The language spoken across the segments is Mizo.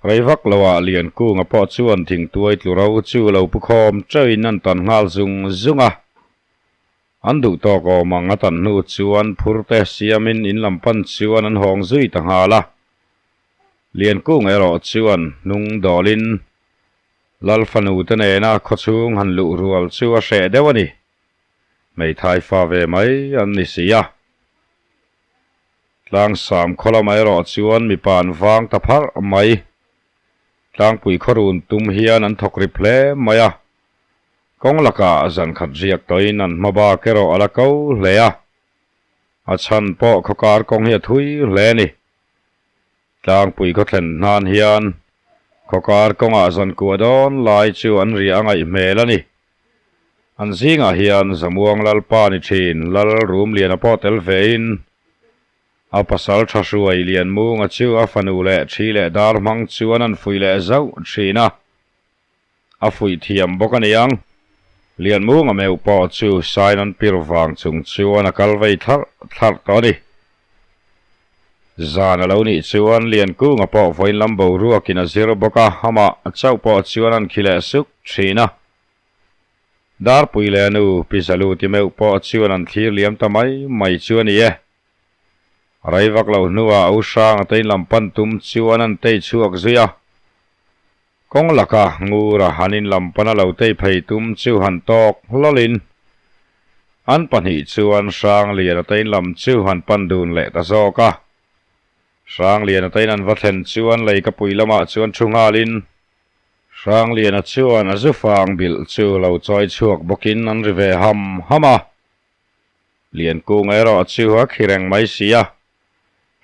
Rei vak loah Liankunga pawh chuan thingtuai tlu ro chu lo pu khawm teuhin an tan nghal zung zung a. An duh tawk awm ang a tan hnu chuan phur te siamin in lam pan chuan an hawng zui ta nghal a. Liankunga erawh chuan hnung dawlin Lal fanu te nena khawchhung han luh rual chu a hreh deuh a ni. Hmeithai fa ve mai an ni si a. Tlangsam khaw lamah erawh chuan mipa an vang ta pharh mai. Tlangpui khaw run tum hian an thawk rip hle mai a. Kawng lakah zan khat riak tawhin an hma bak erawh a la ko hle a. A chhan pawh khaw kar kawng hi a thui hle a ni. Tlangpui khaw thlen hnan hian khaw kar kawngah zan kuah dawn lai chu an riah a ngaih hmel a ni. An zingah hian Zamuang Lalpa ni thin Lal Rumliana pawh tel vein a pasal tha hruai Lianmunga chu a fanu leh thi leh dar hmang chuan an fuih leh zauh thin a, a fuih thiam bawk a niang. Lianmunga meuh pawh chu sain an pir vang chung chuan a kal vei thlarh thlarh tawh a ni. Zan a lo nih chuan Liankunga pawh vawiin lam boruakin a zir bawk a, amah chauh pawh chuan an khi leh suk thin a. Darpui leh nu Pi Zalu ti meuh pawh chuan an thlir liam ta mai mai chu a ni e. Rei vak lo hnuah U Hranga te in lam pan tum chuan an tei chhuak zui a. Kawng laka Ngura han in lam pana lo tei phei tum chu han tawk hlawlin an pahnih chuan Hrangliana te in lam chu han pan dun leh ta zawk a. Hrangliana te in an va thlen chuan leikapui lamah chuan thu nghalin Hrangliana chuan a zu fang bilh chu lo chawi chhuak bawkin an ri ve ham ham a. Liankung erawh chu a khi reng mai si a.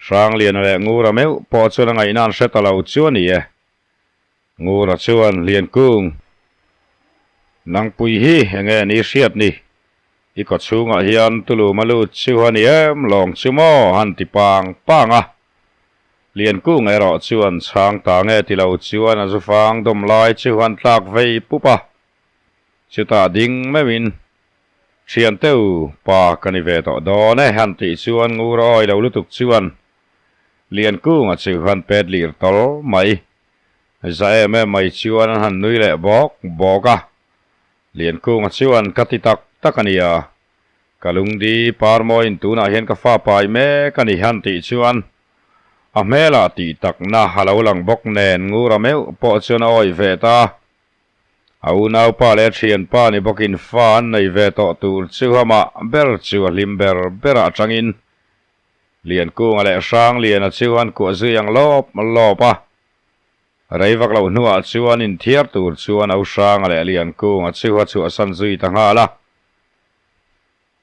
Hrangliana leh Ngura meuh pawh chuan a ngaihna an hre ta lo chu a ni e. Ngura chuan, Liankung, nangpui hi enge ni hriat ni? I kaw chhungah hian tulum a lut chu a ni em lawng chu maw? han ti pang pang a. Liankung erawh chuan chhang ta nge ti lo chuan a zufang dawm lai chu han tlak vei pup a. Chutah ding meuhin, Thiante u, pa ka ni ve tawh dawn e han tih chuan ngur awi lo lutuk chuan Liankunga chu han pet lir tawl mai. Za em em mai chuan an han nui leh bawk bawk a. Liankunga chuan ka ti tak tak a nia. Ka lungdi parmawiin tunah hian ka fa pai mek a ni han tih chuan a hmelah tih takna a lo lang bawk nen Ngura meuh pawh chuan a awih ve ta. A unaupa leh a thianpa ni bawkin fa an nei ve tawh tur chu amah ber chu a hlim ber berah atangin Liankunga leh Hrangliana chu an kuah zui ang lawp lawp a. Rei vak loh hnuah chuan inthiar tur chuan Au Hranga leh Liankunga chu a chhuahsan zui ta nghal a.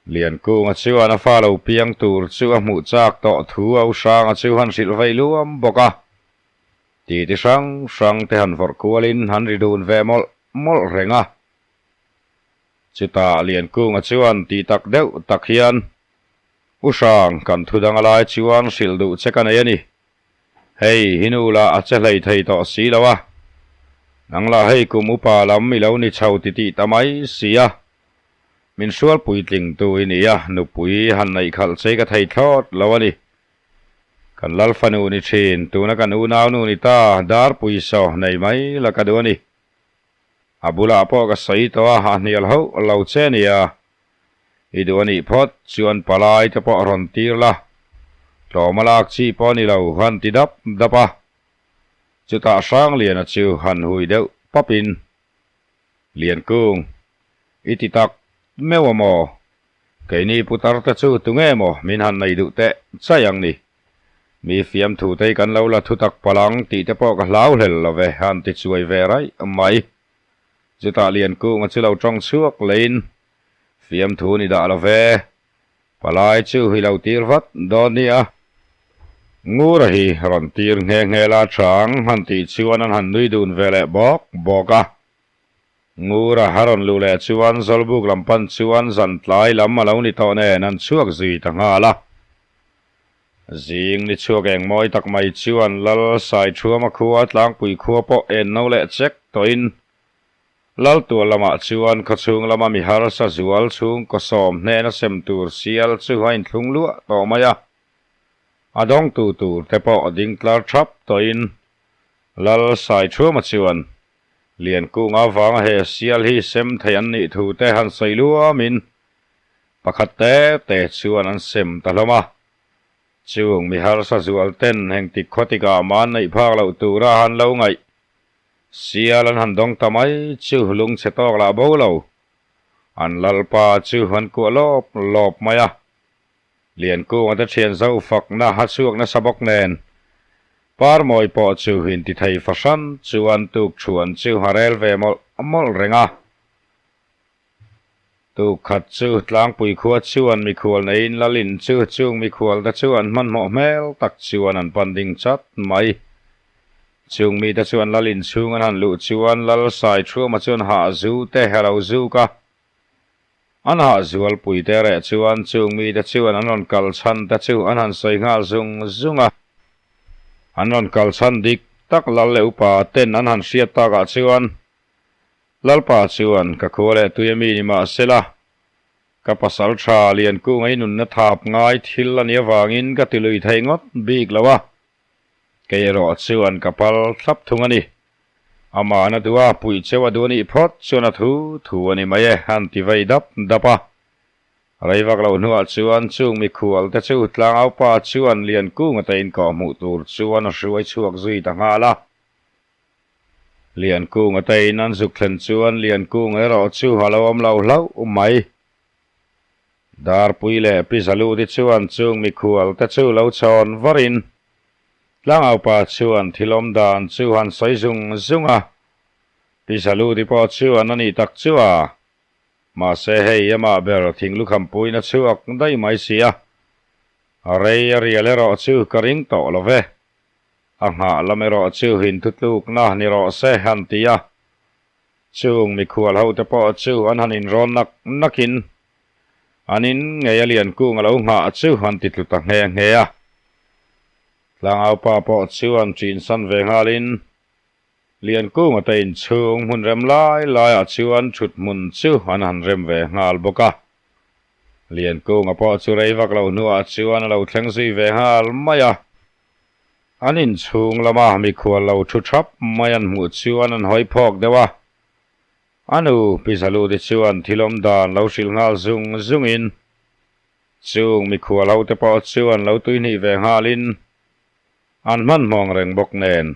Liankunga chuan a fa lo piang tur chu a hmuh chak tawh thu Au Hranga chu han hrilh vei luam bawk a. Titi hrang hrang te han vawrh kualin han ri dun ve mawlh mawlh reng a. Chutah Liankunga chuan ti tak deuh tak hian, U Hrang, kan thu dang a lai chuan hrilh duh che ka nei a ni. Hei, hi nu lah a che hlei thei tawh si lo a. Nang lah hei kum upa lam i lo ni chho ti tih ta mai si a. Min hrual puitling tu i ni a, nupui han neih khalh che ka thei thlawt lo a ni. Kan lal fanu ni thin, tuna kan unau nu ni ta, darpui saw nei mai la ka duh a ni. A bulah pawh ka sawi tawh a, a hnial hauh lo che nia. I duh a nih phawt chuan palai te pawh rawn tir la, tlawm a lak chi pawh a ni lo han ti dap dap a. Chutah Hrangliana chu han hui deuh papin, Liankung, i ti tak meuh a maw? Keini putar te chu tunge maw min han nei duh teh chai ang ni? Mi fiamthu te hi kan lo la thutak palh ang tih te pawh ka hlau hlel lo ve, han ti chuai ve raih mai. Chutah Liankunga chu lo tawng chhuak leiin, Fiamthu ni dah lo ve, palai chu hi lo tir vat dawn nia. Ngura hi rawn tir nghe nghe la chang han tih chuan an han nui dun ve leh bawk bawk a. Ngura a rawn luh leh chuan Zawlbuk lam pan chuan zan tlai lam a lo ni tawh nen an chhuak zui ta nghal a. Zing ni chhuak eng mawi tak mai chuan Lal Saithuama khua tlangpui khua pawh en no leh chek tawhin Lal tual lamah chuan khawchhung lama mi harsa zual chhungkaw sawm hnena sem tur sial chu a inthlung luah tawh mai a. A dawngtu tur te pawh ding tlar thap tawhin. Lal Saithuama chuan Liankunga vanga he sial hi sem thei an nih thu te han sawi luamin pakhat te te chuan an sem ta hlawm a. Chung mi harsa zual ten heng tik khaw tikah mah an neih phak loh tura han lo ngaih sial an han dawng ta mai chu lungchhe tawk lah bo lo. An lalpa chu an kuah lawp lawp mai a. Liankunga te thian zo fakna a chhuak nasa bawk nen, Parmawi pawh chu intithei fahran chuan tuk thuan chu a rel ve mawlh mawlh reng a. Tuk khat chu tlangpui khua chuan mikhual neiin Lalin chu chung mikhual te chu an hmanhmawh hmel tak chuan an pan ding chat mai. Chung mite chuan Lalin chhung an han luh chuan Lal Saithuama chuan hah zu te a lo zuk a. An hah zualpui te reh chuan chung mite chuan an rawn kal chhan te chu an han sawi nghal zung zung a. An rawn kal chhan dik tak lal leh upa ten an han hriat takah chuan Lalpa chuan ka khua leh tui a mi ni mah sela, ka pasal tha Liankunga i nunna thap ngai thil a nih avangin ka ti lui thei ngawt bik lo a. Kei erawh chuan ka pal thlap thung a ni. Amah na duh a, puih cheu a duh a nih phawt chuan a thu thu a ni mai e, an ti vei dap dap a. Rei vak loh hnuah chuan chung mikhual te chu tlangaupa chuan Liankunga te inkawh hmuh tur chuan a hruai chhuak zui ta nghal a. Liankunga te in an zuk thlen chuan Liankunga erawh chu a lo awm lo hlauh mai. Darpui leh Pi Zaluti chuan chung mikhual te chu lo chhawn varin Tlangaupa chuan thil awm dan chu han sawi zung zung a, Pi Zaluti pawh chuan a nih tak chu a. Mahse hei amah ber thinglukham puiin a chhuak daih mai si a, a rei a rial erawh chu ka ring tawh lo ve. A nghah lam erawh chu inthutlukna ni rawh se han ti a. Chung mikhual hote pawh chu an han inrawn nak nakin An in ngei a lian kung a lo nghah chu an ti tlu ta nghe nghe a. Tlangaupa pawh chuan ṭinsan ve nghalin Liankunga te inchhung hmun rem lai laiah chuan ṭhut hmun chu an han rem ve nghal bawk a. Liankunga pawh chu rei vak lo hnuah chuan a lo thleng zui ve nghal mai a. An inchhung lama mikhual lo ṭhu ṭhap mai an hmuh chuan an hawi phawk deuh a. A nu, Pi Zaluti chuan thil awm dan lo hrilh nghal zung zungin, chung mikhual ho te pawh chuan lo tuihnih ve nghalin an hmanhmawng reng bawk nen,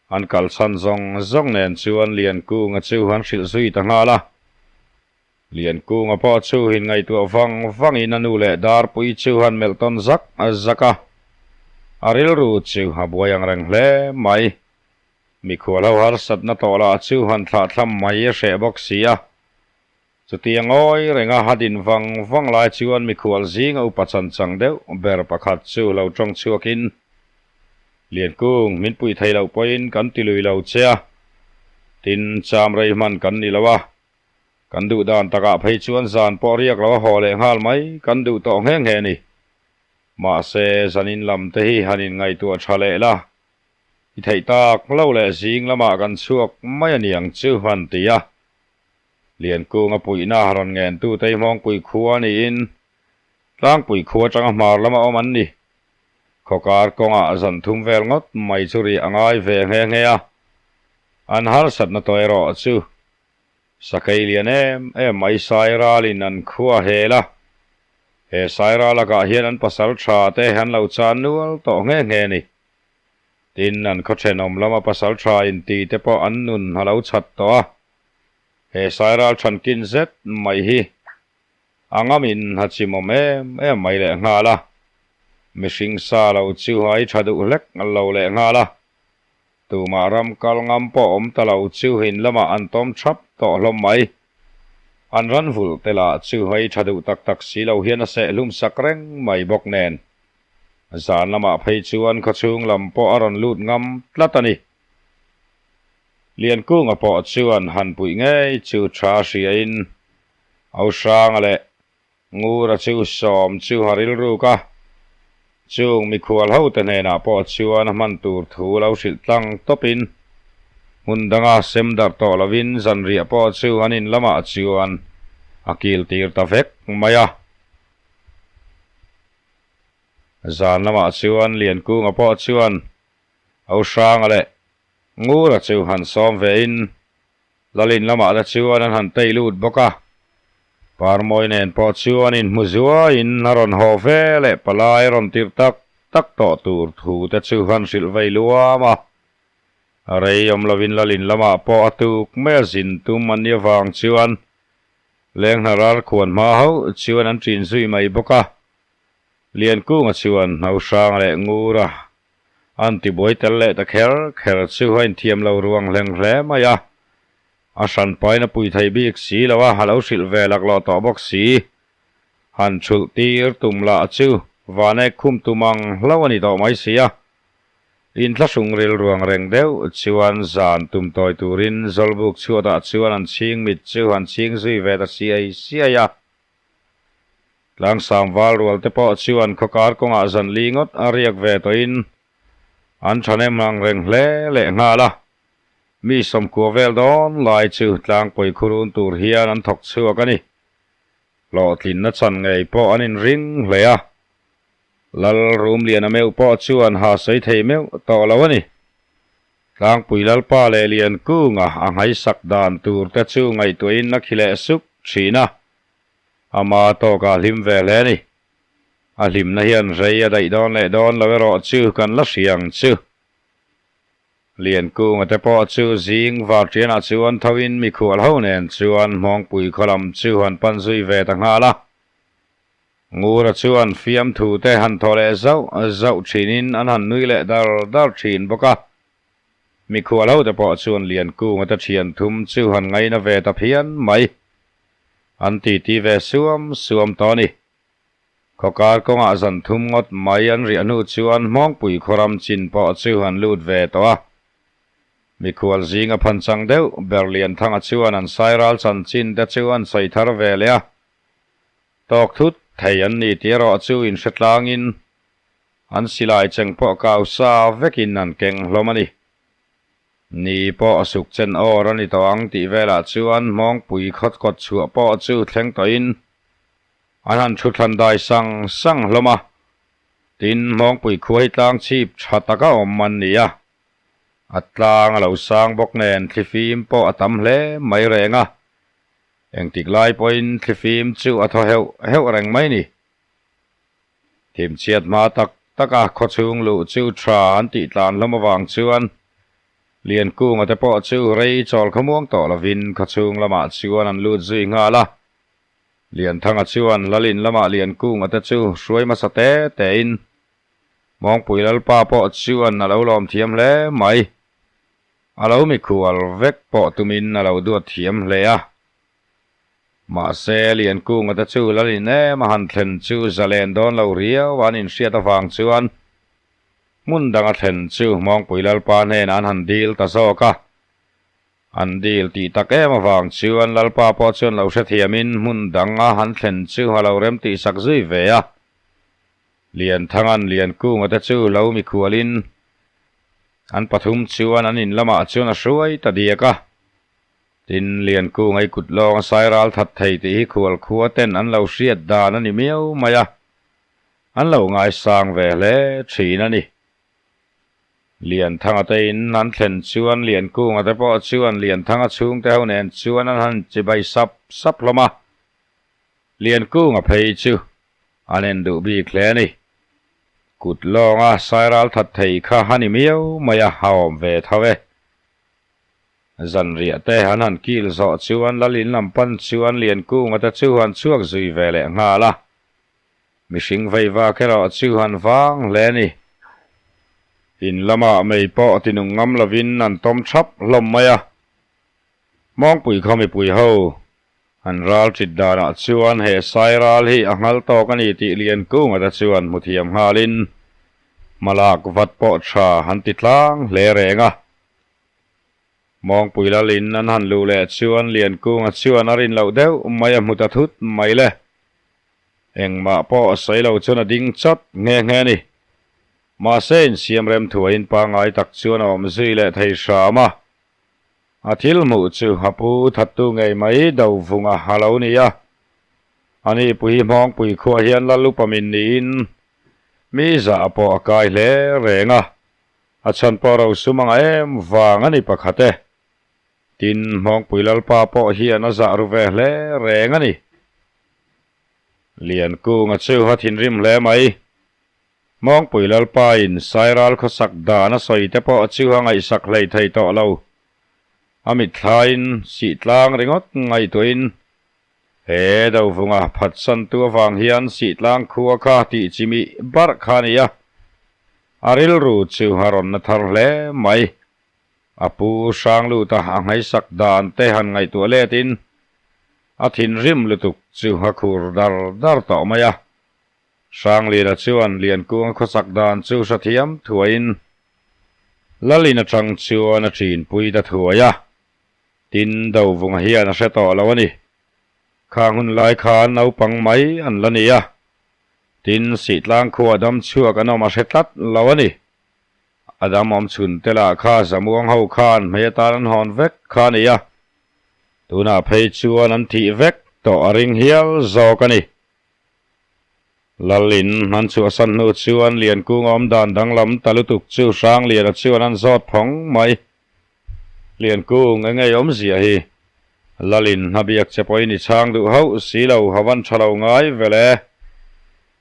an kalchhan zawng zawng nen chuan Liankunga chu an hrilh zui ta nghal a. Liankunga pawh chu inngaihtuah vang vangin a nu leh Darpui chu han melh tawn zak zak a, a rilru chu a buai ang reng hle mai. Mikhual ho harsatna tawh lah chu han thlah thlam mai a hreh bawk si a. Chutia ngawi renga a din vang vang lai chuan mikhual zinga upa chan chang deuh ber pakhat chu lo tawng chhuakin, Liankung, min puih thei loh pawhin kan ti lui lo che a, tin cham rei hman kan ni lo a, kan duh dan takah phei chuan zan pawh riak lo a haw leh nghal mai kan duh tawh nghe nghe a ni. Mahse, zanin lam te hi han inngaihtuah tha leh la, I theih tak lo leh zing lamah kan chhuak mai a niang chu an ti a. Liankunga puihna rawn ngentu Teihmawngpui khua niin Tlangpui khua atanga hmar lama awm an ni. Khawkar kawngah zan thum vel ngawt mai chu rih a ngai ve nghe nghe a. An harsatna tawh erawh chu Sakei lian em em mai Sairalin an khua hel a. He Sairal lakah hian an pasal tha te an lo chan nual tawh nghe nghe a ni. Tin, an khaw thenawm lama pasal tha inti te pawh an nun a lo chhat tawh a. He Sairal thankin zet mai hi a ngamin a chimawm em em mai leh nghal a. Mihring sa lo chu a i tha duh hlek lo leh nghal a. Tumah ram kal ngam pawh awm ta lo chu in lamah an tawm thap tawh hlawm mai. An ran vulh te lah chu a i tha duh tak tak si lo hian a seh hlum sak reng mai bawk nen. Zan lamah phei chuan khawchhung lam pawh a rawn lut ngam tlat a ni. Liankunga pawh chuan han puih ngei chu tha hriain Auhranga leh Ngura chu sawm chu a rilruk a, chung mikhual hote hnenah pawh chuan a hman tur thu lo hrilh tlang tawpin hmun danga sem darh tawh lovin zanriah pawh chu an in lamah chuan a kil tir ta vek mai a. Zan lamah chuan Liankunga pawh chuan Auhranga leh. Ngura chu han sawm ve in Lalin lamah te chuan an han tei lut bawk a. Parmawi nen pawh chuan inhmu zuaiin a rawn haw ve leh palai rawn tirh tak tak tawh tur thu te chu han hrilh vei luam a. A rei awm lovin Lalin lamah pawh a tuk mai a zin tum an nih avang chuan Lenghnar ar khuan hma hauh chuan an ṭin zui mai bawk a. Liankunga chuan Hauhranga leh Ngura An tibuai tel leh ta kher kher chu a inthiam lo ruang hleng hle mai a. A hran pain a pui thei bik si lo a, a lo hrilh ve laklawh tawh bawk si. Han chhulh tir tum lah chu vanek khum tum ang hlo a ni tawh mai si a. Inthlahrung rilruang reng deuh chuan zan tum tawi turin Zawlbuk chhuatah chuan an chhing mit chu han chhing zui ve ta siai siai a. Tlangsang val rual te pawh chuan khawkar kawngah zan li ngawt a riak ve tawhin an thahnem ang reng hle leh nghal a. Mi sawmkua vel dawn lai chu tlangpui khurun tur hian an thawk chhuak a ni. Hlawhtlinna chan ngei pawh an inring hle a. Lal Rumliana meuh pawh chuan ha sawi thei meuh tawh lo a ni. Tlangpui Lalpa leh Liankunga a nghaisak dan tur te chu ngaihtuahin a khi leh suk thin a. Ama tawkah hlim ve hle a ni. A hlimna hian rei a daih dawn leh dawn lo erawh chu kan la hria ang chu. Liankunga te pawh chu zing varṭianah chuan thoin mikhual ho nen chuan Hmawngpui khaw lam chu han pan zui ve ta nghal a. Ngura chuan fiamthu te han thaw leh zauh zauh ṭhinin an han nui leh dar dar ṭhin bawk a. Mikhual ho te pawh chuan Liankunga te ṭhian thum chu han ngaina ve ta phian mai. An titi ve suam suam tawh a ni. Khawkar kawngah zan thum ngawt mai an riah hnu chuan Hmawngpui khawram chin pawh chu an lut ve tawh a. Mikhual zinga phanchang deuh ber Lianthanga chuan an sairal chanchin te chu an sawi thar ve leh a. Tawk thut thei an ni tih erawh chu inhre tlangin an silai cheng pawh kau sa vekin an keng hlawm a ni. Ni pawh a suk chen awr a ni tawh ang tih velah chuan Hmawngpui khawt kawt chhuah pawh chu thleng tawhin an han thu thlan dai sang sang hlawm a. Tin, Hmawngpui khua hi tlang chhip tha taka awm an ni a. A tlang a lo sang bawk nen thlifim pawh a tam hle mai reng a. Engtik lai pawhin thlifim chu a thaw heuh heuh reng mai ni. Thimchhiat hma tak tak a khawchhung luh chu tha an tih tlan hlawm avang chuan Liankunga te pawh chu rei chawl khawmuang tawh lovin khawchhung lamah chuan an lut zui nghal a. Lianthanga chuan Lalin lamah Liankunga te chu hruai hmasa te tein Mawngpui Lalpa pawh chuan a lo lawm thiam hle mai. A lo mikhual vek pawh tumin a lo duat thiam hle a. Mahse, Liankunga te chu Lalin em a han thlen chu zalen dawn lo riau an inhriat avang chuan hmun danga thlen chu Hmawngpui Lalpa hnenah an han dil ta zawk a. An dil tih tak em avang chuan Lalpa pawh chuan lo hrethiamin hmun dang a han thlen chu a lo rem tihsak zui ve a. Lianthanga'n Liankunga te chu lo mikhualin an pathum chuan an in lamah chuan a hruai ta diak a. Tin, Liankung ei kut lawng a sai ral that thei tih hi khual khua ten an lo hriat dan a ni miau mai a, an lo ngaisang ve hle thin a ni. Lianthanga te in an thlen chuan Liankunga te pawh chuan Lianthanga chhungte ho nen chuan an han chibai sap sap hlawm a, Liankunga phei chu an en duh bik hle a ni. Kut lawnga sai ral that thei kha a ni miau mai a, a awm ve tho e. Zanriah te an han kil zawh chuan Lalin lam pan chuan Liankunga te chu han chhuak zui ve leh nghal a. Mihring vei vak erawh chu han vang hle a ni. In lamah mei pawh tinung ngam lovin an tawm thap hlawm mai a. Hmawngpui khaw mipui ho an ral ṭit danah chuan he sai ral hi a nghal tawk a ni tih Liankunga te chuan hmu thiam nghalin hmalak vat pawh ṭha han ti tlang hle reng a. Mawngpui Lalin an han luh leh chuan Liankunga chuan a rin loh deuh mai a hmu ta thut mai le. Engmah pawh a sawi lo chuan a ding chawt nghe nghe a ni. Mahse insiamrem thuaiin pangngai tak chuan a awm zui leh thei hram a. A thil hmuh chu a pu thattu ngei mai Dovunga a lo ni a. Ani pui Hmawngpui khuah hian Lalupamin niin mi zah pawh a kai hle reng a. A chhan pawh rosum anga em vang a ni pakhat e. Tin, Hmawngpui Lalpa pawh hian a zah ru ve hle reng a ni. Liankunga chu a thinrim hle mai. Hmawngpui Lalpa in Sairal khawsak dan a sawi te pawh chu a ngaihsak hlei thei tawh lo. A mitthlain sihtlang ringawt ngaihtuahin he dovunga phatsantu avang hian sihtlang khua kha tih chimih barh kha a ni a, a rilru chu a rawn na thar hle mai. A pu Hrangluta a ngaihsak dan te han ngaihtuah letin a thinrim lutuk chu a khur dar dar tawh mai a. Hranglina chuan Liankunga khawsak dan chu hrethiam thuaiin Lalin atang chuan a ṭinpui ta thuai a, tin Dovunga hian a hre tawh lo a ni. Khang hun lai khan naupang mai an la ni a, tin Sihtlang khua dam chhuak an awm a hre tlat lo a ni. A dam awm chhun te lah kha Zamuang ho khan hmei atan an hawn vek kha a ni a, tunah phei chuan an thih vek tawh a ring hial zawk a ni. Lalin an chhuahsan hnu chuan Liankung awm dan danglam ta lutuk chu Hrangliana chuan an zawt phawng mai. Liankung eng ei awmzia hi? Lalin hna biak che pawhin i chhang duh hauh si lo, ha van tha lo ngai vel e.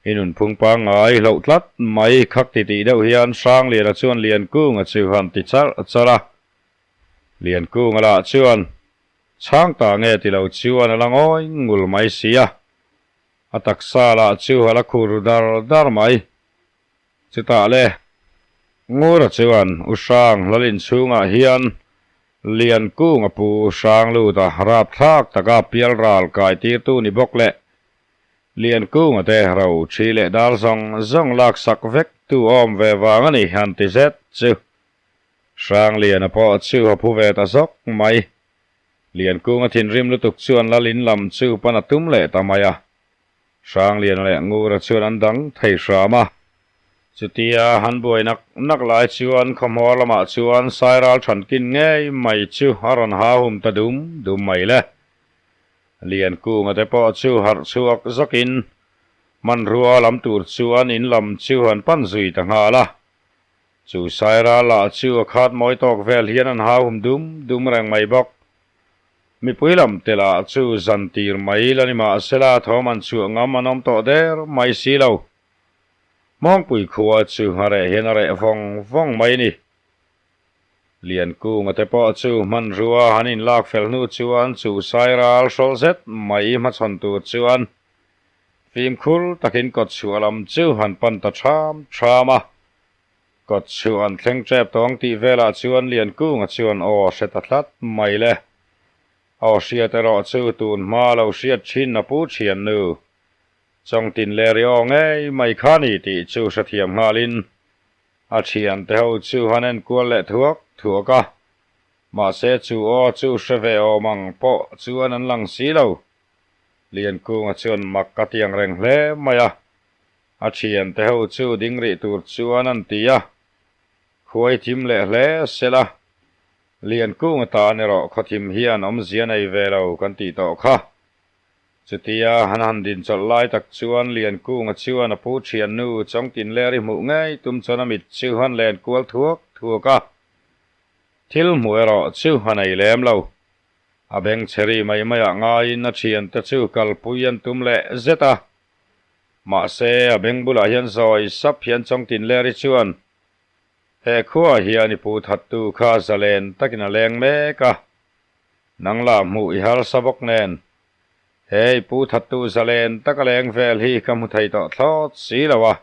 I nunphung pangngai hloh tlat mai khak ti tih deuh hian Hrangliana chuan Liankunga chu han ti charh charh a. Liankunga lah chuan Chhang ta nge ti lo chuan a la ngawi ngul mai si a, a taksa lah chu a la khur dar dar mai. Chutah le, Ngura chuan U Hrang Lalin chhungah hian Liankung a pu Hrang lut a, rapthlak taka pialral kai tirtu ni bawk leh Liankunga te ro thi leh dar zawng zawng laksak vek tu awm ve vang a ni han ti zet chu. Hrangliana pawh chu a phu ve ta zawk mai. Liankunga thinrim lutuk chuan Lalin lam chu pan a tum leh ta mai a. Hrangliana leh Ngura chuan an dang thei hram a. Chutia han buai nak nak lai chuan khawhmawr lamah chuan Sairal thankin ngei mai chu a rawn hahum ta dum dum mai le. Liankunga te pawh chu harh chhuak zawkin hmanrua lam tur chuan in lam chu an pan zui ta nghal a. Chu Saira lah chu a khat mawi tawk vel hian an hauhum dum dum reng mai bawk. Mipui lam te lah chu zan tir mai la ni mahsela thawm an chhuah ngam an awm tawh der mai si lo. Hmawngpui khua chu a reh hian a reh vawng vawng mai ni. Liankunga te pawh chu hmanrua han inlak fel hnu chuan chu Sairal hrawlh zet mai hmachhawn tur chuan fimkhur takin kawtchhuah lam chu han pan ta ṭham ṭham a. Kawt chu an thleng tep tawng tih velah chuan Liankunga chuan aw a hre ta tlat mai le. Aw hriat erawh chu tun hma lo hriat thin a pu thiannu. Chawngtin leh ri aw ngei mai kha ni tih chu hrethiam nghalin a thiante ho chu han enkual leh thuak thuak a. Mahse chu aw chu hre ve awm ang pawh chuan an lang si lo. Liankunga chuan mak a ti ang reng hle mai a. A thiante ho chu ding rih tur chuan an ti a, khuai thim leh hle sela, Liankung atan erawh khawthim hian awmzia nei ve lo kan tih tawh kha. Chutia han han din chawlh lai tak chuan Liankunga chuan a pu thiannu Chawngtinleri hmuh ngei tum chuan a mit chu han len kual thuak thuak a, thil hmuh erawh chu a nei lem lo. A beng chhe ri mai maiah ngaiin a thiante chu kalpui an tum leh zet a. Mahse, a beng bulah hian zawi sap hian Chawngtinleri chuan, He khuaah hian i pu thattu kha zalen takin a leng mek a, nang lah hmuh i harsa bawk nen. He i pu thattu zalen taka leng vel hi ka hmu thei tawh thlawt si lo a,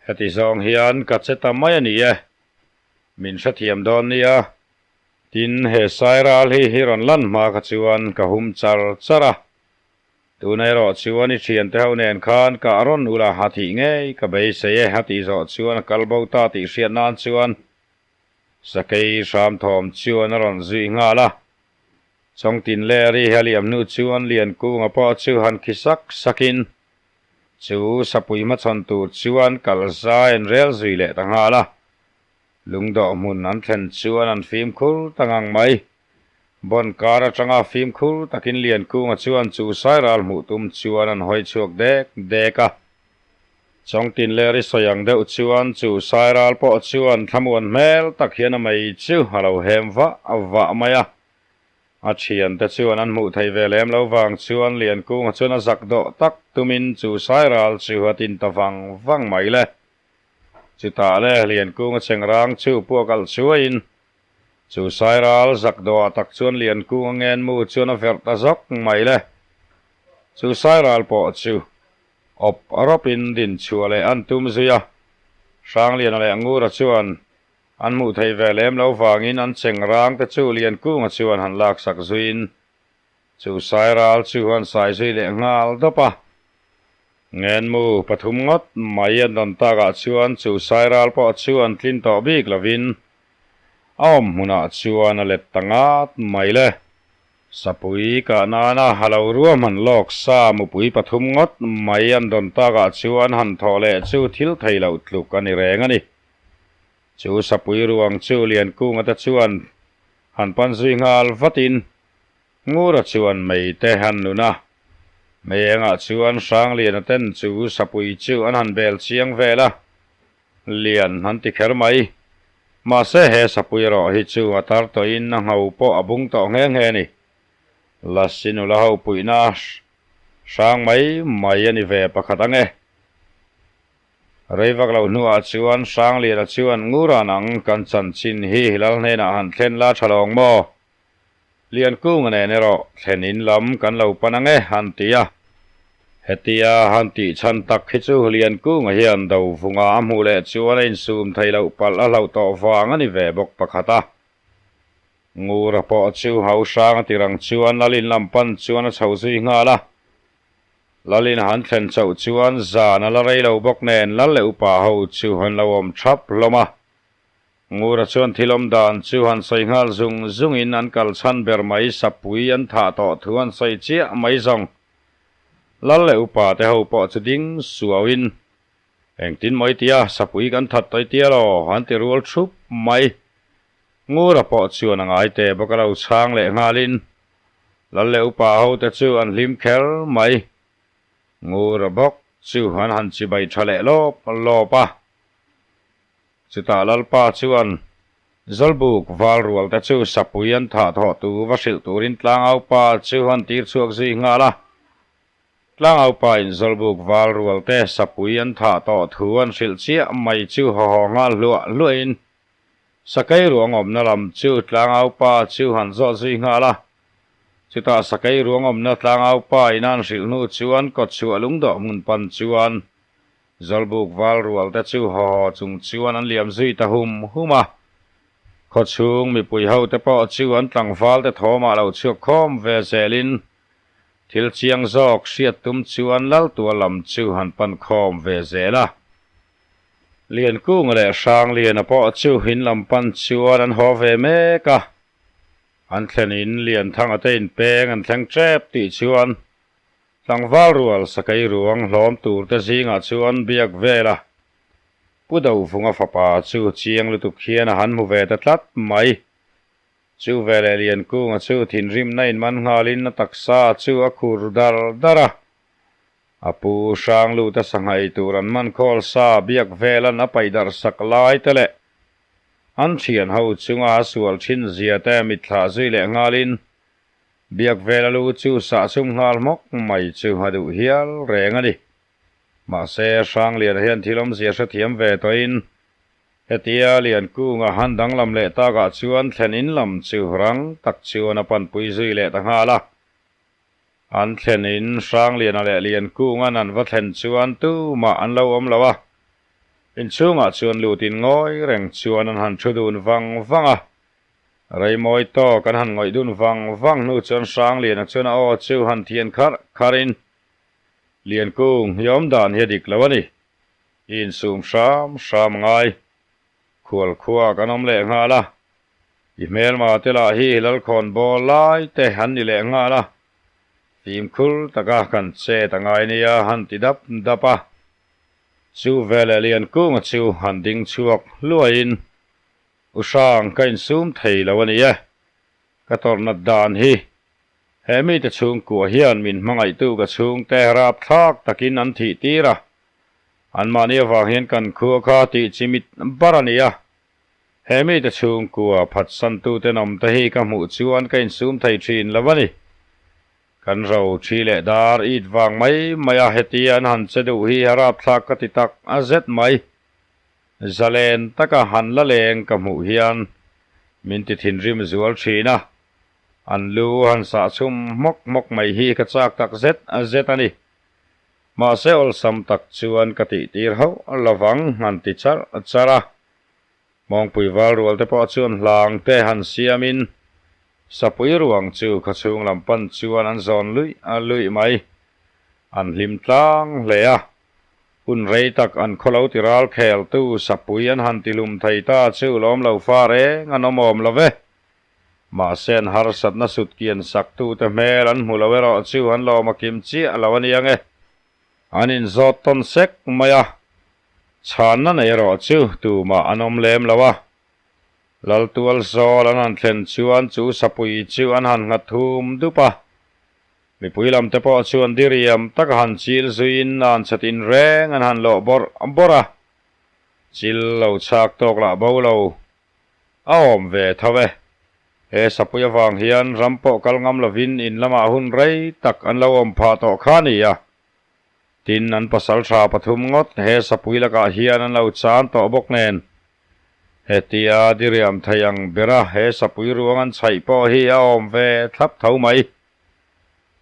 heti zawng hian ka che ta mai a ni e, min hrethiam dawn nia. Tin, he Sairal hi hi rawn lan hma kha chuan ka hum char char a. Tuna erawh chuan i thiante ho nen khan ka rawn ula a thih ngei ka beisei e a tih zawh chuan a kal bo ta tih hriat nan chuan Sakei hram thawm chuan a rawn zui nghal a. Chawngtin leh ri a liam hnu chuan Liankunga pawh chu han khi sak sakin chu sapui hmachhawn tur chuan kal zai an rel zui leh ta nghal a. Lungdawh hmun an thlen chuan an fimkhur ta ngang mai. Bon kar atanga fimkhur takin Liankunga chuan chu Sairal hmuh tum chuan an hawi chhuak dek dek a. Chawngtin leh ri sawi ang deuh chuan chu Sairal pawh chuan thlamuan hmel tak hian a mei chu a lo hem vah vah mai a. A thiante chuan an hmuh theih ve lem lo vang chuan Liankunga chuan a zak dawh tak tumin chu Sairal chu a tin ta vang vang mai le. Chutah le Liankunga chengrang chu puak alh chuaiin chu Sairal zak dawhah tak chuan Liankunga ngenmu chuan a verh ta zawk mai le. Chu Sairal pawh chu Awp a rawpin din chhuah leh an tum zui a, Hrangliana leh Ngura chuan an hmuh theih ve lem lo vangin an cheng rang te chu Liankunga chuan han laksak zuiin chu Sairal chu an sai zui leh nghal dawp a. Ngenmu pathum ngawt mai an rawn takah chuan chu Sairal pawh chu an tlin tawh bik lovin a awm hmunah chuan a let ta ngat mai le. Sapui kah nana ha lo ruahman lawk sa mupui pathum ngawt mai an dawn takah chuan han thawh leh chu thil thei loh tluk a ni reng a ni. Chu sapui ruang chu Liankunga te chuan han pan zui nghal vatin Ngura chuan mei te han nun a. Mei engah chuan Hrangliana ten chu sapui chu an han bel chiang vel a. Lian an ti kher mai. Mahse he sapui erawh hi chu a tar tawhin a ngho pawh a bung tawh nghe nghe a ni. Lassi nula ho puihna hrang mai mai a ni ve pakhat ang e. Rei vak lo hnuah chuan Hrangliana chuan Nguran ang kan chanchin hi lal hnenah han thlen la tha lawng maw? Liankunga nen erawh thlen in lam kan lo pan ang e, han ti a. Hetia han tih chhan tak hi chu Liankunga hian do vunga a hmuh leh chuan a insum thei loh palh a hlauh tawh vang a ni ve bawk pakhat a. Ngura pawh chu Hauhranga tirang chuan Lalin lam pan chuan a chho zui nghal a. Lalin han thlen chauh chuan zan a la rei lo bawk nen Lal leh upa ho chu an lo awm thap hlawm a. Ngura chuan thil awm dan chu han sawi nghal zung zungin an kal chhan ber mai sapui an thah tawh thu an sawi chiah mai zawng. Lal leh upa te ho pawh chu ding suauin, Engtin mawi tia sapui kan that tawih tia law an ti rual thup mai. Ngura pawh chuan a ngai te bawk a lo chhang leh nghalin Lal leh upa ho te chu an hlim kher mai. Ngura bawk chu an han chibai tha leh lawp lawp a. Chutah Lalpa chuan Zawlbuk val rual te chu sapui an thah thawh tu va hrilh turin Tlangaupa chu an tir chhuak zui nghal a. Tlangaupa in Zawlbuk val rual te sapui an thah tawh thu an hrilh chiah mai chu haw haw nghal hluah hluahin Sakei ruang awmna lam chu Tlangaupa chu han zawh zui nghal a. Chutah Sakei ruang awmna Tlangaupa in an hrilh hnu chuan kawtchhuah lungdawh hmun pan chuan Zawlbuk val rual te chu haw haw chung chuan an liam zui ta hum hum a. Khawchhung mipui ho te pawh chu an tlangval te thawmah lo chhuak khawm ve zelin thil chiang zawk hriat tum chuan Laltua lam chu han pan khawm ve zel a. Liankunga leh Hrangliana pawh chu in lam pan chuan an haw ve mek a. An thlen in Lianthanga te inpeng an thleng tep tih chuan Tlangval rual sakei ruang hlawm tur te zingah chuan biak vel a, Pu Dovunga fapa chu chiang lutuk hian a han hmu ve ta tlat mai. Chu veleh Liankunga chu thinrimna inman nghalin a taksa chu a khur dar dar a. A pu Hrangluta sanghai tur an man khawl sa biak velan a paih darh sak lai te leh an thian ho chunga a sual thin zia te mitthla zui leh nghalin Biak vela lu chu sahchhum nghal hmawk mai chu a duh hial reng a ni. Mahse, Hrangliana hian thil awmzia hrethiam ve tawhin hetia Liankunga han danglam leh takah chuan thlen in lam chu rang tak chuan a panpui zui leh ta nghal a. An thlen in Hrangliana leh Liankunga'n an va thlen chuan tumah an lo awm lo a. Inchhungah chuan lutin ngawi reng chuan an han thu dun vang vang a. Reimawi tawk an han ngawih dun vang vang hnu chuan Hrangliana chuan a aw chu han thian kharh kharhin, Liankung, i awm dan hi a dik lo a ni. I insum hram hram a ngai. Khual khua kan awm leh nghal a. I hmelma te lah hi Lalkhawn bawl lai te an ni leh nghal a. Fimkhur taka kan chet a ngai nia han ti dap dap a. Chu veleh Liankunga chu han ding chhuak hluaiin, U Hrang, ka insum thei lo a ni e. Ka tawrhnat dan hi he mite chhungkua hian min hmangaihtu ka chhungte rapthlak takin an thih tir a. Anmahni avang hian kan khua kha tih chi mit bar a ni a. He mite chhungkua phatsantu tenawm te hi ka hmuh chuan ka insum thei thin lo a ni. Kan ro thi leh dar it vang mai mai a hetia an han che duh hi a rapthlak ka ti tak a zet mai. Zalen taka han la leng ka hmuh hian min ti thinrim zual thin a, an lu han sah chhum hmawk hmawk mai hi ka chak tak zet a zet a ni. Mahse awlsam tak chuan ka tih tir hauh lovang han ti charh charh a. Mawngpui val rual te pawh chuan hlang te han siamin sapui ruang chu khawchhung lam pan chuan an zawn luih a luih mai. An hlim tlang hle a. Hun rei tak an khawlo ti ral khel tu sapui an han ti hlum thei ta chu lawm lo fa reng an awm awm lo ve. Mahse an harsatna sut kian sak tu te hmel an hmu lo erawh chu an lawm a kim chiah lo a nia nge. An inzawt tawn sek mai a. Chhanna nei erawh chu tumah an awm lem lo a. Laltual zawl an han thlen chuan chu sapui chu an han nghat thum dup a. Mipui lam te pawh chuan diriam taka han chil zuiin an chhe tin reng an han lawh bawrh bawrh a. Chil lo chhak tawk lah bo lo a awm ve tho e. He sapui avang hian ram pawh kal ngam lovin in lamah hun rei tak an lo awm phah tawh kha a ni a. Tin, an pasal tha pathum ngawt he sapui lakah hian an lo chan tawh bawk nen. Hetia diriam thei ang bera he sapui ruang an chhaih pawh hi a awm ve thlap tho mai.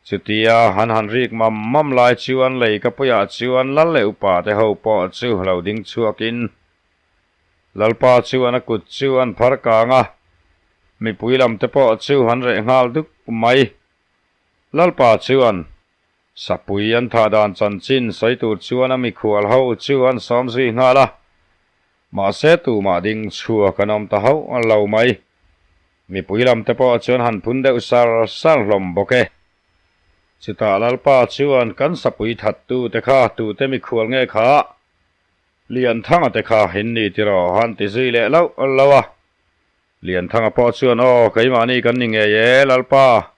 Chutia han han rik mam mam lai chuan lei ka puiah chuan lal leh upa te ho pawh chu lo ding chhuakin Lalpa chuan a kut chu an phar kang a, mipui lam te pawh chu an reh nghal duk mai. Lalpa chuan Sapui an thah dan chanchin sawi tur chuan a mikhual ho chu an sawm zui nghal a, mahse tumah ding chhuak an awm ta hauh lo mai. Mipui lam te pawh chuan han phun deuh sar sar hlawm bawk e. Chutah Lalpa chuan kan sapui thattu te kha tute mikhual nge kha Lianthanga te kha in ni tiraw han ti zui leh loh loh a. Lianthanga pawh chuan aw keimahni kan ni ngei e Lalpa.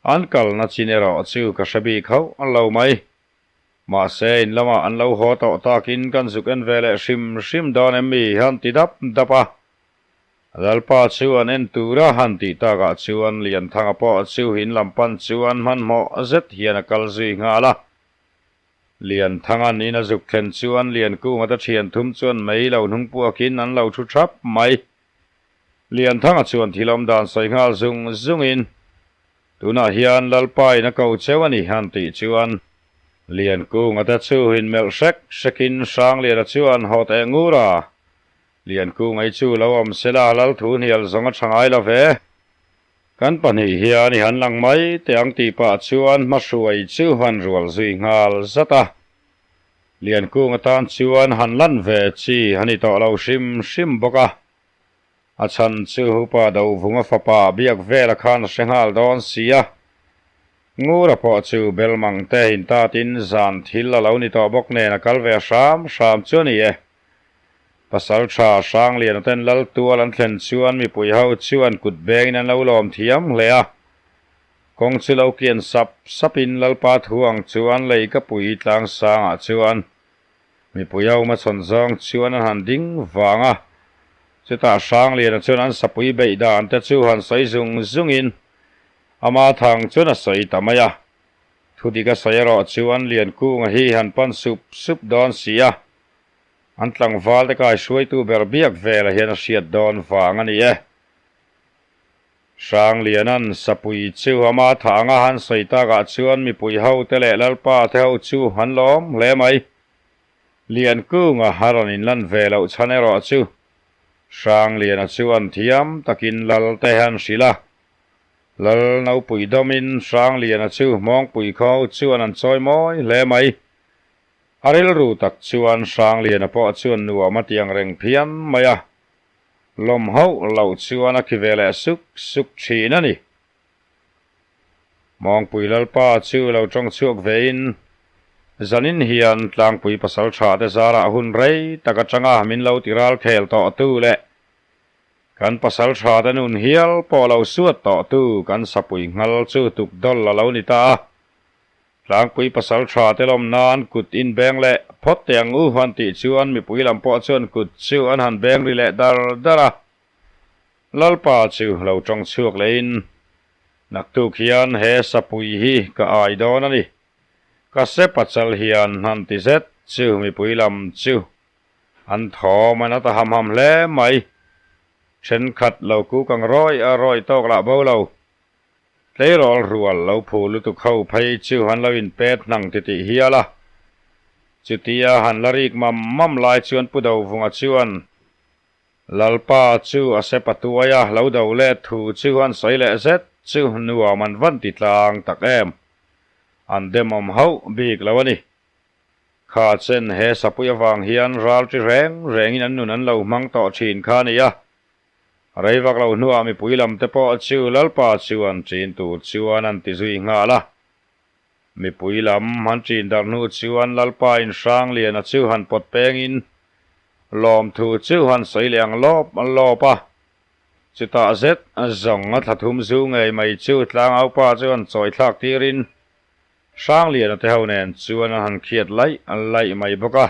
An kalna chin erawh chu ka hre bik hauh lo mai. Mahse, in lamah an lo haw tawh takin kan zuk en ve leh hrim hrim dawn em mi? Han ti dap dap a. Lalpa chu an en tura han tih takah chuan Lianthanga pawh chu in lam pan chuan hmanhmawh zet hian a kal zui nghal a. Lianthanga'n in a zuk thlen chuan Liankunga te thian thum chuan mei lo hnung puakin an lo thu thap mai. Lianthanga chuan thil awm dan sawi nghal zung zungin, Tunah hian Lalpa in a ko cheu a ni han tih chuan Liankunga te chu inmelh hrek hrekin Hrangliana chuan haw teh ngur a, Liankunga i chu lo awm sela Lalthu hnial zawng a tha ngai lo ve. Kan pahnih hian i han lang mai teh ang tih pah chuan hmahruai chu han rual zui nghal zat a. Liankung atan chuan han lan ve chi a ni tawh lo hrim hrim bawk a. A chhan chu Upa Dovunga fapa biak vela khan a hre nghal dawn si a. Ngura pawh chu Belmang te intatin zan thil a lo ni tawh bawk nen a kal ve hram hram chu a ni e. Pasal tha Hrangliana ten lal tual an thlen chuan mipui ho chuan kut bengin an lo lawm thiam hle a. Kawng chu lo kian sap sapin Lalpa thu ang chuan lei ka pui tlang sangah chuan mipui ho hmachhawn zawng chuan an han ding vang a. Chutah Hrangliana chuan an sapui beih dan te chu han sawi zung zungin ama thang chuan a sawi ta mai a. Thu dik a sawi erawh chuan Liankunga hi han pan sup sup dawn si a. An tlangval te kai hruaitu ber biak velah hian a hriat dawn vang a ni e. Hrangliana'n sapui chu ama thah anga han sawi takah chuan mipui ho te leh Lalpa te ho chu an lawm hle mai. Liankunga a rawn inlan ve loh chhan erawh chu Hrangliana chuan thiam takin Lal te an hrilh a. Lal nopui dawmin Hrangliana chu Hmawngpui khaw chuan an chawi mawi hle mai. A rilru tak chuan Hrangliana pawh chuan nuam a ti ang reng phian mai a. Lawm hauh loh chuan a khi ve leh suk suk thin a ni. Mawngpui Lalpa chu lo tawng chhuak vein, Zanin hian tlangpui pasal tha te zarah hun rei tak atanga min lo ti ral khel tawh tu leh kan pasal tha te nun hial pawh lo suat tawh tu kan sapui nghal chu tukdawl a lo ni ta a. Tlangpui pasal tha te lawm nan kut in beng leh phawt teh ang u han tih chuan mipui lam pawh chuan kut chu an han beng ri leh dar dar a. Lalpa chu lo tawng chhuak lehin, Naktuk hian he sapui hi ka ai dawn a ni. Ka se pachal hian han ti zet chu mipui lam chu an thawm an ata ham ham hle mai. Thenkhat lo kuk ang rawih a rawih tawk lah bo lo. Tleirawl rual lo phu lutuk ho phei chu han lo inpet hnang titih hial a. Chutia han la rik mam mam lai chuan Pu Dovunga chuan Lalpa chu a sepa tuai a, lo do let thu chu han sawi leh zet chu nuam an van ti tlang tak em. An demawm hauh bik lo a ni. Kha chen he sapui avang hian ral ṭi reng rengin an nun an lo hmang tawh ṭhin kha a ni a. Rei vak lo hnuah mipui lam te pawh chu Lalpa chuan ṭin tur chuan an ti zui nghal a. Mipui lam han ṭin darh hnu chuan Lalpa in Hrangliana chu han pawt pengin lawmthu chu han sawi leh ang lawp lawp a. Chutah zet zawng a thla thum zu ngei mai chu tlangaupa chu han chawi thlak tirin Hrangliana te ho nen chuan an han khiat laih laih mai bawk a.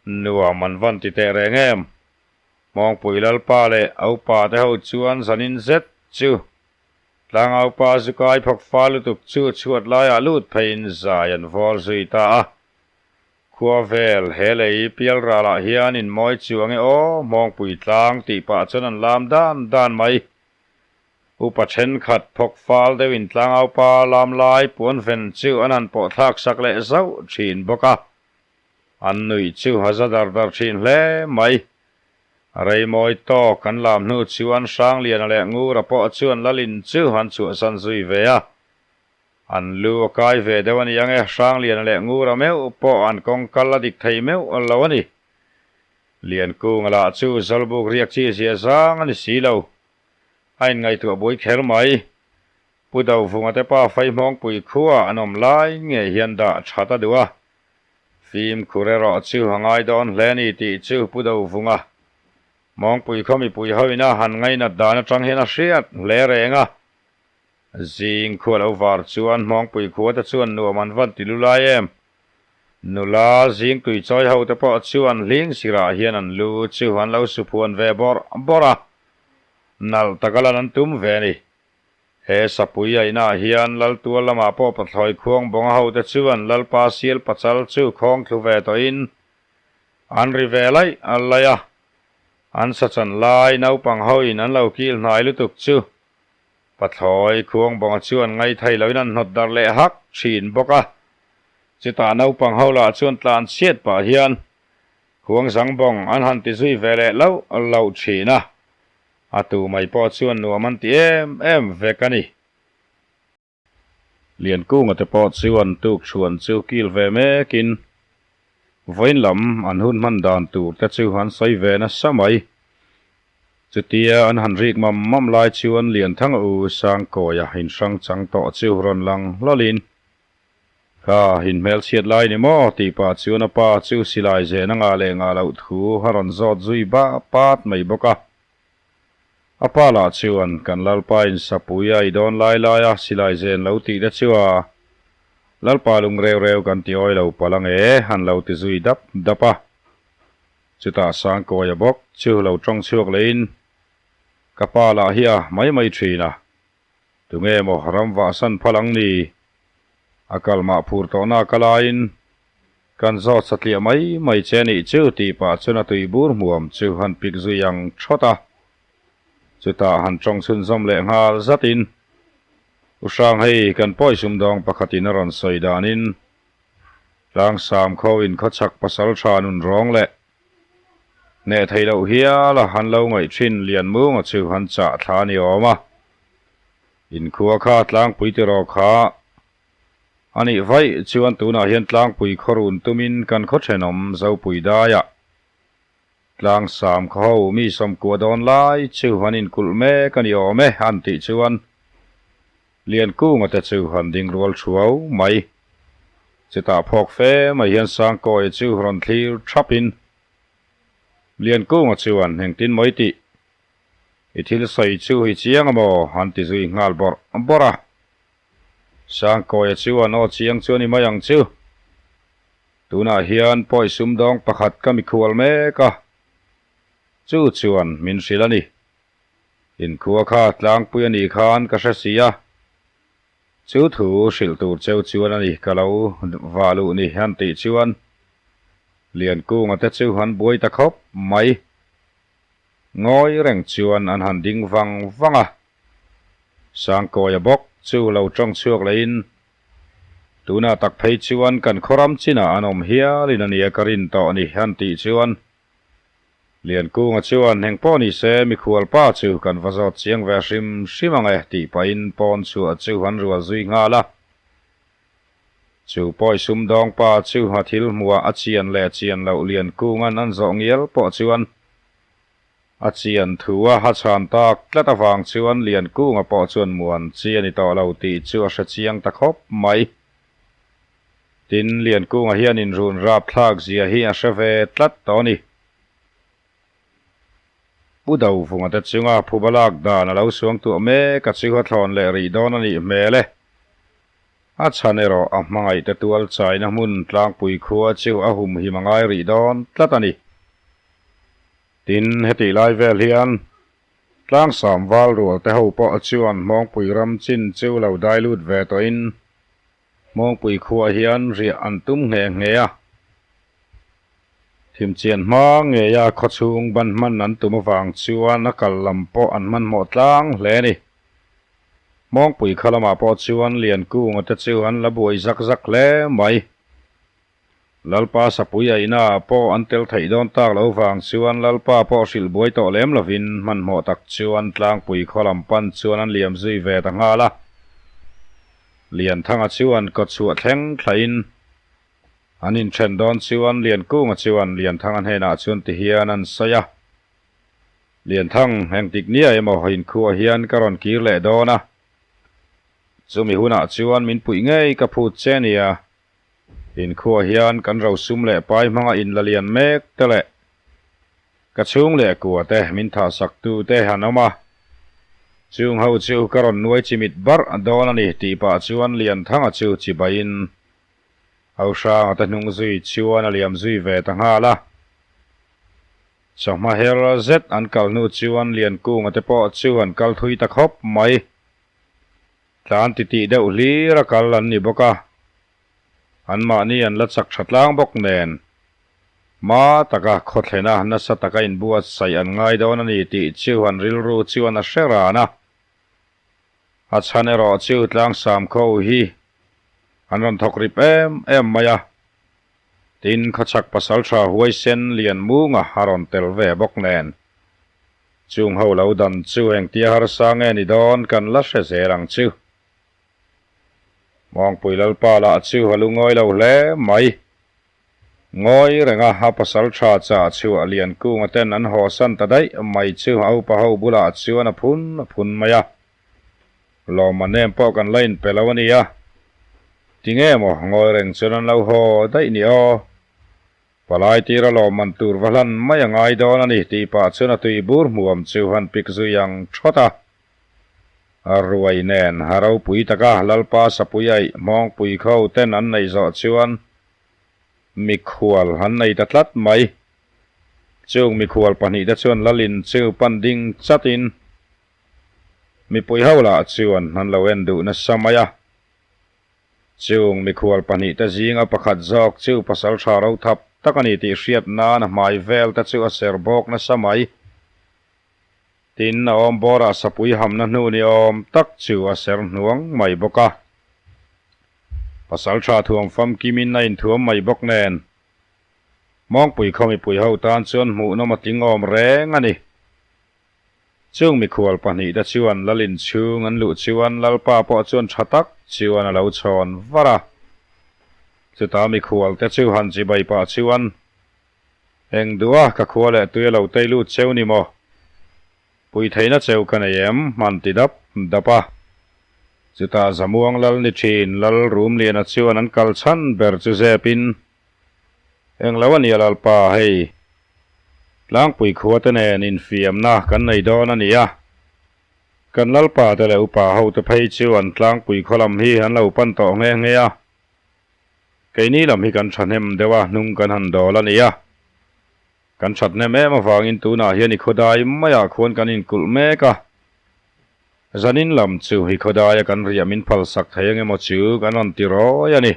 Nuam an van ti teh reng em? Hmawngpui Lalpa leh Aupa te ho chuan zanin zet chu Tlangaupa zukai phawk fa lutuk chu chhuat laiah lut pheiin zai an vawl zui ta a. Khua vel he lei pial ralah hian in mawi chuang e aw Hmawngpui tlang tih pah chuan an lam dan dan mai. Upa thenkhat phawk fal deuhin Tlangaupa lam lai puan ven chu an han pawh thlak sak leh zauh thin bawk a. An nuih chu a za dar dar thin hle mai. Reimawi tawk an lam hnu chuan Hrangliana leh Ngura pawh chuan Lalin chu an chhuahsan zui ve a. An lu a kai ve deuh a ni ang e, Hrangliana leh Ngura meuh pawh an kawng kal a dik thei meuh lo a ni. Liankunga lah chu Zawlbuk riak chi zia zang a ni si lo. A inngaihtuah buai kher mai. Pu Dovunga te pa Faihmawngpui khua an awm lai ngei hian dah that a duh a. Fimkhur erawh chu a ngai dawn hle a ni tih chu Pu Dovunga Mawngpui khaw mipui hoina han ngainat dan atang hian a hriat hle reng a. Zing khua lo var chuan Mawngpui khua te chuan nuam an van ti lu lai em. Nula zing tui chawi ho te pawh chuan hling sirah hian an lu chu an lo su phuan ve bawrh bawrh a. Nalh taka lan an tum ve a ni. He sapui aihnaah hian Laltual lamah pawh pathlawi khuang bawnga hote chuan Lalpa sial pachal chu khawng thlu ve tawhin an ri ve laih laih a. An sachan lai naupang hoin an lo kil hnai lutuk chu pathlawi khuang bawnga chuan ngaithei loin an hnawt darh leh hak thin bawk a. Chutah naupang ho lah chuan tlan chhiat pah hian khuang zang bawng an han ti zui ve leh loh loh thin a. A tu mai pawh chuan nuam an ti em em vek a ni. Liankunga te pawh chuan tukchhuan chu kil ve mekin vawiin lam an hun hman dan tur te chu an sawi ve nasa mai. Chutia an han rik mam mam lai chuan Lianthanga u Sangkawia inhrang chang tawh chu rawn lang hlawlin, Kha, in hmelchhiat lai ni maw? tih pah chuan a pa chu silai zen a ngah leh ngah loh thu a rawn zawt zui bah pat mai bawk a. A pa lah chuan, Kan Lalpa in sapui a i dawn lai lai a, silai zen lo tih te chu a Lalpa lung reu reu kan ti awi lo palh ang e, han lo ti zui dap dap a. Chutah Sangkawia bawk chu lo tawng chhuak lehin, Ka pa lah hi a mai mai thin a, Tunge maw ram vahsan phal ang ni? A kal mah phur tawhna ka laiin kan zawt satliah mai mai che nih chu tih pah chuan a tui bur hmuam chu han pik zui ang thawt a. Chutah han tawng chhunzawm leh nghal zatin, U Hrang hei kan pawi sumdawng pakhatin a rawn sawi danin Tlangsam khaw inkhawchhak pasal tha nun rawng leh Hneh theih loh hial a han lo ngaih thin Lianmunga chu han chah thla a ni awm a. Inkhua kha tlangpui tiraw kha a nih vaih chuan tunah hian tlangpui khaw run tumin kan khaw thenawm Zopui daiah tlangsam khaw ho mi sawmkua dawn lai chu an inkulh mek a ni awm e an tih chuan Liankunga te chu han ding rual thuau mai. Chutah phawk fe mai hian Sangkawia chu rawn thlir thapin Liankunga chuan engtin mawi tih i thil sawi chu i chiang a maw? han ti zui nghal bawrh bawrh a. Sangkawia chuan aw chiang chu a ni mai ang chu. Tunah hian pawi sumdawng pakhat ka mikhual mek a, chu chuan min hrilh a ni. Inkhua kha tlangpui a nih khan ka hre si a, chu thu hrilh tur cheu chuan a ni ka lo vah luh ni han tih chuan Liankunga te chu an buai ta khawp mai. Ngawi reng chuan an han ding vang vang a. Sangkawia bawk chu lo tawng chhuak lehin, Tunah tak phei chuan kan khawram chinah an awm hialin a nia ka rin tawh ni han tih chuan Liankunga chuan heng pawh ni se mikhual pa chu kan va zawt chiang ve hrim hrim ang e tih pahin pawn chhuah chu an rual zui nghal a. Chu pawi sumdawng pa chu a thil hmuah a chian leh chian loh Liankunga'n an zawh ngial pawh chuan a chian thu a ha chhan tak tlat avang chuan Liankunga pawh chuan muan chi a ni tawh lo tih chu a hre chiang ta khawp mai. Tin, Liankunga hian inrun rapthlak zia hi a hre ve tlat tawh a ni. Pu Dovunga te chunga phuba lak dan a lo suang tuah mek a chu a thlawn leh rih dawn a nih hmel e. A chhan erawh a hmangaih te tual chaina hmun tlangpui khua chu a humhim a ngai rih dawn tlat a ni. Tin, hetih lai vel hian Tlangsam val rual te ho pawh chuan Hmawngpui ram chin chu lo dai lut ve tawhin Hmawngpui khuah hian riah an tum nghe nghe a. Thimchian hma ngeia khawchhung ban hman an tum avang chuan a kal lam pawh an hmanhmawh tlang hle a ni. Hmawngpui kha lamah pawh chuan Liankunga te chu an la buai zak zak hle mai. Lalpa Sapui aihnaah pawh an tel theih dawn tak lo vang chuan Lalpa pawh hrilh buai tawh lem lovin hmanhmawh tak chuan Tlangpui khaw lam pan chuan an liam zui ve ta nghal a. Lianthanga chuan kawtchhuah thleng thlahin an inthen dawn chuan Liankunga chuan Lianthanga hnenah chuan tihian an sawi a, Lianthang, engtik nia emaw inkhuah hian ka rawn kir leh dawn a, chumi hunah chuan min puih ngei ka phut che nia. Inkhua hian kan rosum leh pai hmanga inla lian mek te leh ka chhung leh kua te min thahsak tu te an awm a, chung ho chu ka rawn nuai chimit barh dawn a ni tih pah chuan Lianthanga chu chibaiin Hauhranga te hnung zui chuan a liam zui ve ta nghal a. Chawhma her zet an kal hnu chuan Liankunga te pawh chu an kal thui ta khawp mai. Tlan titih deuh hlir a kal an ni bawk a, anmahni an la chak tha tlang bawk nen. Hma taka khawthlena nasa taka inbuatsaih an ngai dawn a ni tih chu an rilru chuan a hre ran a. A chhan erawh chu tlangsam kho hi an rawn thawk rip em em mai a, tin khawchhak pasaltha huaisen Lianmunga a rawn tel ve bawk nen. Chung ho lo dan chu engtia harsa nge ni dawn kan la hre zel ang chu. Mawngpui Lalpa lah chu a lu ngawi lo hle mai. Ngawi renga a pasal tha chah chhuah Liankunga ten an hawsan ta daih mai chu a upa ho bulah chuan a phun a phun mai a. Lawmman em pawh kan la inpe lo a nia. Tinge maw ngawi reng chuan an lo haw daih ni aw. Palai tira lawmman tur va hlan mai a ngai dawn a ni tih pah chuan a tui bur hmuam chu han pik zui ang thawt a. A ruai nen a ropui taka Lalpa Sapui aih Hmawngpui kho ten an neih zawh chuan mikhual an nei ta tlat mai. Chung mikhual pahnihte chuan Lalin chu pan ding chatin mipui ho lah chuan an lo en duh nasa mai a. Chung mikhual pahnihte zinga pakhat zawk chu pasal tha ro thap tak a ni tih hriat nan a hmai vel te chu a ser bawk nasa mai. Tin, a awm bawrah sapui hamna hnu ni awm tak chu a ser hnuang mai bawk a. Pasal tha thuam famkimin a inthuam mai bawk nen. Mawngpui khaw mipui ho tan chuan hmuhnawm a tling awm reng a ni. Chung mikhual pahnihte chuan Lal inchhung an luh chuan Lalpa pawh chuan tha tak chuan a lo chhawn var a. Chutah mikhualte chu han chibai pah chuan, Eng duh a, ka khua leh tui a lo tei lut cheu ni maw? Pui theihna cheu ka nei em? han ti dap dap a. Chutah Zamuang Lal ni thin Lal Rumliana chuan an kal chhan ber chu zepin, Eng lo a nia Lalpa, hei Tlangpui khua te nen infiamna kan nei dawn a nia. Kan Lalpa te leh upa hote phei chu an tlangpui khaw lam hi an lo pan tawh nghe nghe a. Keini lam hi kan thahnem deuh a, hnung kan han dawl a ni a. Kan thathnem em avangin tunah hian i khawdai maiah khuan kan inkulh mek a. Zanin lam chu i khawdaia kan riah min phalsak thei ang emaw chu kan rawn ti rawi a ni.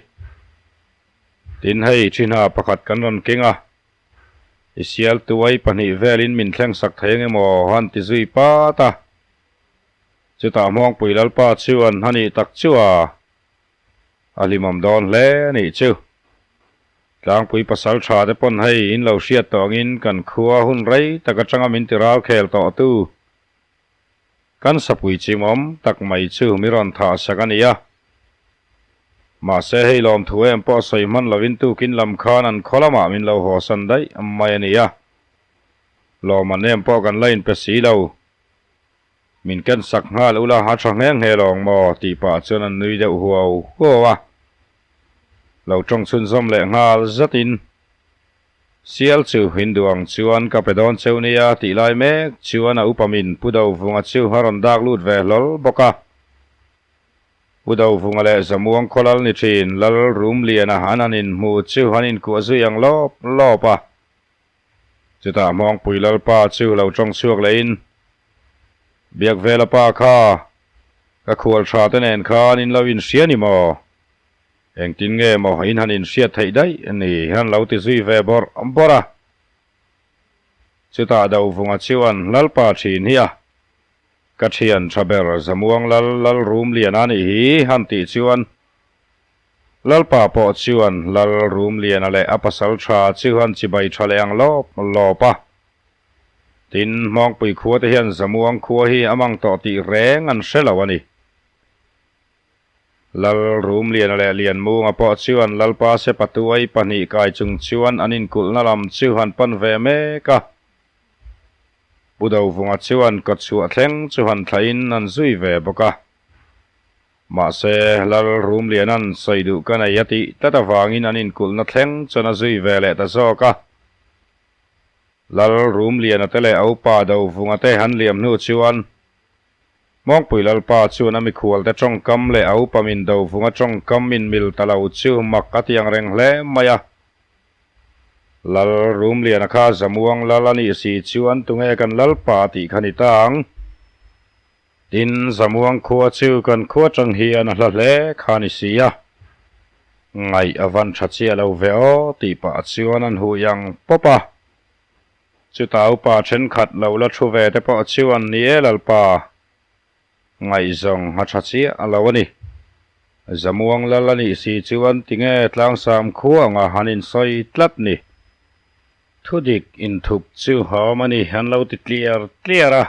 Tin hei thinha pakhat kan rawn keng a. I sial tuai pahnih velin min thlengsak thei ang emaw han ti zui pat a. Chutah Hmawngpui Lalpa chuan a nih tak chu a a hlimawm dawn hle a nih chu. Tlangpui pasal tha te pawn hei in lo hriat tawh angin kan khua hun rei tak atanga min ti ral khel tawh tu kan sapui chimawm tak mai chu mi rawn thah sak a ni a. Mahse hei lawmthu em pawh sawi hman lovin tukin lam khan an khaw lamah min lo hawsan daih mai a ni a. Lawm an em pawh kan la inpe si lo. Min ken sak nghal ula a tha nghe nghe lawng maw? tih pah chuan an nui deuh huau huau a. Lo tawng chhunzawm leh nghal zatin, Sial chu Hindu ang chuan ka pe dawn cheu nia tih lai mek chuan a upa min Pu Dovunga chu a rawn dak lut ve hlawl bawk a. Pu Dovunga leh Zamuang khawlal ni thin Lal Rumliana an han inhmu chu an inkuah zui ang lawp lawp a. Chutah Hmawngpui Lalpa chu lo tawng chhuak lehin, Biakvela pa kha, ka khual tha te nen khan in lo inhria ni maw? Engtin nge maw in han inhriat theih daih ni han lo ti zui ve bawrh bawrh a. Chutah Dovunga chuan Lalpa thin hi a, ka thian tha ber Zamuang Lal Lalrumliana nih hi han tih chuan Lalpa pawh chuan Lal Rumliana leh a pasal tha chu an chibai tha leh ang lawp lawp a. Tin, Hmawngpui khua te hian Zamuang khua hi a mang tawh tih reng an hre lo a ni. Lal Rumliana leh Lianmunga pawh chuan Lalpa Sepatuai pahnih kai chung chuan an inkulhna lam chu han pan ve mek a. Pu Dovunga chuan kawtchhuah thleng chu han thlahin an zui ve bawk a. Mahse, Lal Rumliana'n sawi duh ka nei a tih tlat avangin an inkulhna thleng chuan a zui ve leh ta zawk a. Lal Rumliana te leh a upa Dovunga te an liam hnu chuan Hmawngpui Lalpa chuan a mikhualte tawngkam leh a upa min Dovunga tawngkam min mil ta lo chu mak a ti ang reng hle mai a. Lal Rumliana kha Zamuang Lal a nih si chuan tunge kan Lalpa tih kha ni ta ang. Tin, Zamuang khua chu kan khua tang hian a hla hle kha ni si a, ngaih a van tha chiah lo ve aw tih pah chuan an hui ang pawp a. Chutah upa thenkhat lo la thu ve te pawh chuan ni e Lalpa, ngaihzawng a tha chiah lo a ni. Zamuang lal a nih si chuan tinge Tlangsam khua anga han insawi tlat ni. Thudik inthup chu a awm a ni an lo ti tliar tliar a.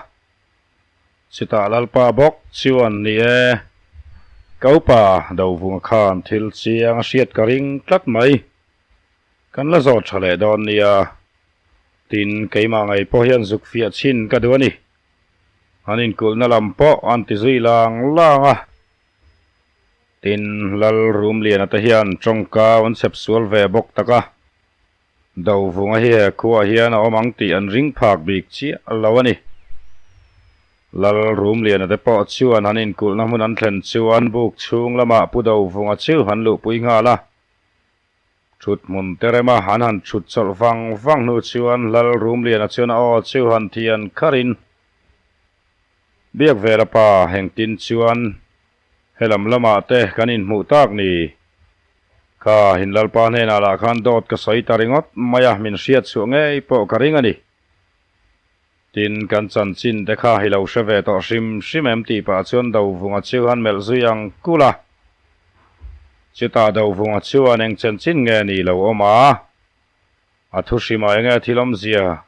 Chutah Lalpa bawk chuan ni e, ka upa Dovunga khan thil chiang a hriat ka ring tlat mai. Kan la zawt tha leh dawn nia. Tin, keimah ngei pawh hian zuk fiah chhin ka duh a ni. An inkulhna lam pawh an ti zui lang lang a. Tin, Lal Rumliana te hian tawngkau an chhep sual ve bawk tak a. Dovunga hi he khuaah hian a awm ang tih an ring phak bik chiah lo a ni. Lal Rumliana te pawh chuan an inkulhna hmun an thlen chuan buk chhung lamah Pu Dovunga chu an luhpui nghal a. Thut hmun te rema an han thut chawlh vang vang hnu chuan Lal Rumliana chuan a aw chu han thian kharin, Biakvela pa engtin chuan Helam lamah te kan inhmuh tak ni. Kha in Lalpa hnenah lah khan dawt ka sawi ta ringawt mai a, min hriat chhuah ngei pawh ka ring a ni. Tin, kan chanchin te kha i lo hre ve tawh hrim hrim em tih pah chuan Dovunga chu han melh zui ang kulh a. Chutah Dovunga chuan eng chanchin nge ni lo awm a? A thu hrimah enge thil awmzia?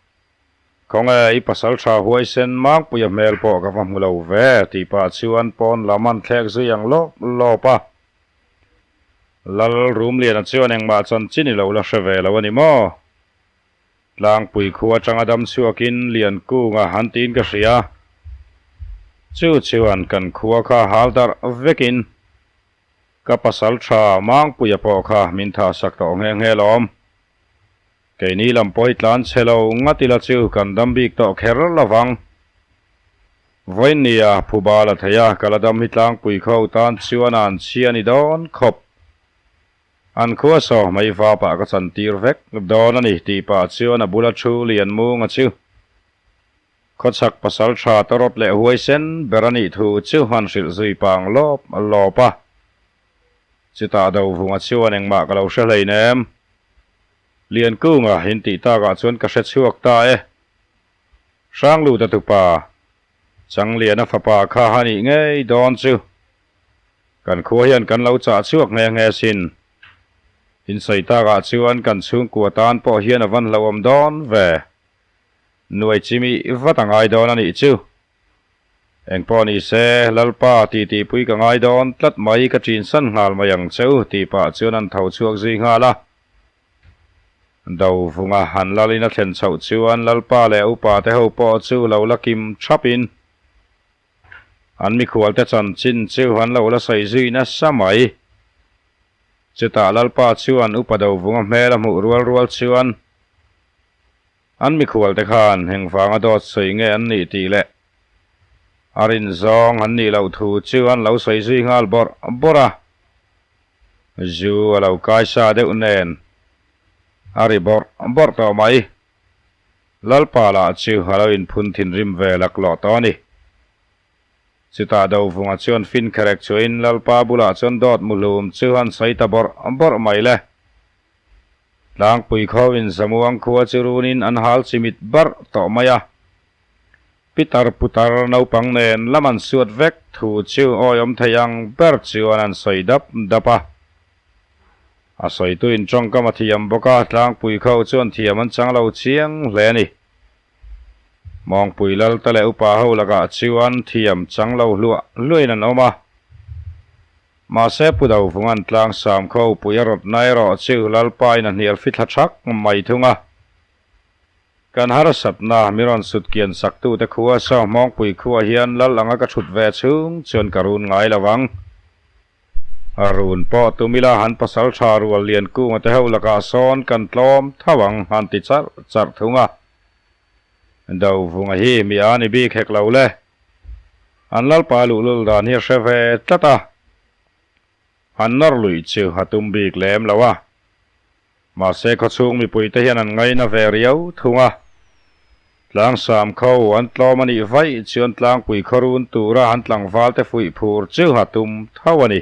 Khawnge i pasal tha huaisen Mangpuia hmel pawh ka va hmu lo ve tih pah chuan pawn lam an thlek zui ang lawp lawp a. Lal Rumliana chuan engmah chanchin i lo la hre ve lo a ni maw? Tlangpui khu atanga dam chhuakin Liankunga an tiin ka hria. Chu chuan kan khua kha hal darh vekin Ka pasal tha Mangpuia pawh kha min thah sak tawh nghe nghe lawm. Keini lam pawh hi tlan chhe lo ngat ila chu kan dam bik tawh kher lovang. Vawiin nia phuba la thei a, ka la dam hi tlangpui kho tan chuan a an chhia a ni dawn khawp. An khua saw mai vapah ka chantir vek dawn a ni tih pah chuan a bula thu Lianmunga chu khawchhak pasal tha tawrawt leh huaisen ber a nih thu chu han hrilh zui pang lawp lawp a. Chutah Dovunga chuan engmah ka lo hre hleinem. Liankunga intih takah chuan ka hre chhuak ta e. Hrangluta tupa, Changliana fapa kha a nih ngei dawn chu. Kan khua hian kan lo chah chhuak nghe nghe sin. Insawi takah chuan kan chhungkua tan pawh hian a van hlauhawm dawn ve. Nuai chimi vat a ngai dawn a nih chu. Engpawh ni se, Lalpa titipui ka ngai dawn tlat mai ka chinsan nghal mai ang cheu tih pah chuan an tho chhuak zui nghal a. Dovunga han lalin a thlen chhoh chuan Lalpa leh upa te ho pawh chu lo la kim thapin an mikhualte chanchin chu an lo la sawi zui nasa mai. Chutah Lalpa chuan upa Dovunga hmel a hmuh rual rual chuan an mikhualte khan heng vanga dawt sawi nge an nih tih leh a rin zawng an nih loh thu chu an lo sawi zui nghal bawrh bawrh a. Zu a lo kai sa deuh nen a ri bawrh bawrh tawh mai. Lalpa lah chu a lo inphun thinrim ve laklawh tawh a ni. Chutah Dovunga chuan fin kherek chuain Lalpa bulah chuan dawt muhlum chu han sawi ta bawrh bawrh mai le. Tlangpui khawin Zamuang khua chu runin an hal chimit barh tawh mai a. Pitar putar naupang nen lam an suat vek thu chu awiawm thei ang ber chuan an sawi dap dap a. A sawituin tawngkam a thiam bawk a, tlangpui kho chuan thiam an chang lo chiang hle a ni. Mawngpui Lalte leh upa ho lakah chuan thiam chang lo hluah hluahin an awm a. Mahse Pu Dovunga'n tlangsam kho pui a rawtna erawh chu Lalpain a hnial fithla thak mai thung a. Kan harsatna mi rawn sut kian saktute khua saw Hmawngpui khuah hian lal anga ka thut ve chhung chuan ka run ngai lo ang. A run pawh tum ila han pasal tha rual lian kunga te ho lakah sawn kan tlawm tho ang han ti charh charh thung a. Dovunga hi mi a ni bik hek lo le. An lalpa luhlul dan hi a hre ve tlat a. Han nawr luih chu a tum bik lem lo a. Mahse khawchhung mipuite hian an ngaina ve riau thung a, tlangsam kho an tlawm a nih vaih chuan tlangpui khaw run tura an tlangvalte fuih phur chu a tum tho a ni.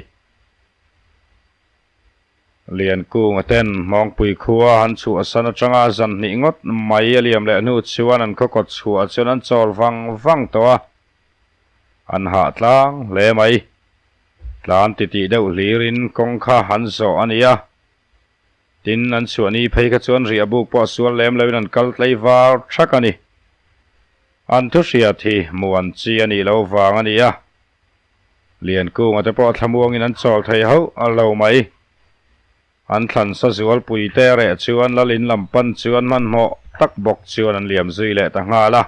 Liankunga ten Hmawngpui khua an chhuahsan atanga zan hnih ngawt mai a liam leh hnu chuan an khaw kawt chhuah chuan an chawl vang vang tawh a, an hah tlang hle mai. Tlan titih deuh hlirin kawng kha an zawh a ni a. Tin, an chhuahni phei kha chuan riah buk pawh sual lem loin an kal tlei var thak a ni. An thu hriat hi muan chi a nih loh vang a ni a. Liankunga te pawh thlamuangin an chawl thei hauh lo mai. An thlansa zualpui te reh chuan lal in lam pan chuan hmanhmawh tak bawk chuan an liam zui leh ta nghal a.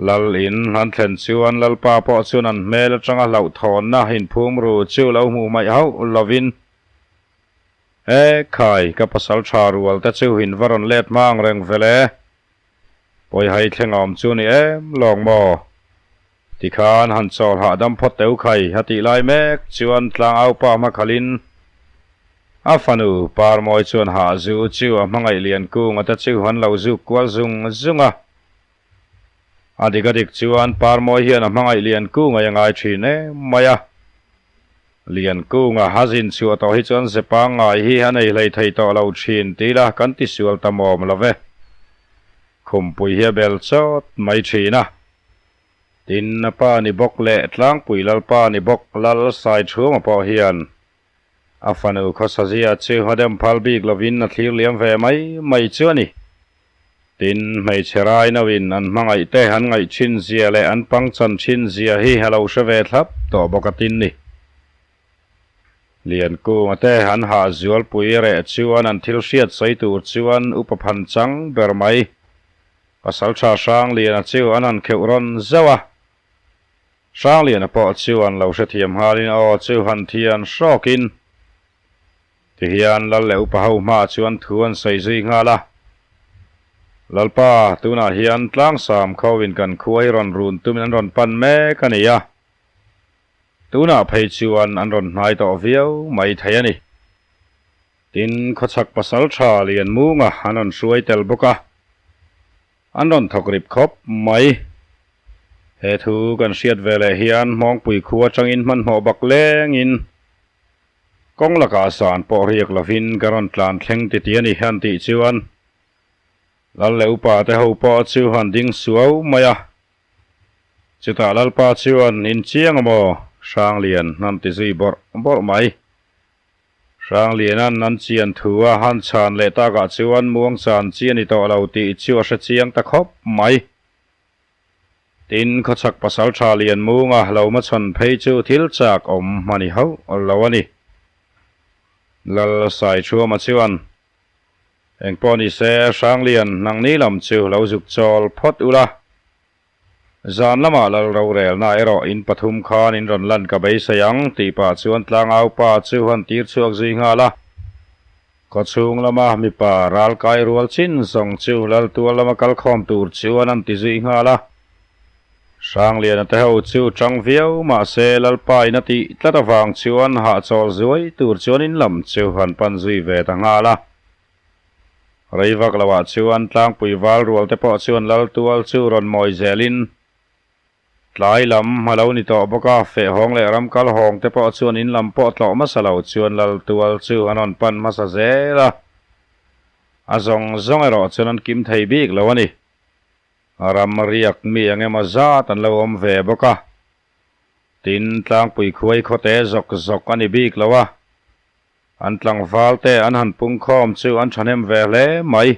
Lal in an thlen chuan Lalpa pawh chuan an hmel atanga hlauhthawnna inphum ru chu lo hmuh hmaih hauh lovin, E khai, ka pasal tha rual te chu in va rawn let hma ang reng vel e. Pawihai thleng a awm chu ni em lawng maw? Tikhan han chawl hahdam phawt teu khai a tih lai mek chuan tlangaupa hmakhalin a fanu Parmawi chuan hahzu chu a hmangaih Liankunga te chu an lo zuk kual zung zung a. A dik a dik chuan Parmawi hian a hmangaih Liankunga i a ngai thin em mai a. Liankunga a zin chhuah tawh hi chuan ze pangngai hi a nei hlei thei tawh lo thin ti ila kan ti sual ta mawm lo ve. Khumpui hi a bel chawt mai thin a. Tin, a pa ni bawk leh Tlangpui Lalpa ni bawk Lal Saichhunga pawh hian a fanu khawsazia chu a dem phal bik lovin a thlir liam ve mai mai chu a ni. Tin, hmeichhe rai nauin an hmangaih te an ngaih thin zia leh an pangchan thin zia hi a lo hre ve thlap tawh bawk a tin ni. Liankunga te an hah zualpui reh chuan an thil hriat sawi tur chuan upa phan chang ber mai. Pasaltha Hrangliana chu an han kheuh rawn zauh a. Hrangliana pawh chuan lo hrethiam nghalin aw chu han thian hrawkin Tihian lal leh upa ho hmaah chuan thu an sawi zui nghal a. Lalpa, tunah hian tlangsam kho in kan khua hi rawn run tumin an rawn pan mek a ni a. Tunah phei chuan an rawn hnai tawh viau mai thei a ni. Tin, khawchhak pasal tha Lianmunga an rawn hruai tel bawk a, an rawn thawk rip khawp mai. He thu kan hriat ve leh hian Hmawngpui khua atangin hmanhmawh bak lengin kawng lakah san pawh riak lovin ka rawn tlan thleng titi a ni han tih chuan Lal leh upa te ho pawh chu han ding suau mai a. Chutah Lalpa chuan inchiang amaw Hranglian han ti zui bawrh bawrh mai. Hrangliana'n an chian thu a han chhan leh takah chuan muang chan chi a ni tawh lo tih chu a hre chiang ta khawp mai. Tin, khawchhak pasaltha Lianmunga lo hmachhawn phei chu thil chak awm a ni hauh lo a ni. Lal Saithuama chuan, Engpawh ni se, Hranglian nangni lam chu lo zuk chawl phawt ula. Zan lamah lal rorelna erawh in pathum khan in rawn lan ka beisei ang tih pah chuan tlangau pa chu han tir chhuak zui nghal a. Khawchhung lama mipa ral kai rual chin zawng chu lal tual lama kal khawm tur chuan an ti zui nghal a. Hrangliana te ho chu tang viau mahse Lalpa in a tih tlat avang chuan hahchawl zuai tur chuan in lam chu han pan zui ve ta nghal a. Rei vak loah chuan tlangpui val rual te pawh chuan lal tual chu rawn mawi zelin tlai lam a lo ni tawh bawk a, fehhawng leh ram kal hawng te pawh chuan in lam pawh tlawh hmasa lo chuan lal tual chu an rawn pan hmasa zel a, a zawng zawng erawh chuan an kim thei bik lo a ni. Ram riak mi eng emaw zat an lo awm ve bawk a, tin tlangpui khuai khawte zawk zawk a ni bik lo a. An tlangval te an han pungkhawm chu an thahnem ve hle mai.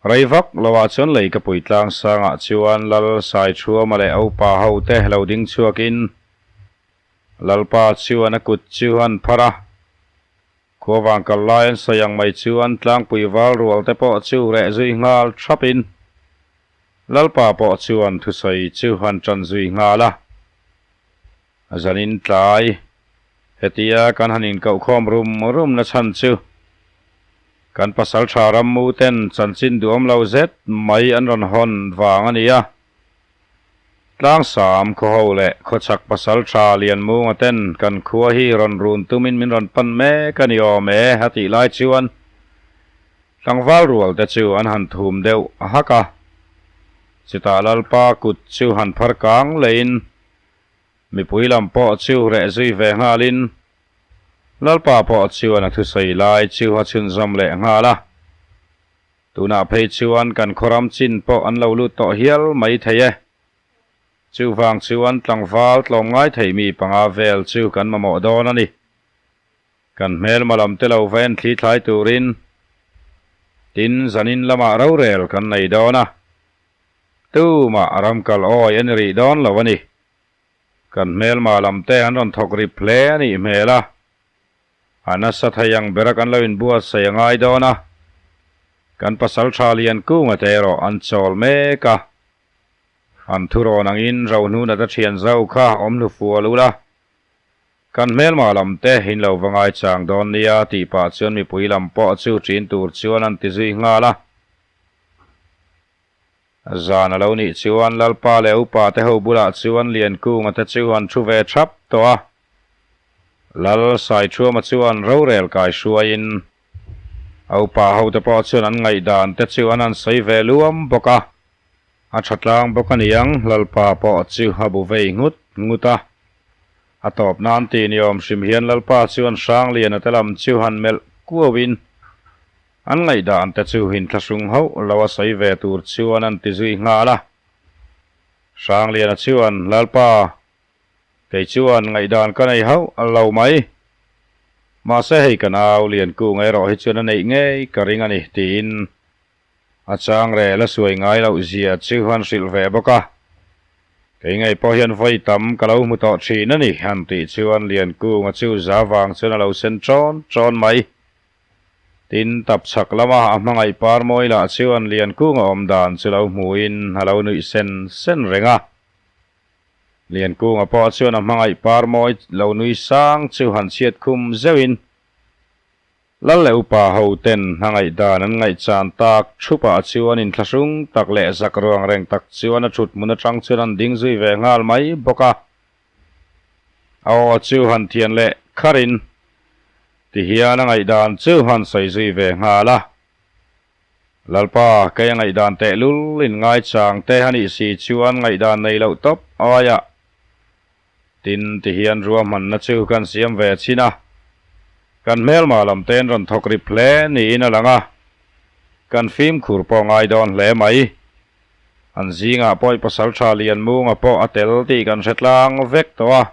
Rei vak loah chuan Leikapui tlangsangah chuan Lal Saithuama leh Opa ho te lo ding chhuakin Lalpa chuan a kut chu an phar a. Khuavang kal lai an sawi ang mai chuan tlangpui val rual te pawh chu reh zui nghal thapin Lalpa pawh chuan thusawi chu an tan zui nghal a. Zanin tlai, hetia kan han inkohkhawm rum rum na chhan chu kan pasaltha rammu ten chanchin duhawm lo zet mai an rawn hawn vang a ni a. Tlangsam khawho leh khawchhak pasaltha Lianmunga ten kan khua hi rawn run tumin min rawn pan mek a ni awm e a tih lai chuan tlangval rual te chu an han thum deuh hak a. Chutah Lalpa kut chu han phar kang leiin Mipui lam pawh chu reh zui ve nghalin Lalpa pawh chuan a thusawi lai chu a chhunzawm leh nghal a. Tunah phei chuan kan khawram chin pawh an lo lut tawh hial mai thei e. Chuvang chuan tlangval tlawm ngai thei mi panga vel chu kan mamawh dawn a ni. Kan hmelma lam te lo va en thli thlai turin tin zanin lamah rorel kan nei dawn a. Tumah ram kal awi a ni rih dawn lo a ni. Kan hmelma lam te an rawn thawk rip hle a nih hmel a. A nasa thei ang bera kan lo inbuatsaih a ngai dawn a. Kan pasal tha lian kunga te erawh an chawl mek a. An thurawn angin Rohnuna te thian zo kha awm hnu fual ula. Kan hmelma lam te in lo va ngaichang dawn nia tih pah chuan mipui lam pawh chu ṭin tur chuan an ti zui nghal a. Zan a lo nih chuan Lalpa leh upa te ho bulah chuan Liankunga te chu an thu ve thap tawh a. Lal Saithuama chuan rorel kai hruaiin a upa ho te pawh chuan an ngaihdan te chu an han sawi ve luam bawk a. A tha tlang bawk a niang, Lalpa pawh chu a bu vei nghut nghut a. A tawp nan tih ni awm hrim hian Lalpa chuan Hrangliana te lam chu han melh kuauin An ngaihdan te chu inthlahrung hauh lo a sawi ve tur chuan an ti zui nghal a. Hrangliana chuan, Lalpa, kei chuan ngaihdan ka nei hauh lo mai. Mahse hei ka nau Liankung erawh hi chuan a neih ngei ka ring a ni, tiin a chang rel a suai ngai loh zia chu an hrilh ve bawk a. Kei ngei pawh hian vawi tam ka lo hmu tawh thin a ni, an tih chuan Liankunga chu za vang chuan a lo sen ṭawn ṭawn mai. Tin, tap chhak lama a hmangaih par mawi lah chuan Liankunga awm dan chu lo hmuin a lo nuih sen sen reng a. Liankunga pawh chuan a hmangaih par mawi lo nui sang chu han chhiat khum zeuhin, Lal leh upa ho ten a ngaihdan an ngaihchan tak thupah chuan inthlahrung tak leh zak ruang reng tak chuan a thut hmun atang chuan an ding zui ve nghal mai bawk a. A aw chu han thian leh kharin tihian a ngaihdan chu han sawi zui ve nghal a. Lalpa, kei a ngaihdan tehlul in ngaichang te a nih si chuan ngaihdan nei loh tawp aiah Tin, tihian ruahmanna chu kan siam ve chin a, kan hmelma lam te an rawn thawk rip hle niin a lang a, kan fimkhur pawh ngai dawn hle mai. An zingah pawh i pasaltha Lianmunga pawh a tel tih kan hre tlang vek tawh a,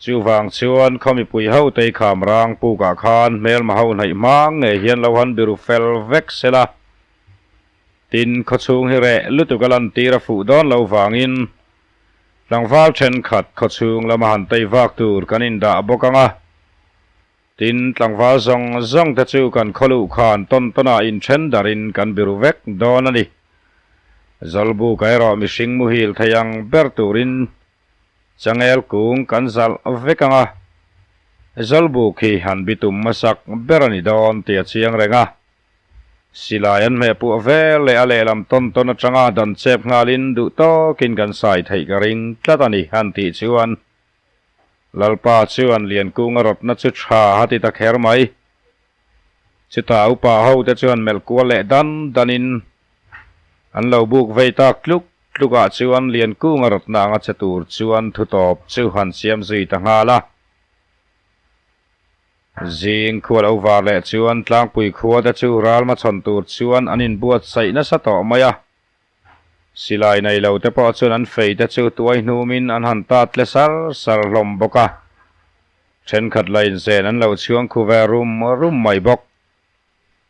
chuvang chuan khaw mipui ho te i kham rang pukah khan hmelma ho hnaih hmang ngei hian lo han biru fel vek sela. Tin, khawchhung hi reh lutuk a lantir a fuh dawn lo vangin Tlangval thenkhat khawchhung lama han tei vak tur kan indah bawk ang a, tin tlangval zawng zawng te chu kan khawluh khan tawn tawnah inthen darin kan biru vek dawn a ni. Zawlbuk erawh mihring muhil thei ang ber turin changel kung kan zalh vek ang a, Zawlbuk hi han bitum hmasak ber a ni dawn tih a chiang reng a. Silai an hmeh puah vel leh a lehlam tawn tawn atanga dan chep nghalin duh tawkin kan sai theih ka ring tlat a ni han tih chuan Lalpa chuan Liankunga rawtna chu tha a ti ta kher mai. Chutah upa ho te chuan melh kual leh dan danin an lo buk vei tak tluk tlukah chuan Liankunga rawtna anga che tur chuan thutawp chu han siam zui ta nghal a. Zing khua lo var leh chuan tlangpui khua te chu ral hmachhawn tur chuan an inbuatsaih nasa tawh mai a. Silai nei lo te pawh chuan an fei te chu tuai hnumin an han tat tle sar sar hlawm bawk a. Thenkhat la inzen an lo chhuang khu ve rum rum mai bawk.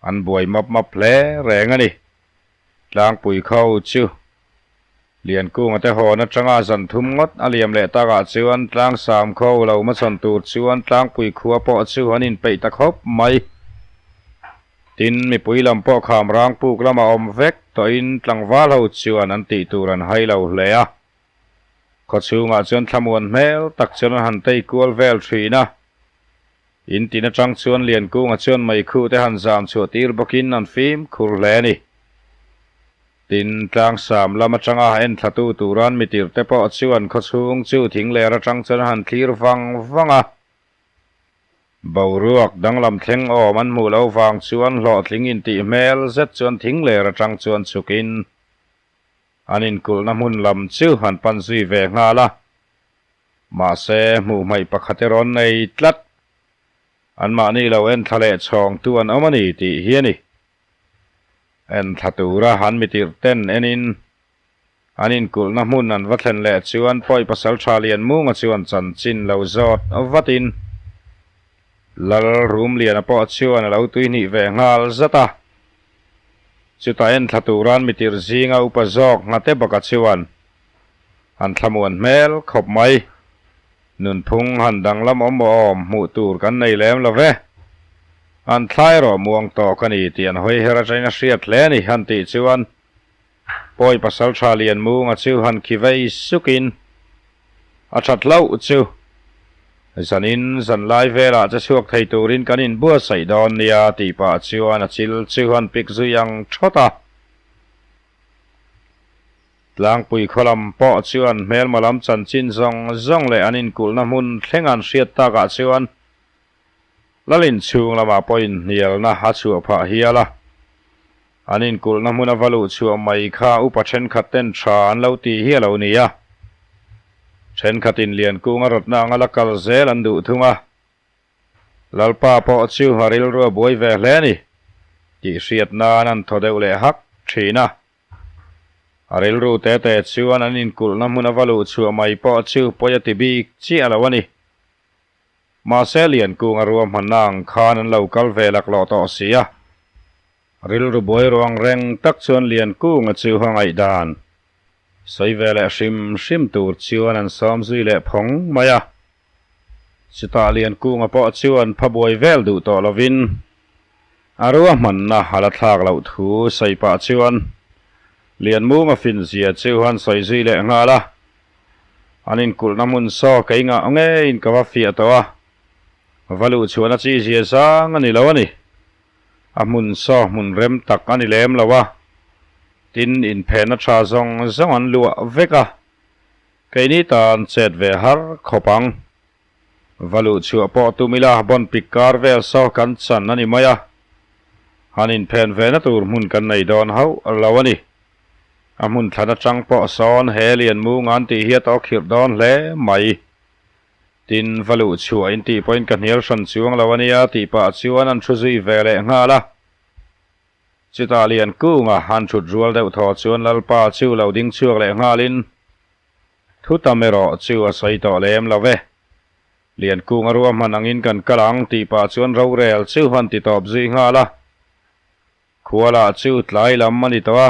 An buai map map hle reng a ni. Tlangpui kho chu Liankunga te hawn atanga zan thum ngawt a liam leh takah chuan Tlangsam kho lo hmachhawn tur chuan Tlangpui khua pawh chu an inpeih ta khawp mai. Tin, mipui lam pawh kham rang puk lama awm vek tawhin tlangval ho chuan an tih tur an hai lo hle a. Khawchhungah chuan thlamuan hmel tak chuan an han tei kual vel thin a. In tin atang chuan Liankunga chuan meikhu te han zam chhuah tir bawkin an fimkhur hle a ni. Tin, tlangsam lam atanga en thlatu turan mitir te pawh chuan khawchhung chu thing ler atang chuan a han thlir vang vang a. Boruak danglam thleng awm an hmuh loh vang chuan hlawhtling intih hmel zet chuan thing ler atang chuan chhukin an inkulhna hmun lam chu han pan zui ve nghal a. Mahse, hmuh hmaih pakhat erawh an nei tlat. Anmahni lo en thla leh chhawngtu an awm a ni tih hi a ni. En thla tura an mitirh ten enin an inkulhna hmun an va thlen leh chuan pawi pasal tha Lianmunga chuan chanchin lo zawt vatin Lal Rumliana pawh chuan a lo tuihnih ve nghal zat a. Chutah en thla tura an mitirh zinga upa zawk nghate baka chuan An thlamuan hmel khawp mai. Nunphung han danglam awm awm hmuh tur kan nei lem lo ve. An thlai rawh muang tawk a ni tih an hawi her atangin a hriat hle a ni han tih chuan Pawi Pasaltha Lianmunga chu han khi vei sukin a that hlauh chu zanin zanlai velah che chhuak thei turin kan inbuatsaih dawn nia tih pah chuan a chil chu han pik zui ang thawt a. Tlangpui khaw lam pawh chuan hmelma lam chanchin zawng zawng leh an inkulhna hmun thleng an hriat takah chuan Lal inchhung lamah pawh inhnialna a chhuah phah hial a. An inkulhna hmun a va luh chhuah mai kha upa thenkhat ten tha an lo ti hi a lo ni a. Thenkhatin Liankunga rawtna anga la kal zel an duh thung a. Lalpa pawh chu a rilru a buai ve hle a ni tih hriat nan an thaw deuh leh hak thin a. A rilru te te chuan an inkulhna hmun a va luh chhuah mai pawh chu pawi a ti bik chiah lo a ni. Mahse Liankunga ruahmanna ang khan an lo kal ve laklawh tawh si a. Rilru buai ruang reng tak chuan Liankunga chu a ngaihdan sawi ve leh hrim hrim tur chuan an sawm zui leh phawng mai a. Chutah Liankunga pawh chuan pha buai vel duh tawh lovin a ruahmanna a la thlak loh thu sawi pah chuan Lianmunga finzia chu an sawi zui leh nghal a. An inkulhna hmun saw kei ngah ngeiin ka va fiah tawh a. Va luh chhuahna chi zia zang a ni lo a ni. A hmun saw hmun rem tak a ni lem lo a. Tin, inphenna tha zawng zawng an luah vek a. Keini tan chet ve har khawp ang. Va luh chhuah pawh tum ila bon pik kar vel saw kan chan a ni mai a. Han inphen ve na tur hmun kan nei dawn hauh lo a ni. A hmun thlan atang pawh sawn he Lianmunga an tih hi a tawk khirh dawn hle mai. Tin, va luh chhuah in tih pawhin ka hnial hran chuang lo a nia tih pah chuan an thu zui ve leh nghal a. Chutah lian kunga han thut rual deuh thaw chuan Lalpa chu lo ding chhuak leh nghalin, Thu tam erawh chu a sawi tawh lem lo ve. Lian kunga ruahman angin kan kal ang tih pah chuan rorel chu han ti tawp zui nghal a. Khualah chu tlai lam a ni tawh a,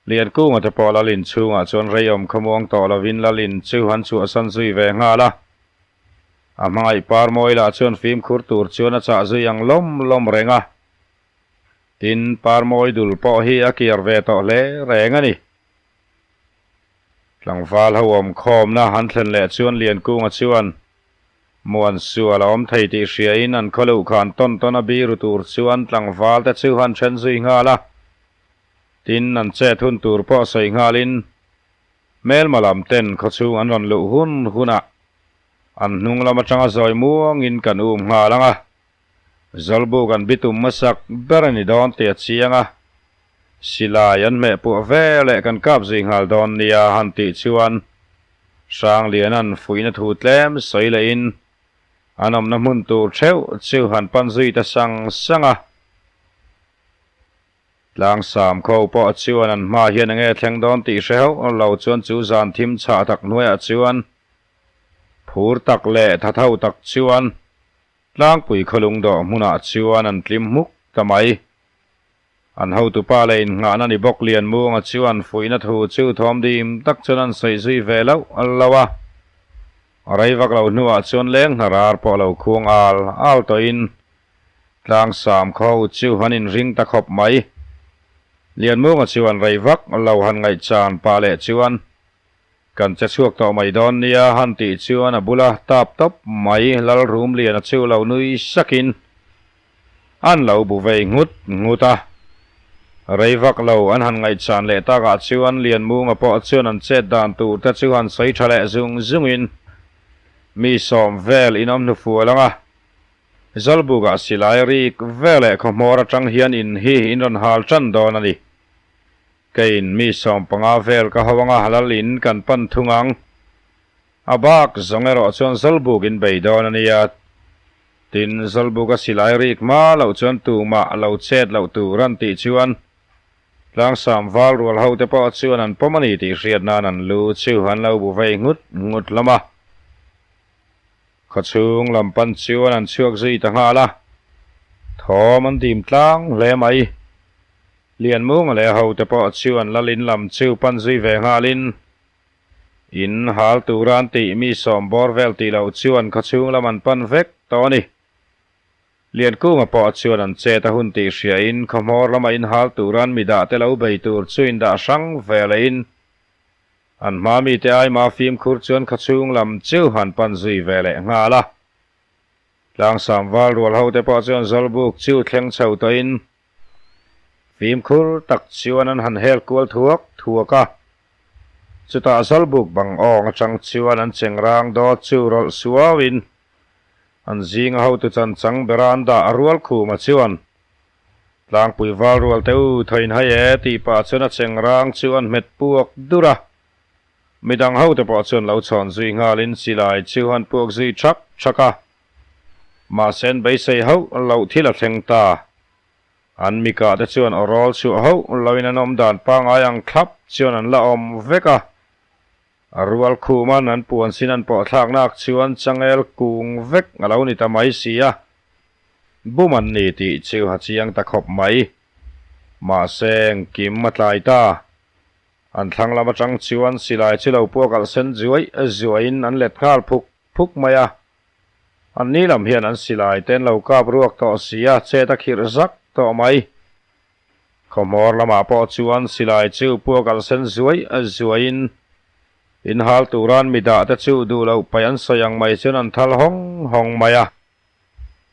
Liankunga te pawh Lalin chhungah chuan reiawm khawmuang tawh lovin Lalin chu an chhuahsan zui ve nghal a. A hmangaih Parmawi lah chuan fimkhur tur chuan a chah zui ang lawm lawm reng a. Tin, Parmawi dul pawh hi a kiar ve tawh hle reng a ni. Tlangval ho awmkhawmna an thlen leh chuan Liankunga chuan Muan sual a awm thei tih hriain an khaw luh khan tawn tawn a biru tur chuan tlangval te chu han then zui nghal a. Tin, an chet hun tur pawh sawi nghalin hmelma lam ten khawchhung an rawn luh hun hunah an hnung lam atanga zawi muangin kan um nghal ang a. Zawlbuk an bitum hmasak ber a ni dawn tih a chiang a. Silai an hmeh puah ve leh kan kap zui nghal dawn nia han tih chuan Hrangliana'n fuihna thu tlem sawi lehin an awmna hmun tur theuh chu han pan zui ta sang sang a. Tlangsam kho pawh chuan an hma hian enge thleng dawn tih hre hauh lo chuan chu zan thim chhah tak hnuaiah chuan phur tak leh thatho tak chuan Tlangpui khawlung dawh hmunah chuan an tlim hmuk ta mai. An hotupa leh innghahna ni bawk Lianmuanga chuan fuihna thu chu thawm dim tak chuan an sawi zui ve loh lo a. Rei vak lo hnuah chuan leng hna rar pawh lo khuang al al tawhin Tlangsam khaw chu an inring ta khawp mai. Lianmuanga chuan rei vak lo han ngaihchan pah leh chuan Kan che chhuak tawh mai dawn nia han tih chuan a bula tap tawp mai Lalrumliana chu lo nui sakin an lo bu vei nghut nghut a. Rei vak lo an han ngaihchan leh takah chuan Lianmunga pawh chuan an chet dan tur te chu han sawi tha leh zung zungin mi sawm vel in awm hnufual ang a. Zawlbukah silai rik veleh khawhmawr atang hian in hi in rawn hal tan dawn a ni. Keiin mi 15 vel ka ho anga halal in kan pan thung ang. A bak zawng erawh chuan Zawlbuk in bei dawn a nia. Tin, Zawlbuk a silai rik hma loh chuan tumah lo chet loh tur an tih chuan Tlangsam val rual ho te pawh chuan an pawm a ni tih hriat nan an lu chu an lo bu vei nghut nghut hlawm a. Khawchhung lam pan chuan an chhuak zui ta nghal a, thawm an dim tlang hle mai. Lianmunga leh hote pawh chuan Lalin lam chu pan zui ve nghalin, In hal tura an tih mi sawm bawr vel tih loh chuan khawchhung lam an pan vek tawh a ni. Liankunga pawh chuan an chet a hun tih hriain khawhmawr lama in hal tura an mi dah te lo bei tur chu in dah hrang ve lehin an hma mite aima fimkhur chuan khawchhung lam chu han pan zui ve leh nghal a. Tlangsam val rual hote pawh chuan Zawlbuk chu thleng chho tawhin Fimkhur tak chuan an han hel kual thuak thuak a, chutah Zawlbuk bang awng atang chuan an chengrang dawt chu rawlh suauin an zinga hotu chanchang bera an dah a rual khuma chuan Tlangpui val rual te u thaw in hai e tih pah chuan a chengrang chu an hmet puak dur a, midang hote pawh chuan lo chhawn zui nghalin silai chu an puak zui thak thak a. Mahse an beisei hauh loh thil a thleng ta. An mikah te chuan aw rawl chhuah hauh loin an awm dan pangngai ang thlap chuan an la awm vek a. A rual khuman an puan sin an pawh thlaknak chuan changel kung vek a lo ni ta mai si a. Bum an ni tih chu a chiang ta khawp mai. Mahse engkim a tlai ta. An thlang lam atang chuan silai chu lo puak alh sen zuai zuaiin an let nghal phuk phuk mai a. An ni lam hian an silai te an lo kap ruak tawh si a, chet a khirh zak tawh mai. Khawhmawr lamah pawh chuan silai chu puak alh sen zuai zuaiin in hal turan mi dah te chu duh loh paih an sawi ang mai chuan an thal hawng hawng mai a.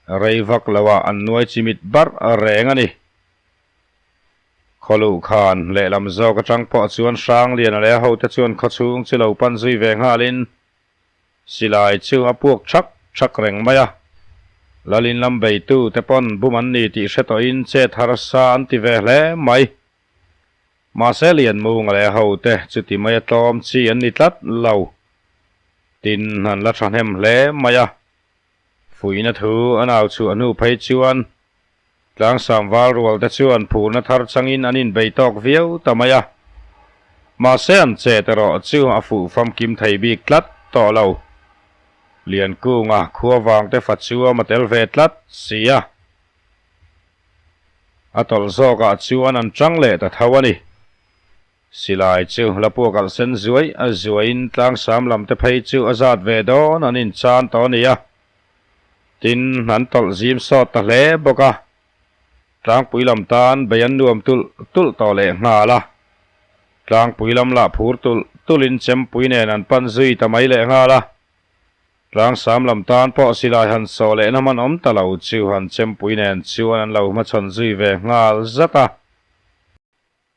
Rei vak loah an nuai chimit barh reng a ni. Khawluh khan lehlam zawk atang pawh chuan Hrangliana leh a hote chuan khawchhung chu lo pan zui ve nghalin silai chu a puak thak thak reng mai a. Lalin lam beitu te pawn bum an ni tih hre tawhin chet harsa an ti ve hle mai. Mahse Lianmunga leh a hote chuti mai a tlawm chi an ni tlat lo. Tin, an la thahnem hle mai a. Fuihna thu a nau chhuah hnu phei chuan Tlangsam val rual te chuan phurna thar changin an inbei tawk viau ta mai a. Mahse an chet erawh chu a fuh famkim thei bik tlat tawh lo. Liankunga khua vang te fa chuam a tel ve tlat si a. A tawlh zawkah chuan an chang leh ta tho a ni. Silai chu la puak alh sen zuai a zuaiin tlangsam lam te phei chu a zat ve dawn an inchan tawh a ni a. Tin, an tawlh zim sawt ta hle bawk a. Tlangpui lam tan bei an nuam tulh tulh tawh leh nghal a. Tlangpui lam lah phur tulh tulhin chempui nen an pan zui ta mai leh nghal a. Tlangsam lam tan pawh silai han sawh lehna hman awm ta lo chu han chempui nen chuan an lo hmachhawn zui ve nghal zat a.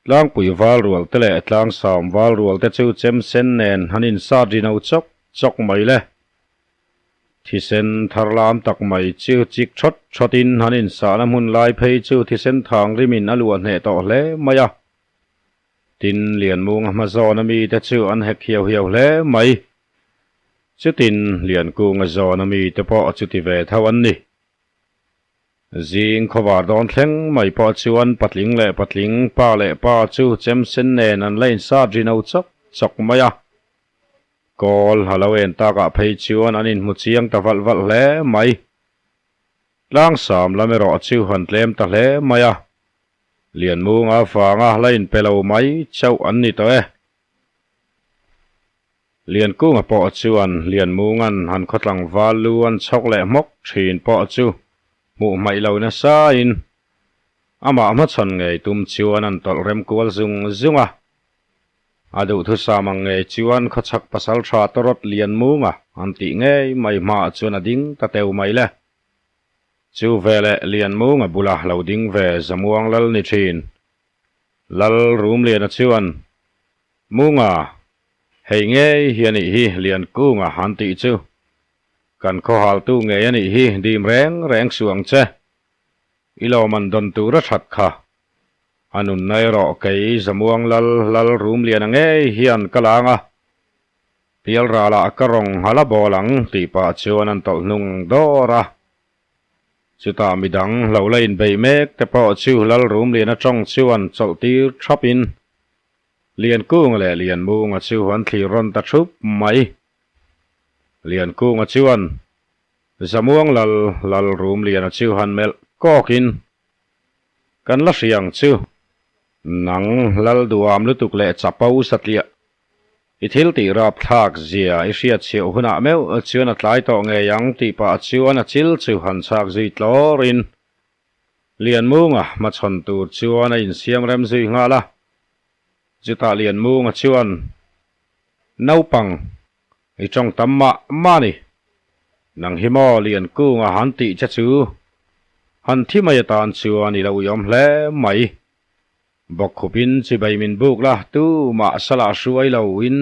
Tlangpui val rual te leh tlangsam val rual te chu chem sen nen han insat ri no chawk chawk mai le. Thisen thar lam tak mai chu chik thawt thawt in han insahna hmun lai phei chu thisen thang rim in a luah hneh tawh hle mai a. Tin, Lianmunga hma zawn a mi te chu an hek hiau hiau hle mai. Chutin Liankunga zawn a mi te pawh chuti ve tho an ni. Zing khawvar dawn thleng mai pawh chuan patling leh patling, pa leh pa chu chem sen nen an la insat ri no chawk chawk mai a. Kawl a lo en takah phei chuan an inhmu chiang ta valh valh hle mai. Tlangsam lam erawh chu han tlem ta hle mai a. Lianmunga vanga la inpe lo mai chauh an ni tawh e. Liankunga pawh chuan Lianmunga'n han khawtlangval lu an chhawk leh hmawk thin pawh chu hmuh hmaih lo nasain amah hmachhawn ngei tum chuan an tawlh rem kual zung zung a. A duhthusam ang ngei chuan khawchhak pasal tha tawrawt Lianmunga an tih ngei mai hmaah chuan a ding ta teu mai le. Chu veleh Lianmunga bula lo ding ve Zamuang lal ni thin Lal Rumliana chuan, Munga, hei ngei hi a nih hi Liankunga han tih chu. Kan khawhaltu ngei a nih hi dim reng reng suh ang che. I lawm an dawn tur a that kha. A nunna erawh kei Zamuang Lal Lal Rumliana ngei hian ka lang a. Pialralah ka rawng hala bawl ang tih pah chuan an tawlh hnung dawr a. Chutah midang lo la inbeih mek te pawh chu Lalrumliana tawng chuan chawlh tir thap in Liankunga leh Lianmunga chu an thlir rawn ta thup mai. Liankunga chuan Zamuang Lal Lalrumliana chu han melh kawk in Kan la hria ang chu, nang Lalduam lutuk leh chapo satliah I thil tih rapthlak zia i hriat chhiah hunah meuh chuan a tlai tawh ngei ang tih pah chuan a chil chu han chhak zui tlawrin Lianmunga hmachhawn tur chuan a insiam rem zui nghal a. Chutah Lianmunga chuan, Naupang, i tawng tam mah mah ni. Nang hi maw Liankunga han tih che chu han thi mai atan chuan i lo uiawm hle mai. Bawkkhupin chibai min buk la, tu mah salah hruai lo in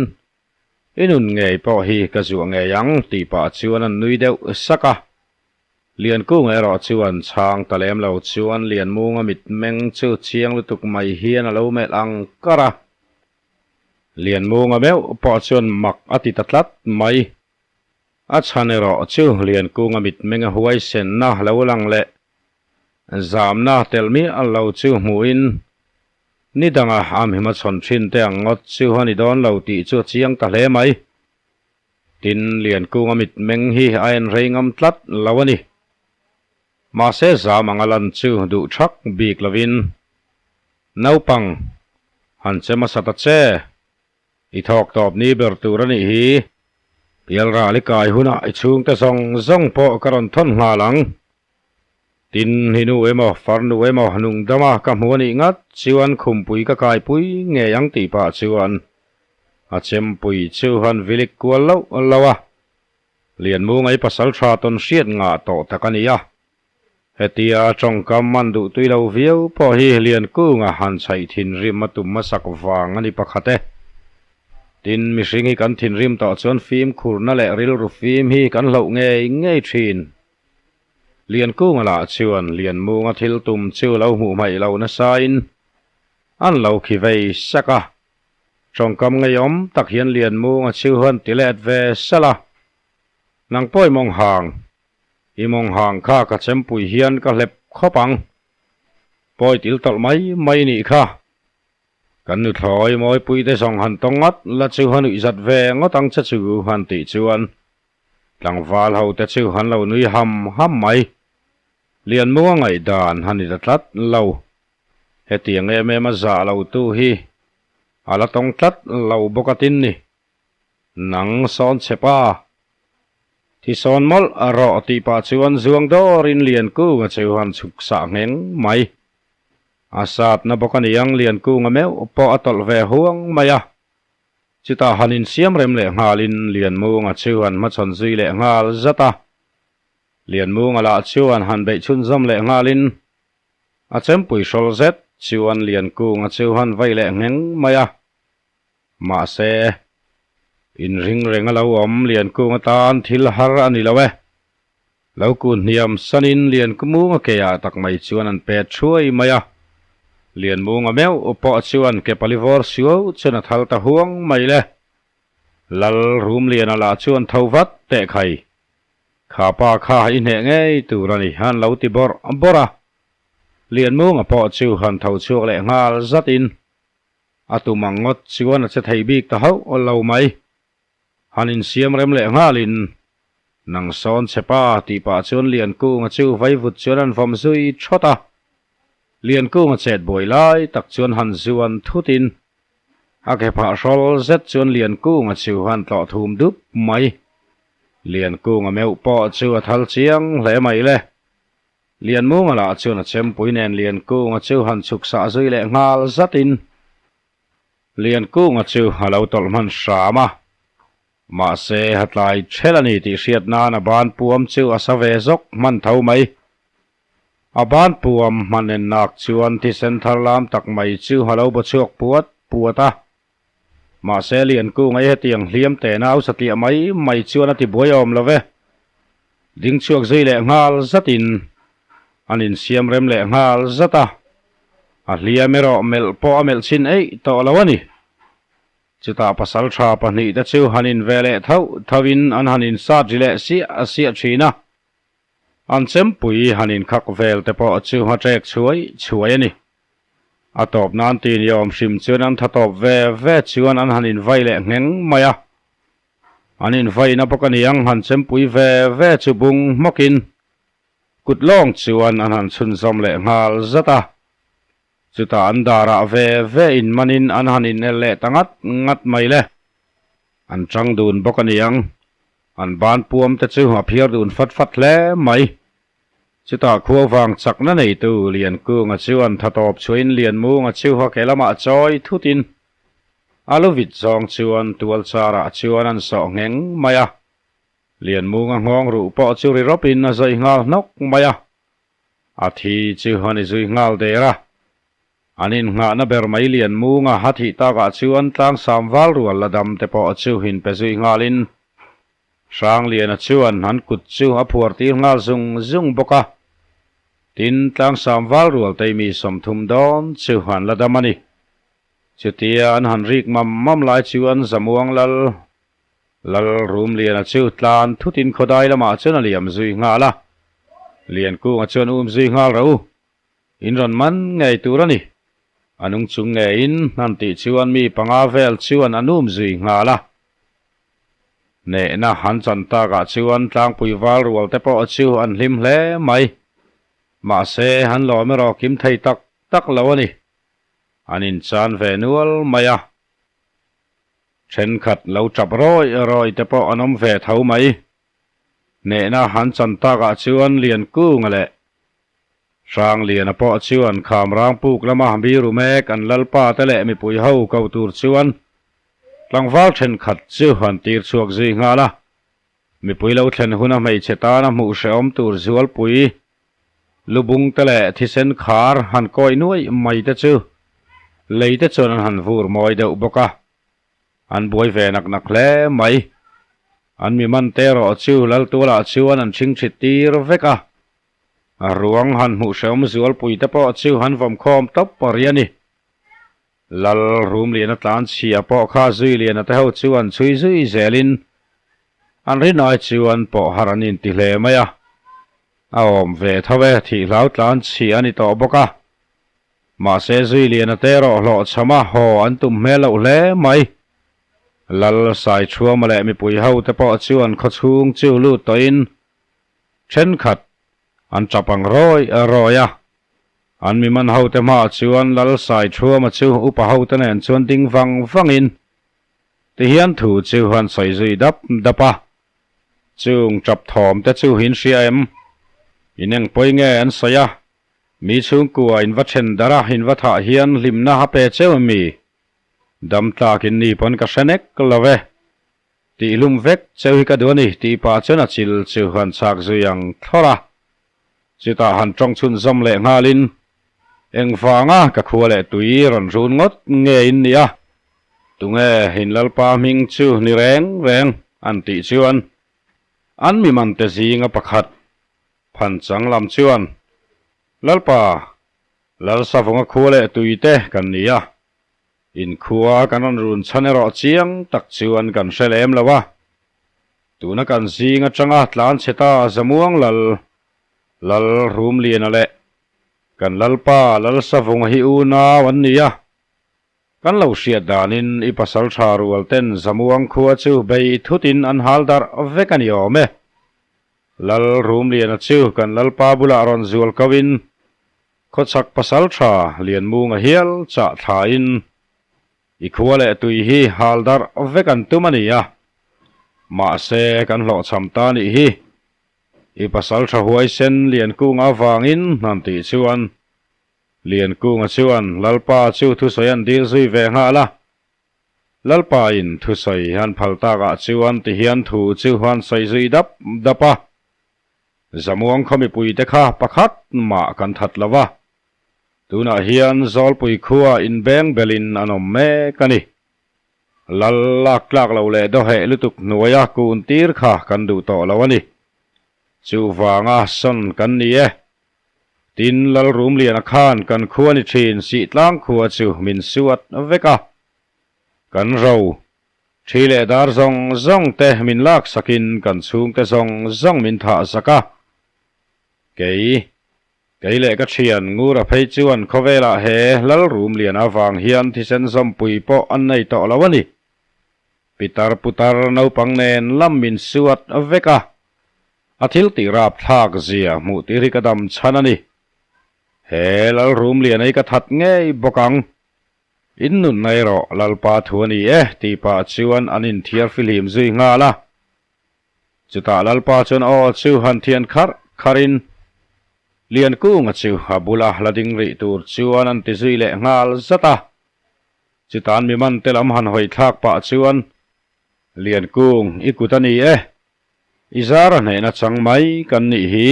i nun ngei pawh hi ka zuah ngei ang tih pah chuan an nui deuh sak a. Liankunga erawh chuan chhang ta lem lo chuan Lianmunga mitmeng chu chiang lutuk mai hian a lo melh ang kar a. Lianmunga meuh pawh chuan mak a ti ta tlat mai. A chhan erawh chu Liankunga mitmenga huaisenna lo lang leh Zamna telh miah lo chu hmuhin ni danga a mihma chhawn thin te ang ngawt chu a ni dawn lo tih chu a chiang ta hle mai. Tin, Liankunga mitmeng hi a en rei ngam tlat lo a ni. Mahse zam anga lan chu duh thak bik lovin, Naupang, han che hmasa ta che. I thawk tawp ni ber tur a nih hi. Pialral i kai hunah i chhungte zawng zawng pawh ka rawn thawn nghal ang. Tin, hi nu emaw, farnu emaw nungdama ka hmu a nih ngat chuan khumpui ka kaipui ngei ang tih pah chuan a chempui chu han vilik kual loh loh a. Lianmungai pasal tha tawn hriat ngah tawh tak a ni a. Hetia tawngkam man duh tui lo viau pawh hi Liankunga han chhaih thinrim a tum hmasak vang a ni pakhat e. Tin, mihring hi kan thinrim tawh chuan fimkhurna leh rilru fim hi kan hloh ngei ngei thin. Liankunga lah chuan Lianmunga thil tum chu lo hmuh hmaih lo nasain an lo khi vei sak a. Tawngkam ngeiawm tak hian Lianmunga chu han ti let ve salh a, Nang pawh i mawng hang, i mawng hang kha ka chempui hian ka hlep khawp ang. Pawi til tawlh mai mai nih kha. Kan nuthlawi mawipui te zawng han tawng ngat la chu han uih zat ve ngawt ang che chu han tih chuan tlangval ho te chu han lo nui ham ham mai. Lianmunga ngaihdan han ni ta tlat lo. Hetiang em em a zah lo tu hi a la tawng tlat lo bawk a tin ni. Nang sawn che pa. Thi sawn mawlh a rawh tih pah chuan zuang dawrin Liankunga chu han chhuk sah ngheng mai. A satna bawk a niang Liankunga meuh pawh a tawlh ve huang mai a. Chutah han insiam rem leh nghalin Lianmunga chu han hmachhawn zui leh nghal zat a. Lianmunga lah chuan han beih chhunzawm leh nghalin a chempui hrawl zet chuan Liankunga chu han vei leh ngheng mai a. Mahse, inring reng a lo awm Liankunga tan thil har a ni lo e. Lo kun hniam sanin Liankumunga keah tak mai chuan an pet thuai mai a. Lianmunga meuh pawh chuan ke pali vawr suau chuan a thal ta huang mai le. Lal Rumliana lah chuan tho vat teh khai. Kha pa kha i hneh ngei tur a ni han lo ti bawrh bawrh a. Lianmunga pawh chu han tho chhuak leh nghal zatin a tum ang ngawt chuan a che thei bik ta hauh lo mai. Han insiam rem leh nghalin, Nang sawn che pa, tih pah chuan Liankunga chu vaivut chuan an vawm zui thawt a. Liankunga chet buai lai tak chuan han zuan thutin, a ke phah hrawl zet chuan Liankunga chu han tlawh thum dup mai. Liankunga meuh pawh chu a thal chiang hle mai le. Lianmunga lah chuan a chempui nen Liankunga chu han chhuk sah zui leh nghal zatin, Liankunga chu a lo tawlh hman hram a, mahse a tlai ṭhelh a ni tih hriat nan a ban puam chu a sa ve zawk hman tho mai. A ban puam hman en nak chuan thisen thar lam tak mai chu a lo baw chhuak puat puat a, mahse Liankunga i hetiang hliam te nau satliah mai mai chuan a ti buai awm lo ve. Ding chhuak zui leh nghal zatin an insiam rem leh nghal zat a, a hliam erawh melh pawh a melh chhin eih tawh lo a ni. Chutah pasal tha pahnihte chu han in ve leh thauh thauhin an han insat ri leh siah siah thin a, an chempui han inkhak vel te pawh chu a ṭek chhuai chhuai a ni. A tawp nan ti ni awm hrim chuan an tha tawp ve ve chuan an han invai leh ngheng mai a. An invaina bawk a niang han chempui ve ve chu bung hmawkin kut lawng chuan an han chhunzawm leh nghal zat a. Chutah an darah ve ve inmanin an han inel leh ta ngat ngat mai le. An chang dun bawk a niang an ban puam te chu a phiar dun fat fat hle mai. Chutah khua vang chakna neitu Liankunga chuan tha tawp chhuahin Lianmunga chu a ke lamah chawi thutin A lu vit zawng chuan tual charah chuan an sawh ngheng mai a, Lianmunga nghawng ruh pawh chu ri rawpin a zawi nghal hnawk mai a, a thi chu a ni zui nghal der a. An innghahna ber mai Lianmunga a thih takah chuan tlangsam val rual la dam te pawh chu inpe zui nghalin Hrangliana chuan an kut chu a phuar tir nghal zung zung bawk a, tin tlangsam val rual tei mi 30 dawn chu an la dam a ni. Chutia an han rik mam mam lai chuan Zamuang Lal Lal Rumliana chu tlan thutin khawdai lamah chuan a liam zui nghal a. Liankunga chuan um zui nghal rawh u, in rawn man ngei tur a ni. A nung chung ngeiin han tih chuan mi panga vel chuan an um zui nghal a. Hnehna han chan takah chuan tlangpui val rual te pawh chu an hlim hle mai. Mahse han lawm erawh kim thei tak tak lo a ni. An inchan ve nual mai a, thenkhat lo tap rawi rawi te pawh an awm ve tho mai. Hnehna han chan takah chuan Liankunga leh Hrangliana pawh chuan Khamrang puk lama biru mek an lalpa te leh mipui ho ko tur chuan tlangval thenkhat chu an tir chhuak zui nghal a. Mipui lo thlen huna hmeichhe tana hmuh hrehawm tur zualpui. Lubung te leh thisen khar han kawi nuaih mai te chu lei te chuan an han vur mawi deuh bawk a, an buai ve nak nak hle mai. An mi man te erawh chu Laltualah chuan an chhingchhit tir vek a, a ruang han hmuh hrehawm zualpui te pawh chu an vawm khawm tawp a ri a ni. Lal Rumliana tlan chhia pawh kha Zuiliana te ho chu an chhui zui zelin an rinai chuan pawh har an inti hle mai a. A awm ve tho e, thih hlau tlan chhia a ni tawh bawk a. Mahse Zuiliana te erawh hlawhchham a haw an tum hmel loh hle mai. Lal Saichhuama leh mipui ho te pawh chuan khawchhung chu lut tawhin thenkhat an tap ang rawi rawi a. An mi man hote hmaah chuan Lal Saithuama chu upa hote nen chuan ding vang vangin tihian thu chu an sawi zui dap dap a. Chung tap thawm te chu in hria em? In eng pawi nge an sawi a? Mi chhungkua in va then darh a, in va thah hian hlimna a pe cheu em mi? Dam tlak in ni pawn ka hre nek lo e. Tihlum vek cheu hi ka duh a ni tih pah chuan a chil chu han chhak zui ang thlawrh a. Chutah han tawng chhunzawm leh nghalin, Engvanga ka khua leh tui rawn run ngawt nge in ni a? Tunge in Lalpa hming chu ni reng reng? an tih chuan an mi mante zinga pakhat phanchang lam chuan, Lalpa, Lalsavunga khua leh tui te kan ni a, Inkhua kan rawn run chhan erawh chiang tak chuan kan hre lem lo a, tuna kan zing atanga tlan chhe ta Zamuang Lal, Lal Rumliana leh kan Lalpa Lalsavunga hi unau an ni a, kan lo hriat danin i pasal tha rual ten Zamuang khua chu bei thutin an hal darh vek a ni awm e. Lal Rumliana chu kan Lalpa bulah rawn zual ko in Khawchhak pasal tha Lianmunga hial chah thlain i khua leh tui hi hal darh vek an tum a ni a, mahse kan hlawhchham ta nih hi. I pasal tha huaisen Liankunga avangin han tih chuan Liankunga chuan Lalpa chu thusawi an dil zui ve nghal a, Lalpa in thusawi an phal takah chuan tihian thu chu an sawi zui dap dap a. Zamuang khaw mipuite kha pakhat mah kan that lo va, tunah hian Zawlpui khua inbeng belin an awm mek a ni. Lal lak tlak lo leh dawheh lutuk hnuaia kun tir kha kan duh tawh lo a ni. Chuvanga sawn kan ni e. Tin, Lal Rumliana khan kan khua ni thin Sihtlang khua chu min suat vek a. Kan ro Thi leh dar zawng zawng te min lak sakin kan chhungte zawng zawng min thah zak a. Kei, kei leh ka thian Ngura phei chuan khawvelah he Lalrum lian avang hian thisen zawmpui pawh an nei tawh lo a ni. Pitar putar naupang nen lam min suat vek a. A thil tih rapthlak zia hmuh tir hi ka dam chhan a ni. He Lalrum lian ei ka that ngei bawk ang. In nun ngai rawh, Lalpa thu a ni e, tih pah chuan an inthiar fihlim zui nghal a. Chutah Lalpa chuan aw chu han thian kharh kharhin Liankunga chu a bula la ding rih tur chuan an ti zui leh nghal zat a. Chutan mi mante lam han hawi thlak pah chuan, Liankung, i kut a ni e, i zara hnehna chang mai kan nih hi.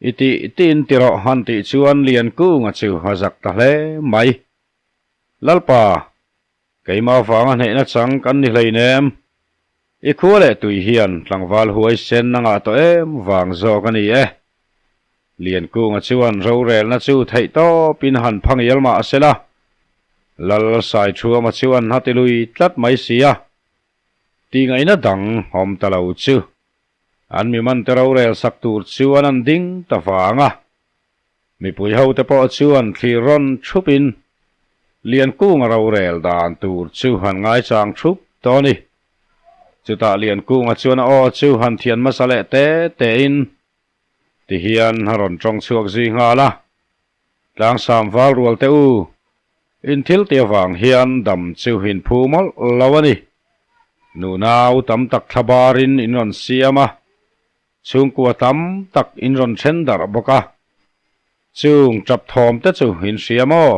I tih tiin ti rawh han tih chuan Liankunga chu a zak ta hle mai. Lalpa, keimah vanga hnehna chang kan ni hleinem. I khua leh tui hian tlangval huaisen a ngah tawh em vang zawk a ni e. Liankunga chuan rorelna chu theih tawpin han phangial mah sela, Lal Saithuama chuan a ti lui tlat mai si a. Tihngaihna dang awm ta lo chu An mi man te rorel sak tur chuan an ding ta vang a. Mipui ho te pawh chuan thlir rawn thup in Liankunga rorel dan tur chu han ngaichang thup tawh a ni. Chutah Liankunga chuan a aw chu han thian hmasa leh te te in ti hian a rawn tawng chhuak zui nghal a. Tlangsam val rual te u, in thil ti avang hian dam chu in phu mawlh lo a ni. Nunau tam tak thla barin in rawn siam a, chhungkua tam tak in rawn then darh bawk a. Chung tap thawm te chu in hria maw?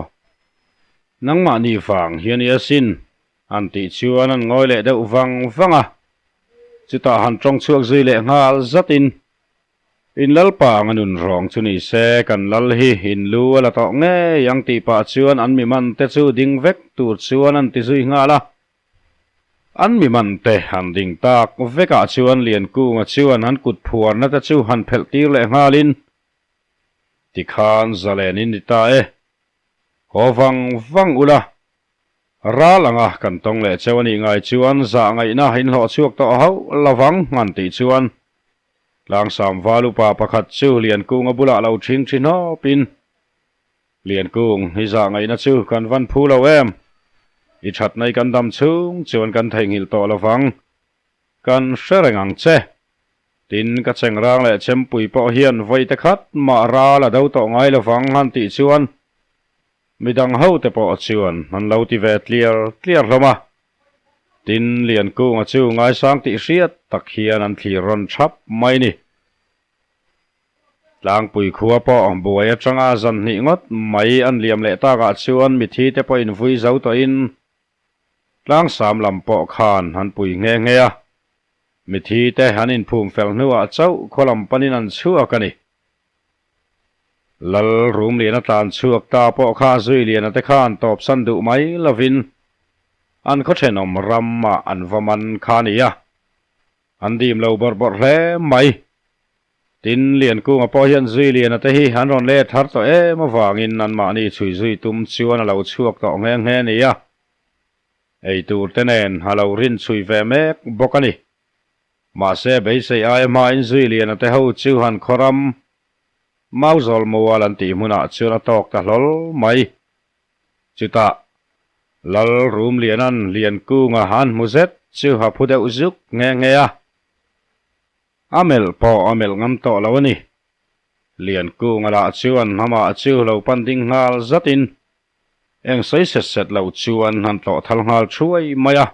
Nangmahni vang hian i asin, an tih chuan an ngawi leh deuh vang vang a. Chutah han tawng chhuak zui leh nghal zatin. In lalpa anga nun rawng chu ni se, kan lal hi in lu a la tawh ngei ang tih pah chuan an mi man te chu ding vek tur chuan an ti zui nghal a. An mi man te han ding tak vekah chuan Liankunga chuan an kut phuarna te chu han phelh tir leh nghalin, Tikhan zalen in ni ta e, haw vang vang ula, Ral anga kan tawng leh cheu a nih ngai chuan zah ngaihna inhlawh chhuak tawh hauh lovang an tih chuan Tlangsam val upa pakhat chu Liankunga bulah lo ṭhing ṭhi hnawpin, Liankung, i zah ngaihna chu kan van phu lo em? I ṭhatna i kan dam chhung chuan kan theihnghilh tawh lovang. Kan hre reng ang che. Tin, ka chengrang leh chempui pawh hian vawi te khat mah ral a do tawh ngai lovang an tih chuan Midang hote pawh chuan an lo ti ve tliar tliar hlawm a. Tin, Liankunga chu ngaisang tih hriat tak hian an thlir rawn thap mai ni. Tlangpui khua pawh buai atanga zan hnih ngawt mai an liam leh takah chuan mithi te pawh invui zo tawhin Tlangsam lam pawh khan an pui nghe nghe a. Mithi te an inphum fel hnuah chauh khaw lam panin an chhuak a ni. Lal Rumliana tlan chhuak ta pawh kha Zuiliana te khan tawpsan duh mai lovin an khaw thenawm ramah an va man kha a ni a, an dim lo bawrh bawrh hle mai. Tin, Liankunga pawh hian Zuiliana te hi an rawn let har tawh em avangin anmahni chhui zui tum chuan a lo chhuak tawh nghe nghe a ni a, eitur te nen a lo rin chhui ve mek bawk a ni. Mahse, beisei aia hmain Zuiliana te ho chu han khawram Mauzawl mual an tih hmunah chuan a tawk ta hlawl mai. Chutah, Lal Rumliana'n Liankunga an hmu zet chu a phu deuh zuk nghe nghe a. A melh pawh a melh ngam tawh lo a ni. Liankunga lah chuan amah chu lo pan ding nghal zatin eng sawi set set lo chuan an tlawh thal nghal thuai mai a.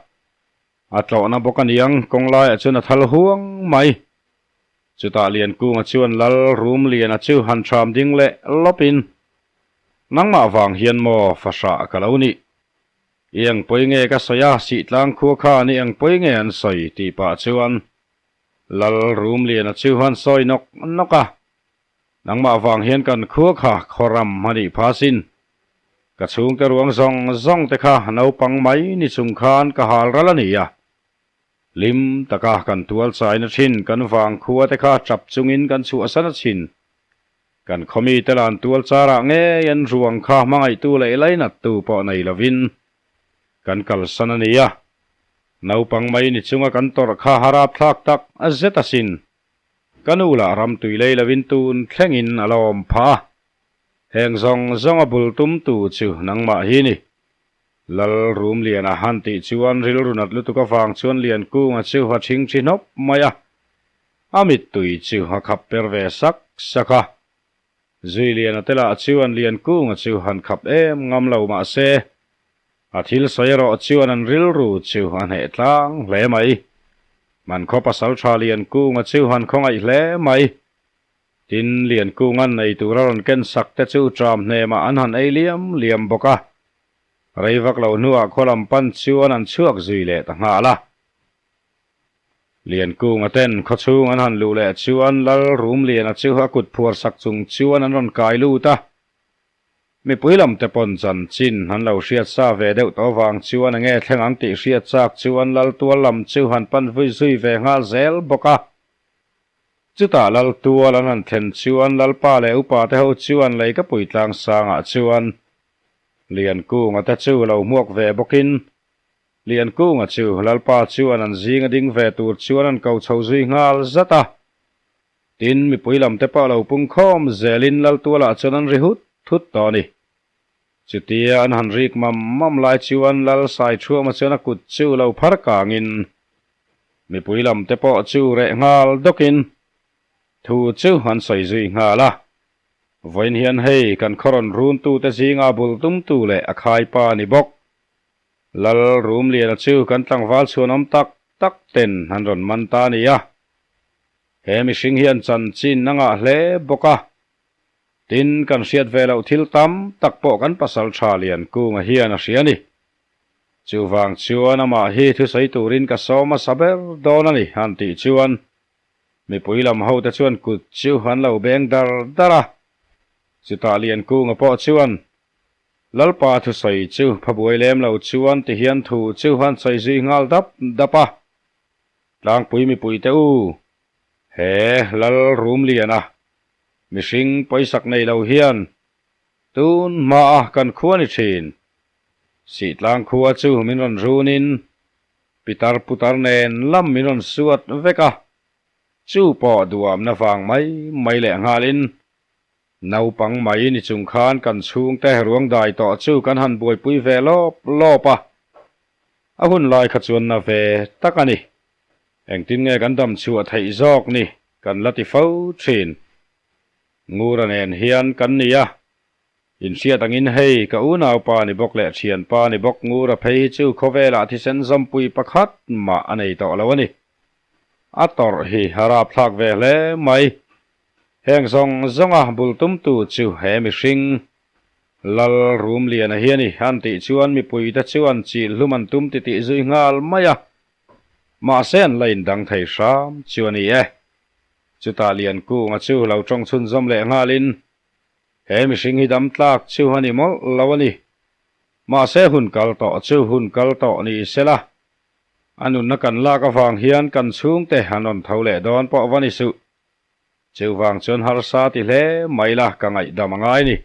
A tlawhna bawk a niang, kawng laiah chuan a thal huang mai. Chutah Liankunga chuan Lal Rumliana chu han ṭham ding leh lawpin, Nangmah vang hian maw fahrah ka lo nih? I eng pawi nge ka sawi a, Sihtlang khua khan i eng pawi nge an sawi? tih pah chuan Lal Rumliana chu han sawi nawk nawk a. Nangmah vang hian kan khua kha khawram a nih pha sin. Ka chhungte ruang zawng zawng te kha naupang mai ni chung khan ka hal ral a ni a. Hlim taka kan tual chaina thin kan vang khua te kha tap chungin kan chhuahsan a chin. Kan khawmi te lan tual charah ngei an ruang kha hmangaihtu leh lainattu pawh nei lovin kan kalsan a ni a. Naupang mai ni chunga kan tawrh kha harap thlak tak zet asin. Ka nu lah ram tui lei lovin tun thlengin a la awm phah a, heng zawng zawng a bul tum tu chu nangmah hi ni. Lal Rumliana han tih chuan rilru nat lutuk avang chuan Liankunga chu a ṭhing ṭhi hnawp mai a, a mittui chu a khap per ve sak sak a. Zuiliana te lah chuan Liankunga chu han khap em ngam lo mah se, a thil sawi erawh chuan an rilru chu a hneh tlang hle mai. Man khaw pasaltha Liankunga chu han khawngaih hle mai. Tin, Liankunga'n ei tur a rawn ken sak te chu tram hnemah an han ei liam liam bawk a. Rei vak lo hnuah khaw lam pan chuan an chhuak zui leh ta nghal a. Liankunga ten khawchhung an han luh leh chuan Lal Rumliana chu a kut phuar sak chung chuan an rawn kai lut a. Mipui lam te pawn chanchin an lo hriat sa ve deuh tawh vang chuan enge thleng ang tih hriat chak chuan Lal tual lam chu han pan vui zui ve nghal zel bawk a. Chutah Lal tual an han thlen chuan Lalpa leh upa te ho chuan Leikapui tlangsangah chuan Liankunga te chu lo hmuak ve bawkin Liankunga chu Lalpa chuan an zinga ding ve tur chuan an ko chho zui nghal zat a. Tin, mipui lam te pawh lo pung khawm zelin Laltualah chuan an ri hut thut tawh a ni. Chutia an han rik mam mam lai chuan Lal Saithuama chuan a kut chu lo phar kangin mipui lam te pawh chu reh nghal dawkin thu chu an sawi zui nghal a. Vawiin hian hei kan khaw rawn runtute zinga bul tumtu leh a khaipa a ni bawk. Lal Rumliana chu kan tlangval chhuanawm tak tak ten an rawn man ta a ni a. He mihring hian chanchin a ngah hle bawk a. Tin, kan hriat ve loh thil tam tak pawh kan pasal tha Liankunga hian a hria a ni. Chuvang chuan amah hi thusawi turin ka sawm hmasa ber dawn a ni, han tih chuan. Mipui lam hote chuan kut chu an lo beng dar dar a. Chutah Liankunga pawh chuan Lalpa thusawi chu phabuai lem lo chuan ti hian thu chu an sawi zui nghal dap dap a. Tlangpui mipuite u, he Lal Rumliana mihring pawisak nei lo hian tun hmaa kan khua ni thin. Sihtlang khua chu min rawn runin pitar putar nen lam min rawn suat vek a, chu pawh duamna vang mai mai leh nghalin Naupang mai ni chung khan kan chhungte ruang dai tawh chu kan han buaipui ve lawp lawp a, a hun lai kha chuan na ve tak a ni. Engtin nge kan dam chhuah theih zawk ni kan la ti fo thin. Ngura nen hian kan ni a, inhriat angin hei ka unaupa ni bawk leh thianpa ni bawk Ngura phei hi chu khawvelah thisen zawmpui pakhat mah a nei tawh lo a ni. A tawrh hi a rapthlak ve hle mai. Heng zawng zawnga bul tumtu chu he mihring Lal Rumliana hi a ni an tih chuan mipuite chuan chil hlum an tum titih zui nghal mai a, mahse an la indang thei hram chu a ni e. Chutah Liankunga chu lo tawng chhunzawm leh nghalin, He mihring hi dam tlak chu a ni mawlh lo a ni. Mahse hun kal tawh chu hun kal tawh ni sela, a nunna kan lak avang hian kan chhungte an rawn tho leh dawn pawh va ni suh. Chuvang chuan harsa ti hle mai la ka ngaihdam a ngai ni.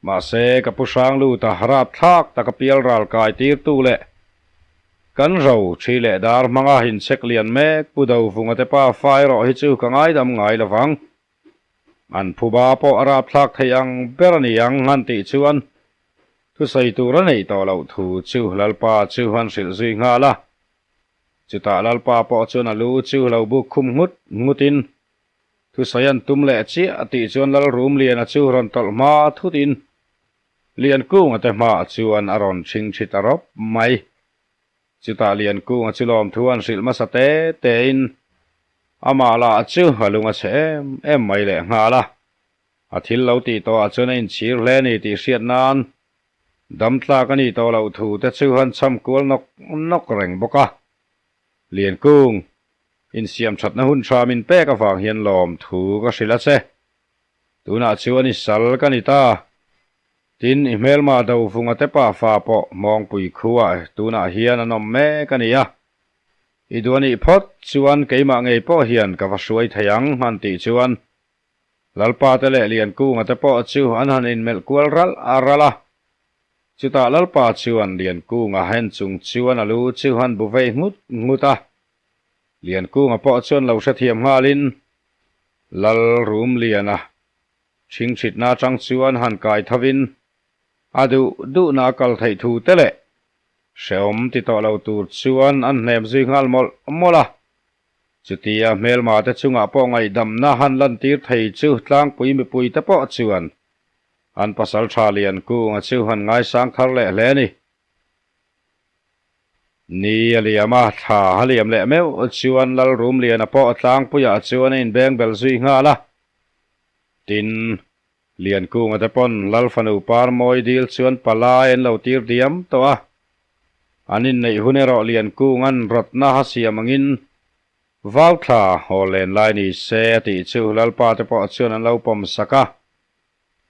Mahse, ka pu hrang lut a, rapthlak taka pial ral kai tirtu leh kan ro thi leh dar hmanga inchhek lian mek Pu Dovunga te pa fa erawh hi chu ka ngaidam ngai lo vang. An phuba pawh a rapthlak thei ang ber a ni ang han tih chuan thusawi tur a neih tawh loh thu chu Lalpa chu an hrilh zui nghal a. Chutah Lalpa pawh chuan a lu chu lo buk khum nghut nghutin thusawi an tum leh chiah a tih chuan Lalrumliana chu rawn tawlh hma thutin Liankunga te hmaah chuan a rawn chhing thi ta rawp mai. Chutah Liankunga chu lawmthu an hrilh hmasa te tein amah lah chu a lung a chhe em em mai leh nghal a. A thil lo tih tawhah chuan a inchhir hle a ni tih hriat nan Dam tlak a nih tawh loh thu te chu han cham kual nawk nawk reng bawk a. Liankung, insiam thatna hun tha min pek avang hian lawm thu ka hrilh a che. Tunah chuan i sal ka ni ta. Tin, i hmelma Dovunga te pa fa pawh Hmawngpui khuah tunah hian an awm mek a ni a. I duh a nih phawt chuan keimah ngei pawh hian ka va hruai thei ang han tih chuan Lalpa te leh Liankunga te pawh chu an han inmelh kual ralh a ralh a. Chutah Lalpa chuan Liankunga hen chung chuan a lu chu han bu vei nghut nghut a. Liankunga pawh chuan lo hrethiam nghalin Lal Rumliana ṭhingṭhitna aṭang chuan han kai thovin a duh duhna a kal theih thu te leh hrehawm ti tawh lo tur chuan an hnem zui nghal mawlh mawlh a. Chutia hmelma te chungah pawh ngaihdamna han lantir thei chu tlangpui mipui te pawh chuan an pasal tha lian kunga chu han ngaisang thar leh hle a ni. Ni a liam a, thla a liam leh meuh chuan Lalrumliana pawh tlangpuiah chuan a inbeng bel zui nghal a. Tin, Liankunga te pawn Lalfanu Parmawi dil chuan palai an lo tir diam tawh a. An inneih hun erawh Liankunga'n rawtna a siam angin Vauthla haw len lai ni se a tih chu Lalpa te pawh chuan an lo pawm sak a.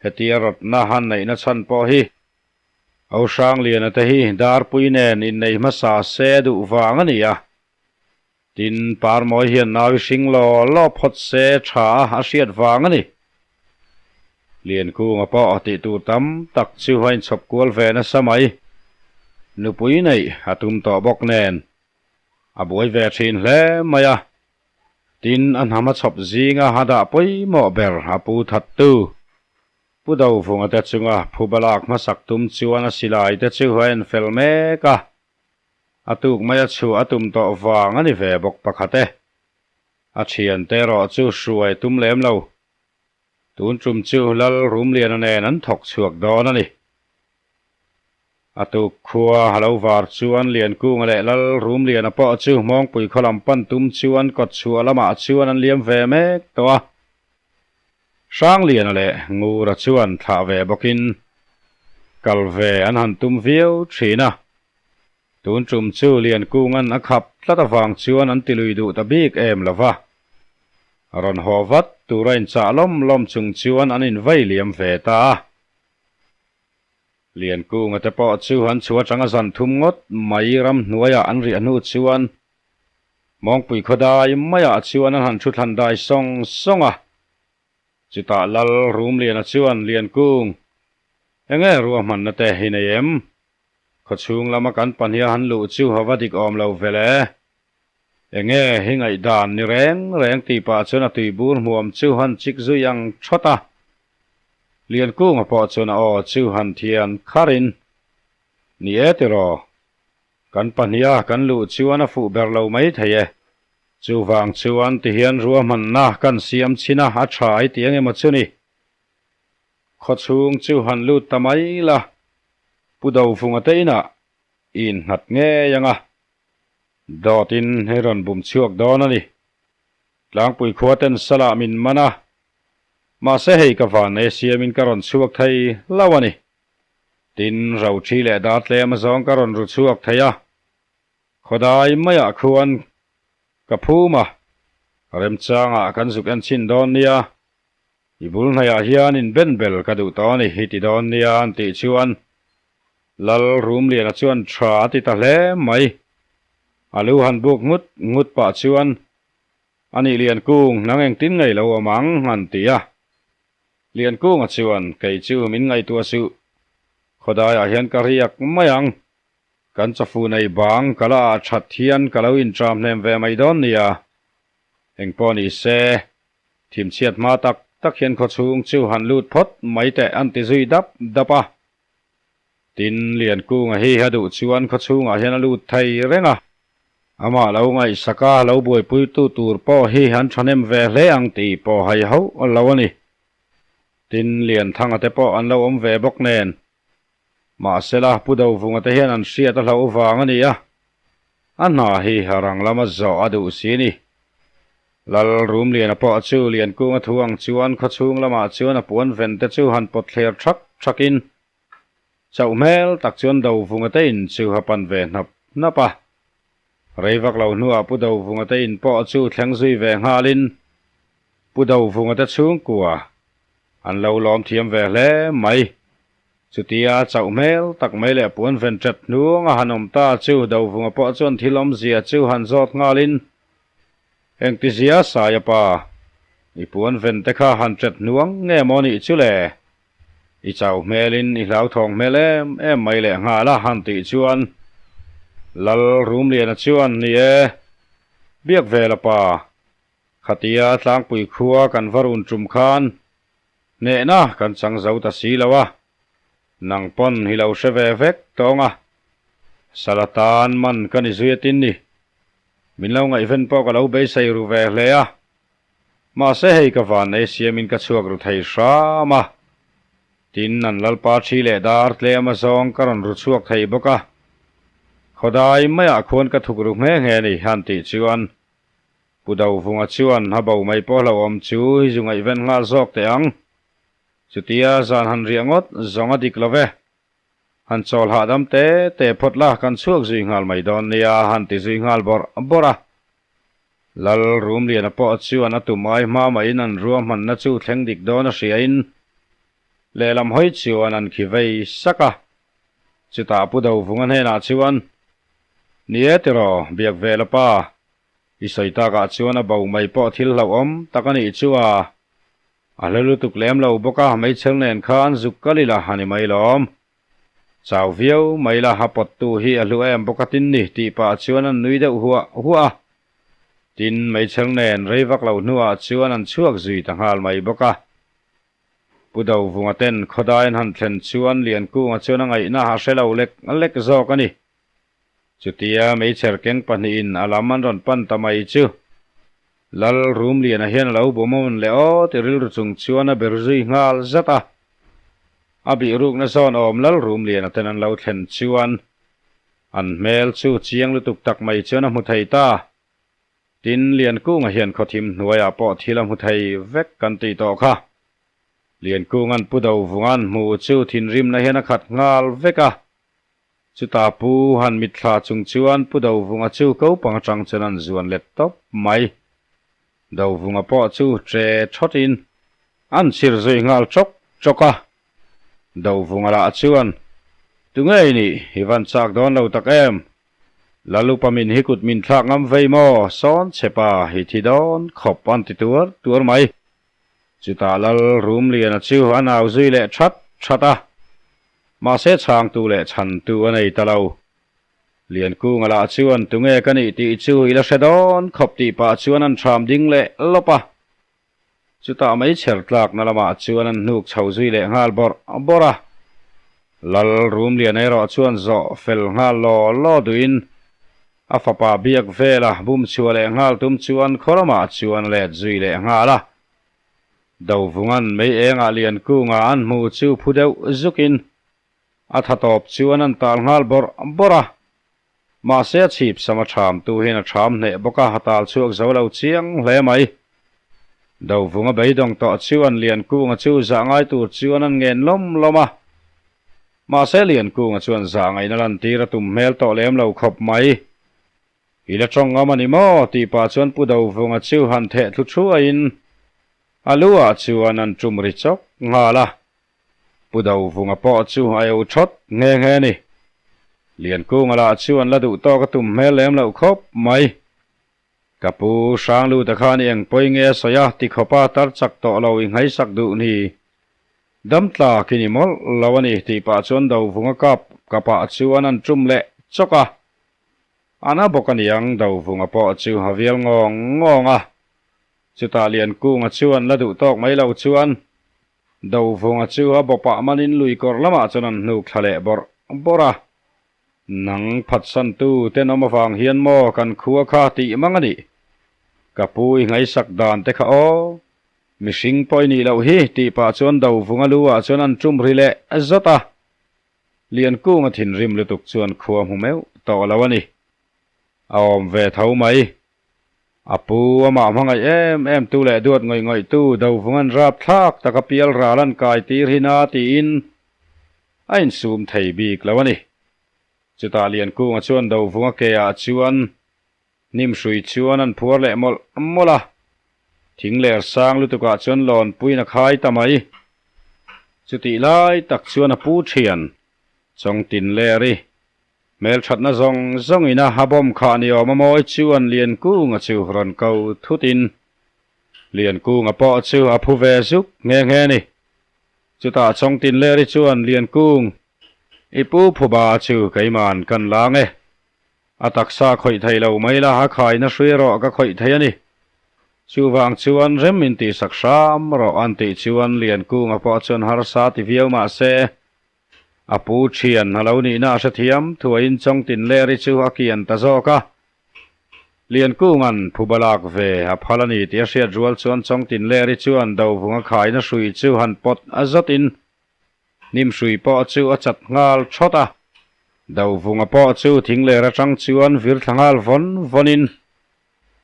Hetia rawtna han neihna chhan pawh hi Ohrangliana te hi Darpui nen inneih hmasa se a duh vang a ni a. Tin, Parmawi hian nau i hring law law phawt se tha a a hriat vang a ni. Liankunga pawh tih tur tam tak chu a inchhawp kual ve nasa mai. Nupui neih a tum tawh bawk nen a buai ve thin hle mai a. Tin, a hnam a chhawp zinga a dah pawimawh ber a pu thattu. Pu Dovunga te chunga phuba lak hmasak tum chuan a silai te chu a enfel mek a. A tuk mai a chhuah a tum tawh vang a ni ve bawk pakhat e. A thiante erawh chu hruai tum lem lo. Tun tum chu Lal Rumliana nen an thawk chhuak dawn a ni. A tuk khua a lo var chuan Liankunga leh Lal Rumliana pawh chu Hmawngpui khaw lam pan tum chuan kawt chhuah lamah chuan an liam ve mek tawh a. Hrangliana leh Ngura chuan thlah ve bawkin kal ve an han tum viau thin a. Tun tum chu Liankunga'n a khap tlat avang chuan an ti lui duh ta bik em lo va. Rawn haw vat tura inchah lawm lawm chung chuan an invei liam ve ta a. Liankunga te pawh chu an chhu atanga zan thum ngawt mai ramhnuaiah an riah hnu chuan Mawngpui khawdai maiah chuan an han thu thlan dai sawng sawng a. Chutah Lal Rumliana chuan Liankung, Enge ruahmanna te hi nei em? Khawchhung lama kan pahniha han luh chu a va dik awm lo vele. Enge hi ngaihdan ni reng reng tih pah chuan a tuibur hmuam chu han chik zui ang thawt a. Liankunga pawh chuan a aw chu han thian kharin, Ni e tiraw, kan pahniha kan luh chuan a fuh ber lo mai thei e. Chuvang chuan tihian ruahmanna kan siam chhin a, a tha ai ti engemaw chu ni. Khawchhung chu han lut ta mai la, Pu Dovunga te inah i innghat ngei ang a, dawtin i rawn bum chhuak dawn a ni. Tlangpui khua ten salah min man a, mahse hei ka van e siamin ka rawn chhuak thei lo a ni. Tin, rothi leh dar tlem azawng ka rawn ru chhuak thei a, khawdai maiah khuan ka phum a, remchangah kan zuk en chhin dawn nia. I bul hnaiah hian in ben bel ka duh tawh a ni hi ti dawn nia an tih chuan Lal Rumliana chuan tha a ti ta hle mai. A lu han buk ngut ngut pah chuan a nih Liankung nang engtin ngei lo awm ang an ti a. Liankunga chuan kei chu min ngaihtuah suh. Khawdaiah hian ka riak mai ang. Kan chafu nei bang ka la ah that hian ka lo inṭam hnem ve mai dawn nia. Engpawh ni se. Thimchhiat hma tak tak hian khawchhung chu han lut phawt mai teh an ti zui dap dap a. Tin, Liankunga hi a duh chuan khawchhungah hian a lut thei reng a. Amah lo ngaihsak a, lo buaipuitu tur pawh hi an thahnem ve hle ang tih pawh hai hauh lo a ni. Tin, Lianthanga te pawh an lo awm ve bawk nen. Mahsela, Pu Dovunga te hian an hriat a hlauh vang a ni a, a hna hi a rang lama zawh a duh si ni. Lal Rumliana pawh chu Liankunga thu ang chuan khawchhung lamah chuan a puan ven te chu han pawt thler thak thakin chauh hmel tak chuan Dovunga te in chu a pan ve hnap hnap a. Rei vak lo hnuah Pu Dovunga te in pawh chu thleng zui ve nghalin Pu Dovunga te chhungkua an lo lawm thiam ve hle mai. Chutia chauh hmel tak mai leh puan ven ṭet hnuang a han awm ta chu Dovunga pawh chuan thil awmzia chu han zawt nghalin Engtizia Saia pa, i puan ven te kha han ṭet hnuang nge maw nih chu le? I chau hmelin i hlauthawng hmel em em mai leh nghal a han tih chuan Lal Rumliana chuan ni e, biak ve la pa, khatia tlangpui khua kan va run tum khan hnehna kan chang zo ta si lo a, nang pawn hi lo hre ve vek tawng a, sala tan man ka ni zui atin ni, min lo ngaihven pawh ka lo beisei ru ve hle a. Mahse hei ka van ei siamin ka chhuak ru thei hram a, tin an lalpa thi leh dar tlem a zawng ka rawn ru chhuak thei bawk a, khawdai maiah khuan ka thuk ru nghe nghe ni han tih chuan Pu Dovunga chuan a bo mai pawh hlauhawm chu i zu ngaihven nghal zawk teh ang. Chutia zan han riah ngawt zawng a dik lo ve. Han chawl hahdam te te phawt la kan chhuak zui nghal mai dawn nia han ti zui nghal bawrh bawrh a. Lal Rumliana pawh chuan a tum ai hma mahin an ruahmanna chu thleng dik dawn a hriain lehlam hawi chuan an khi vei sak a. Chutah Pu Dovunga hnenah chuan, Ni e tiraw, biak ve la pa, i sawi takah chuan a bo mai pawh thil hlauhawm tak a nih chu a. A hla lutuk lem lo bawk a, meichher nen khan zuk kal ila a ni mai lawm. Chau viau mai la, a pawttu hi a hlu em bawk a tin ni tih pah chuan an nui deuh huah huah a. Tin, meichher nen rei vak lo hnuah chuan an chhuak zui ta nghal mai bawk a. Pu Dovunga ten khawdai an han thlen chuan Liankunga chuan a ngaihna a hre lo lek lek zawk a ni. Chutia meichher keng pahnihin a lam an rawn pan ta mai chu Lal Rumliana hian a lo bum awn leh aw ti rilru chung chuan a ber zui nghal zat a. A bihrukna zawn awm Lal Rumliana ten an lo thlen chuan an hmel chu chiang lutuk tak mai chuan a hmu thei ta. Tin, Liankunga hian khawthim hnuaiah pawh thil a hmu thei vek kan tih tawh kha. Liankunga'n Pu Dovunga'n hmu chu thinrimna hian a khat nghal vek a. Chutah Pu han mitthla chung chuan Pu Dovunga chu ko pang atang chuan an zuan let tawp mai. Dovunga pawh chu che thawtin an chhir zui nghal chawk chawk a. Dovunga lah chuan, Tunge i nih? I van chak dawn lo tak em? Lalupa min hi kut min thlak ngam vei maw? Sawn che pa hi thi dawn khawp an ti tuar tuar mai. Chutah Lal Rumliana chu a nau zui leh that that a. Mahse chhangtu leh chhantu a nei ta lo. Liankunga lah chuan tunge ka nih tih chu i la hre dawn khawp tih pah chuan an ṭham ding leh lawp a. Chutah meichher tlakna lamah chuan an hnuk chho zui leh nghal bawrh bawrh a. Lal Rumliana erawh chuan zawh fel nghal law law duhin a fapa biak vela bum chhuah leh nghal tum chuan khaw lamah chuan a let zui leh nghal a. Dovungan mei engah Liankunga an hmu chu phu deuh zukin A tha tawp chuan an tal nghal bawrh bawrh a, mahse a chhip sam a ṭham tu hian a ṭham hneh bawk a, a tal chhuak zo lo chiang hle mai. Dovunga beidawng tawh chuan Liankunga chu zah ngai tur chuan an ngen lawm lawm a, mahse Liankunga chuan zah ngaihna lantir a tum hmel tawh lem lo khawp mai. I la ṭawng ngam a ni maw? tih pah chuan Pu Dovunga chu han theh thlu thuaiin a lu ah chuan an ṭum ri chawk nghal a. Pu Dovunga pawh chu a eu thawt nghe nghe a ni. Liankunga lah chu an la duh tawk a tum hmel lem loh khawp mai. Ka pu Hrangluta khan i eng pawi nge a sawi a ti khawpa tar chak tawh lo i nghaihsak duh ni. Dam tlak i ni mawlh lo a ni tih pah chuan Dovunga kap kapah chuan an tum leh chawk a. A na bawk a niang Dovunga pawh chu a vial ngawng ngawng a. Chutah Liankunga chuan la duh tawk mai lo chuan Dovunga chu a bawpah manin lui kawr lamah chuan an hnuk thla leh bawrh bawrh a. Nang phatsantu tenawm avang hian maw kan khua kha tih mang a nih? Ka pu i ngaihsak dan te kha aw. Mihring pawh i nih loh hi tih pah chuan Dovunga lu ah chuan an tum ri leh zawt a. Liankunga thinrim lutuk chuan khua hmu meuh tawh lo a ni. A awm ve tho mai. A pu amah hmangaih em em tu leh duat ngawih ngawih tu Dovunga'n rapthlak taka pial ral an kai tir hi na tiin a insum thei bik lo a ni. Chutah Liankunga chuan Dovunga ke ah chuan hnim hrui chuan an phuar leh mawlh mawlh a, thing ler sang lutuk ah chuan lawn puiin a khai ta mai. Chutih lai tak chuan a pu thian Chawngtin ler i Hmelthatna zawng zawngin a a bawm khah ni awm a mawi chuan Liankunga chu rawn ko thutin Liankunga pawh chu a phu ve zuk nghe nghe a ni. Chutah Chawngtinleri chuan Liankung, i pu phuba chu keiman kan lang e. A taksa khawih thei lo mai la, a khaina hrui erawh ka khawih thei a ni. Chuvang chuan rem min tihsak hram rawh an tih chuan Liankunga pawh chuan harsa ti viau mah se, A pu thian a lo nihna a hrethiam thuaiin Chawngtinleri chu a kian ta zawk a. Liankunga'n phuba lak ve a phal a ni tih a hriat rual chuan Chawngtinleri chuan Dovunga khaina hrui chu han pawt a zawtin hnim hrui pawh chu a chat nghal thawt a. Dovunga pawh chu thingler atang chuan vir thla nghal vawn vawnin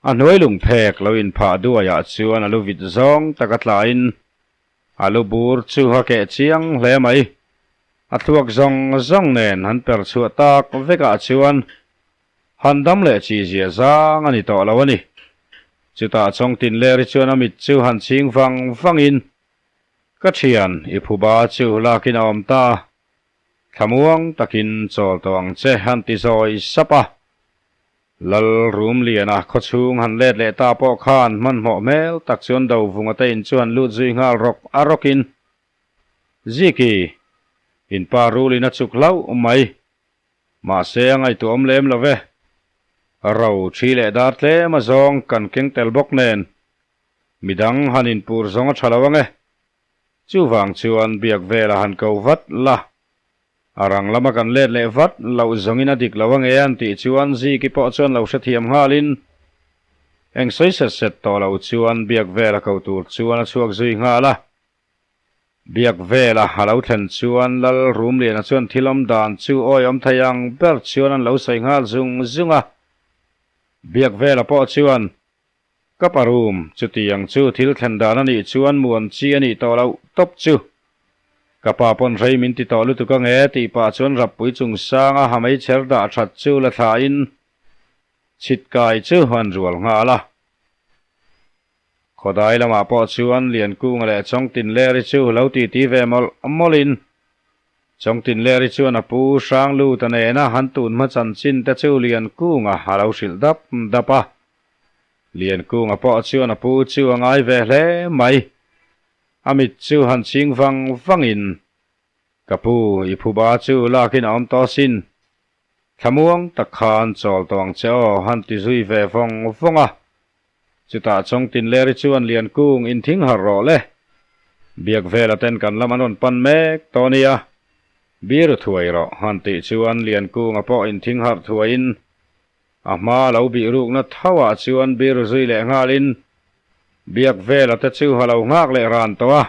a hnuai lungphek lo inphah duaiah chuan a lu vit zawng taka tlain A lu bur chu a keh chiang hle mai. A thluak zawng zawng nen han per chhuah tak vekah chuan han dam leh chi zia zang a ni tawh lo a ni. Chutah Chawngtinleri chuan a mit chu han chhing vang vangin, Ka thian, i phuba chu lakin a awm ta. Thlamuang takin chawl tawh ang che han ti zawi sap a. Lal Rumliana khawchhung han let leh ta pawh khan hmanhmawh hmel tak chuan Dovunga te in chu han lut zui nghal rawk a rawkin, Ziki, in pa rulin a chuk hlauh mai. Mahse a ngaihtuahawm lem lo ve. Ro thi leh dar tlem a zawng kan keng tel bawk nen midang han inpur zawng a tha lo ange. Chuvang chuan biak velah han ko vat la. A rang lama kan let leh vat loh zawngin a dik lo ange an tih chuan Ziki pawh chuan lo hrethiam nghalin eng sawi set set tawh lo chuan biak vela ko tur chuan a chhuak zui nghal a. Biak vela a lo thlen chuan Lal Rumliana chuan thil awm dan chu awi awm thei ang ber chuan an lo sawi nghal zung zung a. Biak vela pawh chuan Ka pa room, chutiang chu thil thlen dan a nih chuan muan chi a nih tawh loh tawp chu. Ka pa pawn rei min ti tawh lutuk ange tih pah chuan rappui chung sanga ha meichher dah that chu la thlain chhit kai chu an rual nghal a. Khawdai lamah pawh chuan Liankunga leh Chawngtinleri chu lo titi ve mawlh mawlhin Chawngtinleri chuan a pu Hrangluta nena han tun hma chanchin te chu Liankunga a lo hrilh dap dap a. Liankunga pawh chuan a pu chu a ngai ve hle mai. A mit chu han ching vang vangin, Ka pu, i phuba chu lakin a awm tawh asin. Thlamuang tak khan chawl tawh ang che aw, han ti zui ve vawng vawng a. Chutah Chawngtinleri chuan Liankung inthing harh rawh le. Biak vela ten kan lam an rawn pan mek tawh a nia. Biru thuai rawh, han tih chuan Liankunga pawh inthing harh thuaiin a hma lo bih rukna tho ah chuan biru zui leh nghalin Biak vela te chu a lo nghak leh ran tawh a.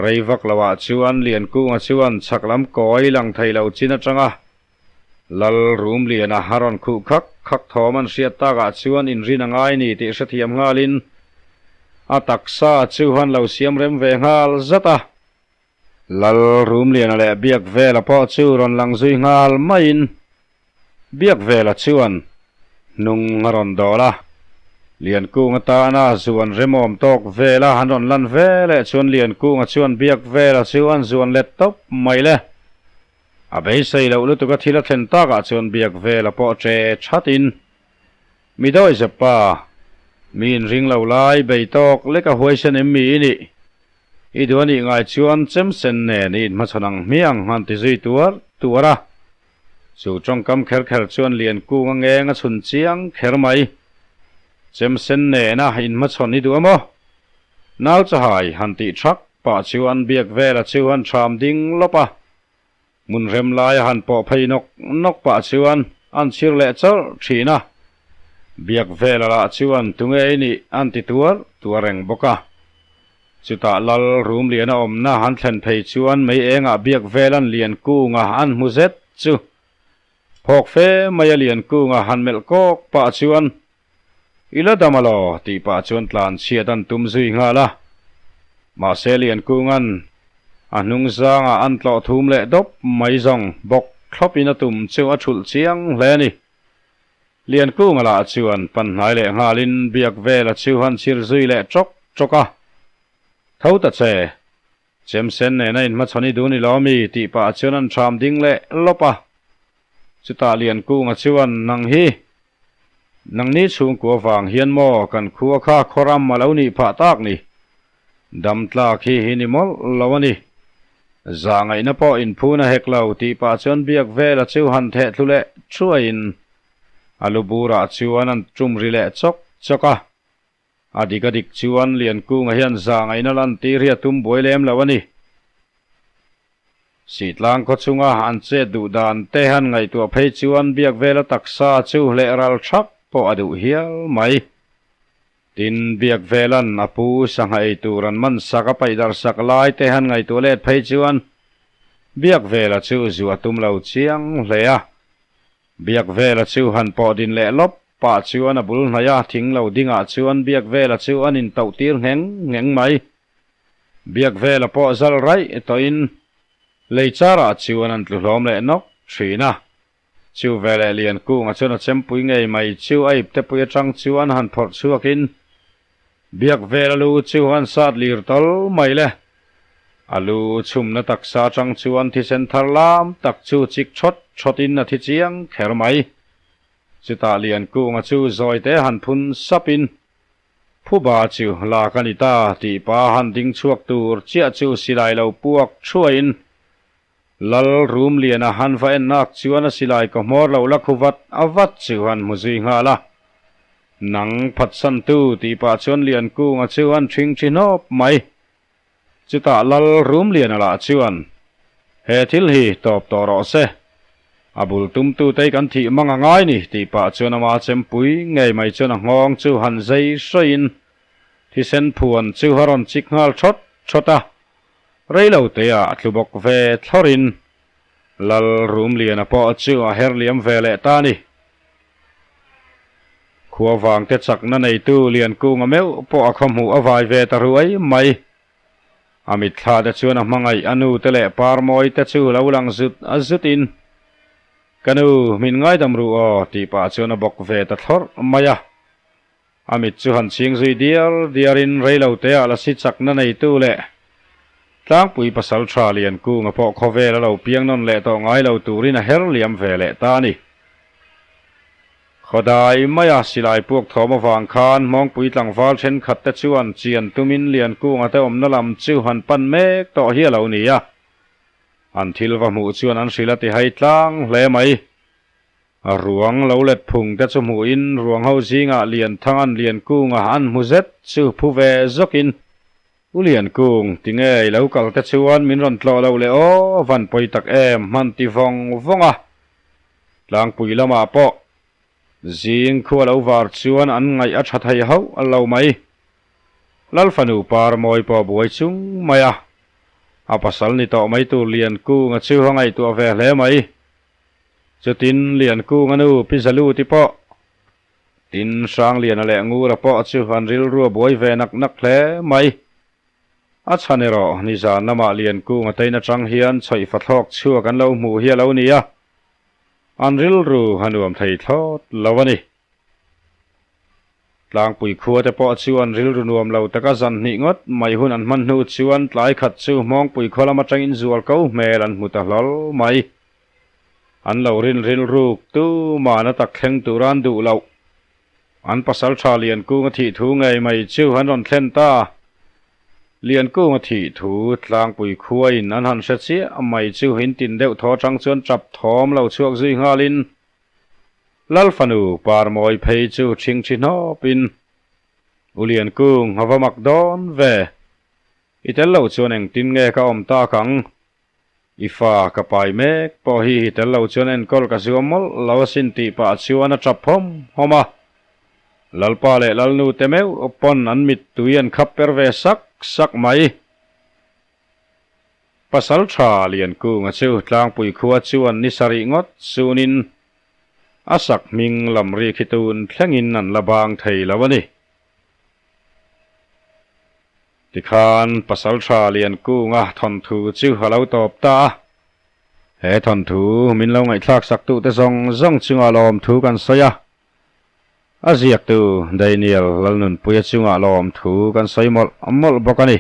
Rei vak lo ah chuan Liankunga chuan chhak lam kawi lang thei lo chin atanga Lal Rumliana a rawn khuh khak khak thawm an hriat takah chuan inrin a ngai ni tih hrethiam nghalin a taksa chu han lo siam rem ve nghal zat a. Lal Rumliana leh Biakvela pawh chu rawn lang zui nghal maiin Biakvela chuan hnung a rawn dawl a. Liankung atana zuan remawm tawk vela an rawn lan ve leh chuan Liankunga chuan Biakvela chu an zuan let tawp mai le. A beisei loh lutuk a thil a thlen takah chuan biak vela pawh che thatin, Mi dawi zep pa, mi inring lo lai bei tawk lek a huaisen em mi i nih? I duh a nih ngai chuan chem sen nen i inhmachhawn ang hmiang han ti zui tuar tuar a. Chu tawngkam kher kher chuan Liankung a ngeng a chhun chiang kher mai. Chem sen nena inhmachhawn i duh a maw? Nau chahai han tih thak pah chuan biak vela chu han ṭham ding lawp a. Hmun rem laia han pawh phei nawk nawk pah chuan an chhir leh chawrh ṭhin a. Biak vela lah chuan tunge i nih an ti tuar tuar reng bawk a. Chutah Lal Rumliana awmna han thlen phei chuan mei engah biak velan Liankunga an hmu zet chu phawk fe maia Liankunga han melh kawk pah chuan I la dam alaw? tih pah chuan tlan chhiat an tum zui nghal a. Mahse Liankunga'n a hnung zangah an tlawh thum leh dawp mai zawng bawk thlawpin a tum chu a thulh chiang hle a ni. Liankunga lah chuan pan hnai leh nghalin biak vela chu han chhir zui leh tawk tawk a. Tho ta che, Chemsen nena inhmachhawn i duh ni lo mi? tih pah chuan an ṭham ding leh lawp a. Chutah Liankunga chuan, Nang hi, nangni chhungkua vang hian maw kan khua kha khawram a lo nih phah tak ni? Dam tlak hi hi ni mawlh lo a ni. Zah ngaihna pawh inphun a hek lo tih pah chuan biak vela chu han theh thlu leh thuaiin a lu burah chuan an tum ri leh chawk chawk a. A dik a dik chuan Liankunga hian zangaihna lantir hi a tum buai lem lo a ni. Sihtlang khaw chunga an chet duh dan te han ngaihtuah phei chuan biak vela taksa chu hleh ral thak pawh a duh hial mai. Tin, biak velan a pu sangha ei tur an man sak a paih darh sak lai te han ngaihtuah let phei chuan biak vela chu zu a tum lo chiang hle a. Biak vela chu han pawh din leh lawp pah chuan a bul hnaih a, thing lo dingah chuan biak vela chu an intoh tir ngheng ngheng mai. Biak vela pawh zal raih tawhin lei charah chuan an tlu hlawm leh nawk thin a. Chu veleh Liankunga chuan a chempui ngei mai chu a iptepui atang chuan han phawrh chhuakin Biak vela lu chu an sat lir tawl mai le. A lu chhumna taksa atang chuan thisen thar lam tak chu chik thawt thawtin a thi chiang kher mai. Chutah Liankunga chu zawite han phun sapin, Phuba chu lak a ni ta tih pa han ding chhuak tur chiah chu silai lo puak thuaiin Lal Rumliana han va en nak chuan a silai ka hmawr lo la khu vat a vat chu han hmu zui nghal a. Nang phatsantu tih pah chuan Liankunga chu an ṭhing ṭhi hnawp mai. Chutah Lal Rumliana lah chuan, He thil hi tawp tawh rawh se. A bul tumtute hi kan thih mang a ngai ni tih pah chuan ama chempui ngei mai chuan a nghawng chu han zei hrawiin thisen phuan chu a rawn chik nghal thawt thawt a. Rei lo teah a tlu bawk ve thlawrin Lal Rumliana pawh chu a her liam ve leh ta a ni. Khua vangte chakna neitu Liankunga meuh pawh a khawhmuh a vai ve ta ruai mai. A mitthla te chuan a hmangaih a nu te leh parmawi te chu lo lang zut a zutin, Ka nu, min ngaidam ru aw, tih pah chuan a bawk ve ta thlawrh mai a. A mit chu han chhing zui diar diarin reilo teah lasi chakna neitu leh Tlangpui pasal tha Liankunga pawh khawvel a lo piang nawn leh tawh ngai lo turin a her liam ve leh ta a ni. Khawdai maia silai puak thawm avang khan Hmawngpui tlangval thenkhat te chuan chian tumin Liankunga te awmna lam chu han pan mek tawh hi a lo ni a. An thil va hmuh chuan an hrilh a ti hai tlang hle mai. A ruang lo let phung te chu hmuhin ruang ho zingah Lianthanga'n Liankunga an hmu zet chu phu ve zawkin, U Liankung, tinge i lo kal te chuan min rawn tlawh loh leh aw, van pawi tak em, hman ti vawng vawng a. Tlangpui lamah pawh zing khu a lo var chuan an ngaih a tha thei hauh lo mai. Lalfanu Parmawi pawh buai chung mai a, a pasal ni tawh mai tur Liankunga chu a ngaihtuah ve hle mai. Chutin Liankunga nu Pi Zaluti pawh, tin Hrangliana leh Ngura pawh chu an rilru a buai ve nak nak hle mai. A chhan erawh nizan lamah Liankunga tein atang hian chawihfa thlawk chhuak an lo hmuh hi a lo ni a, an rilru a nuam thei thlawt lo a ni. Tlangpui khua te pawh chu an rilru nuam lo taka zan hnih ngawt mai hun an hman hnu chuan tlai khat chu Hmawngpui khaw lam atangin zual ko hmel an hmu ta hlawl mai. An lo rin rilruk tu mahna tak thleng tur an duh loh. An pasal tha Liankunga thih thu ngei mai chu an rawn thlen ta. Liankunga thih thu Tlangpui khuain an han hre chiah mai chu in tin deuh thaw atang chuan tap thawm lo chhuak zui nghalin Lal fanu Parmawi phei chu ṭhingṭhi hnawpin U Liankung a va mak dawn ve. I tel lo chuan engtin nge ka awm tak ang? I fa ka pai mek pawh hi hi tel lo chuan enkawl ka zuam mawlh lo asin tih pah chuan a tap hawm hawm a. Lalpa leh Lalnu te meuh pawn an mittui an khap per ve sak sak mai. Pasal tha Liankunga chu Tlangpui khua chuan ni sarih ngawt sunin a sak hming lam rik hi tun thlengin an la bang thei lo a ni. Tikhan Pasaltha Liankunga thawnthu chu a lo tawp ta a. He thawnthu min lo ngaihthlak sak tute zawng zawng chungah lawmthu kan sawi a. A ziaktu Daniel Lalnunpuia chungah lawmthu kan sawi mawlh mawlh bawk a ni.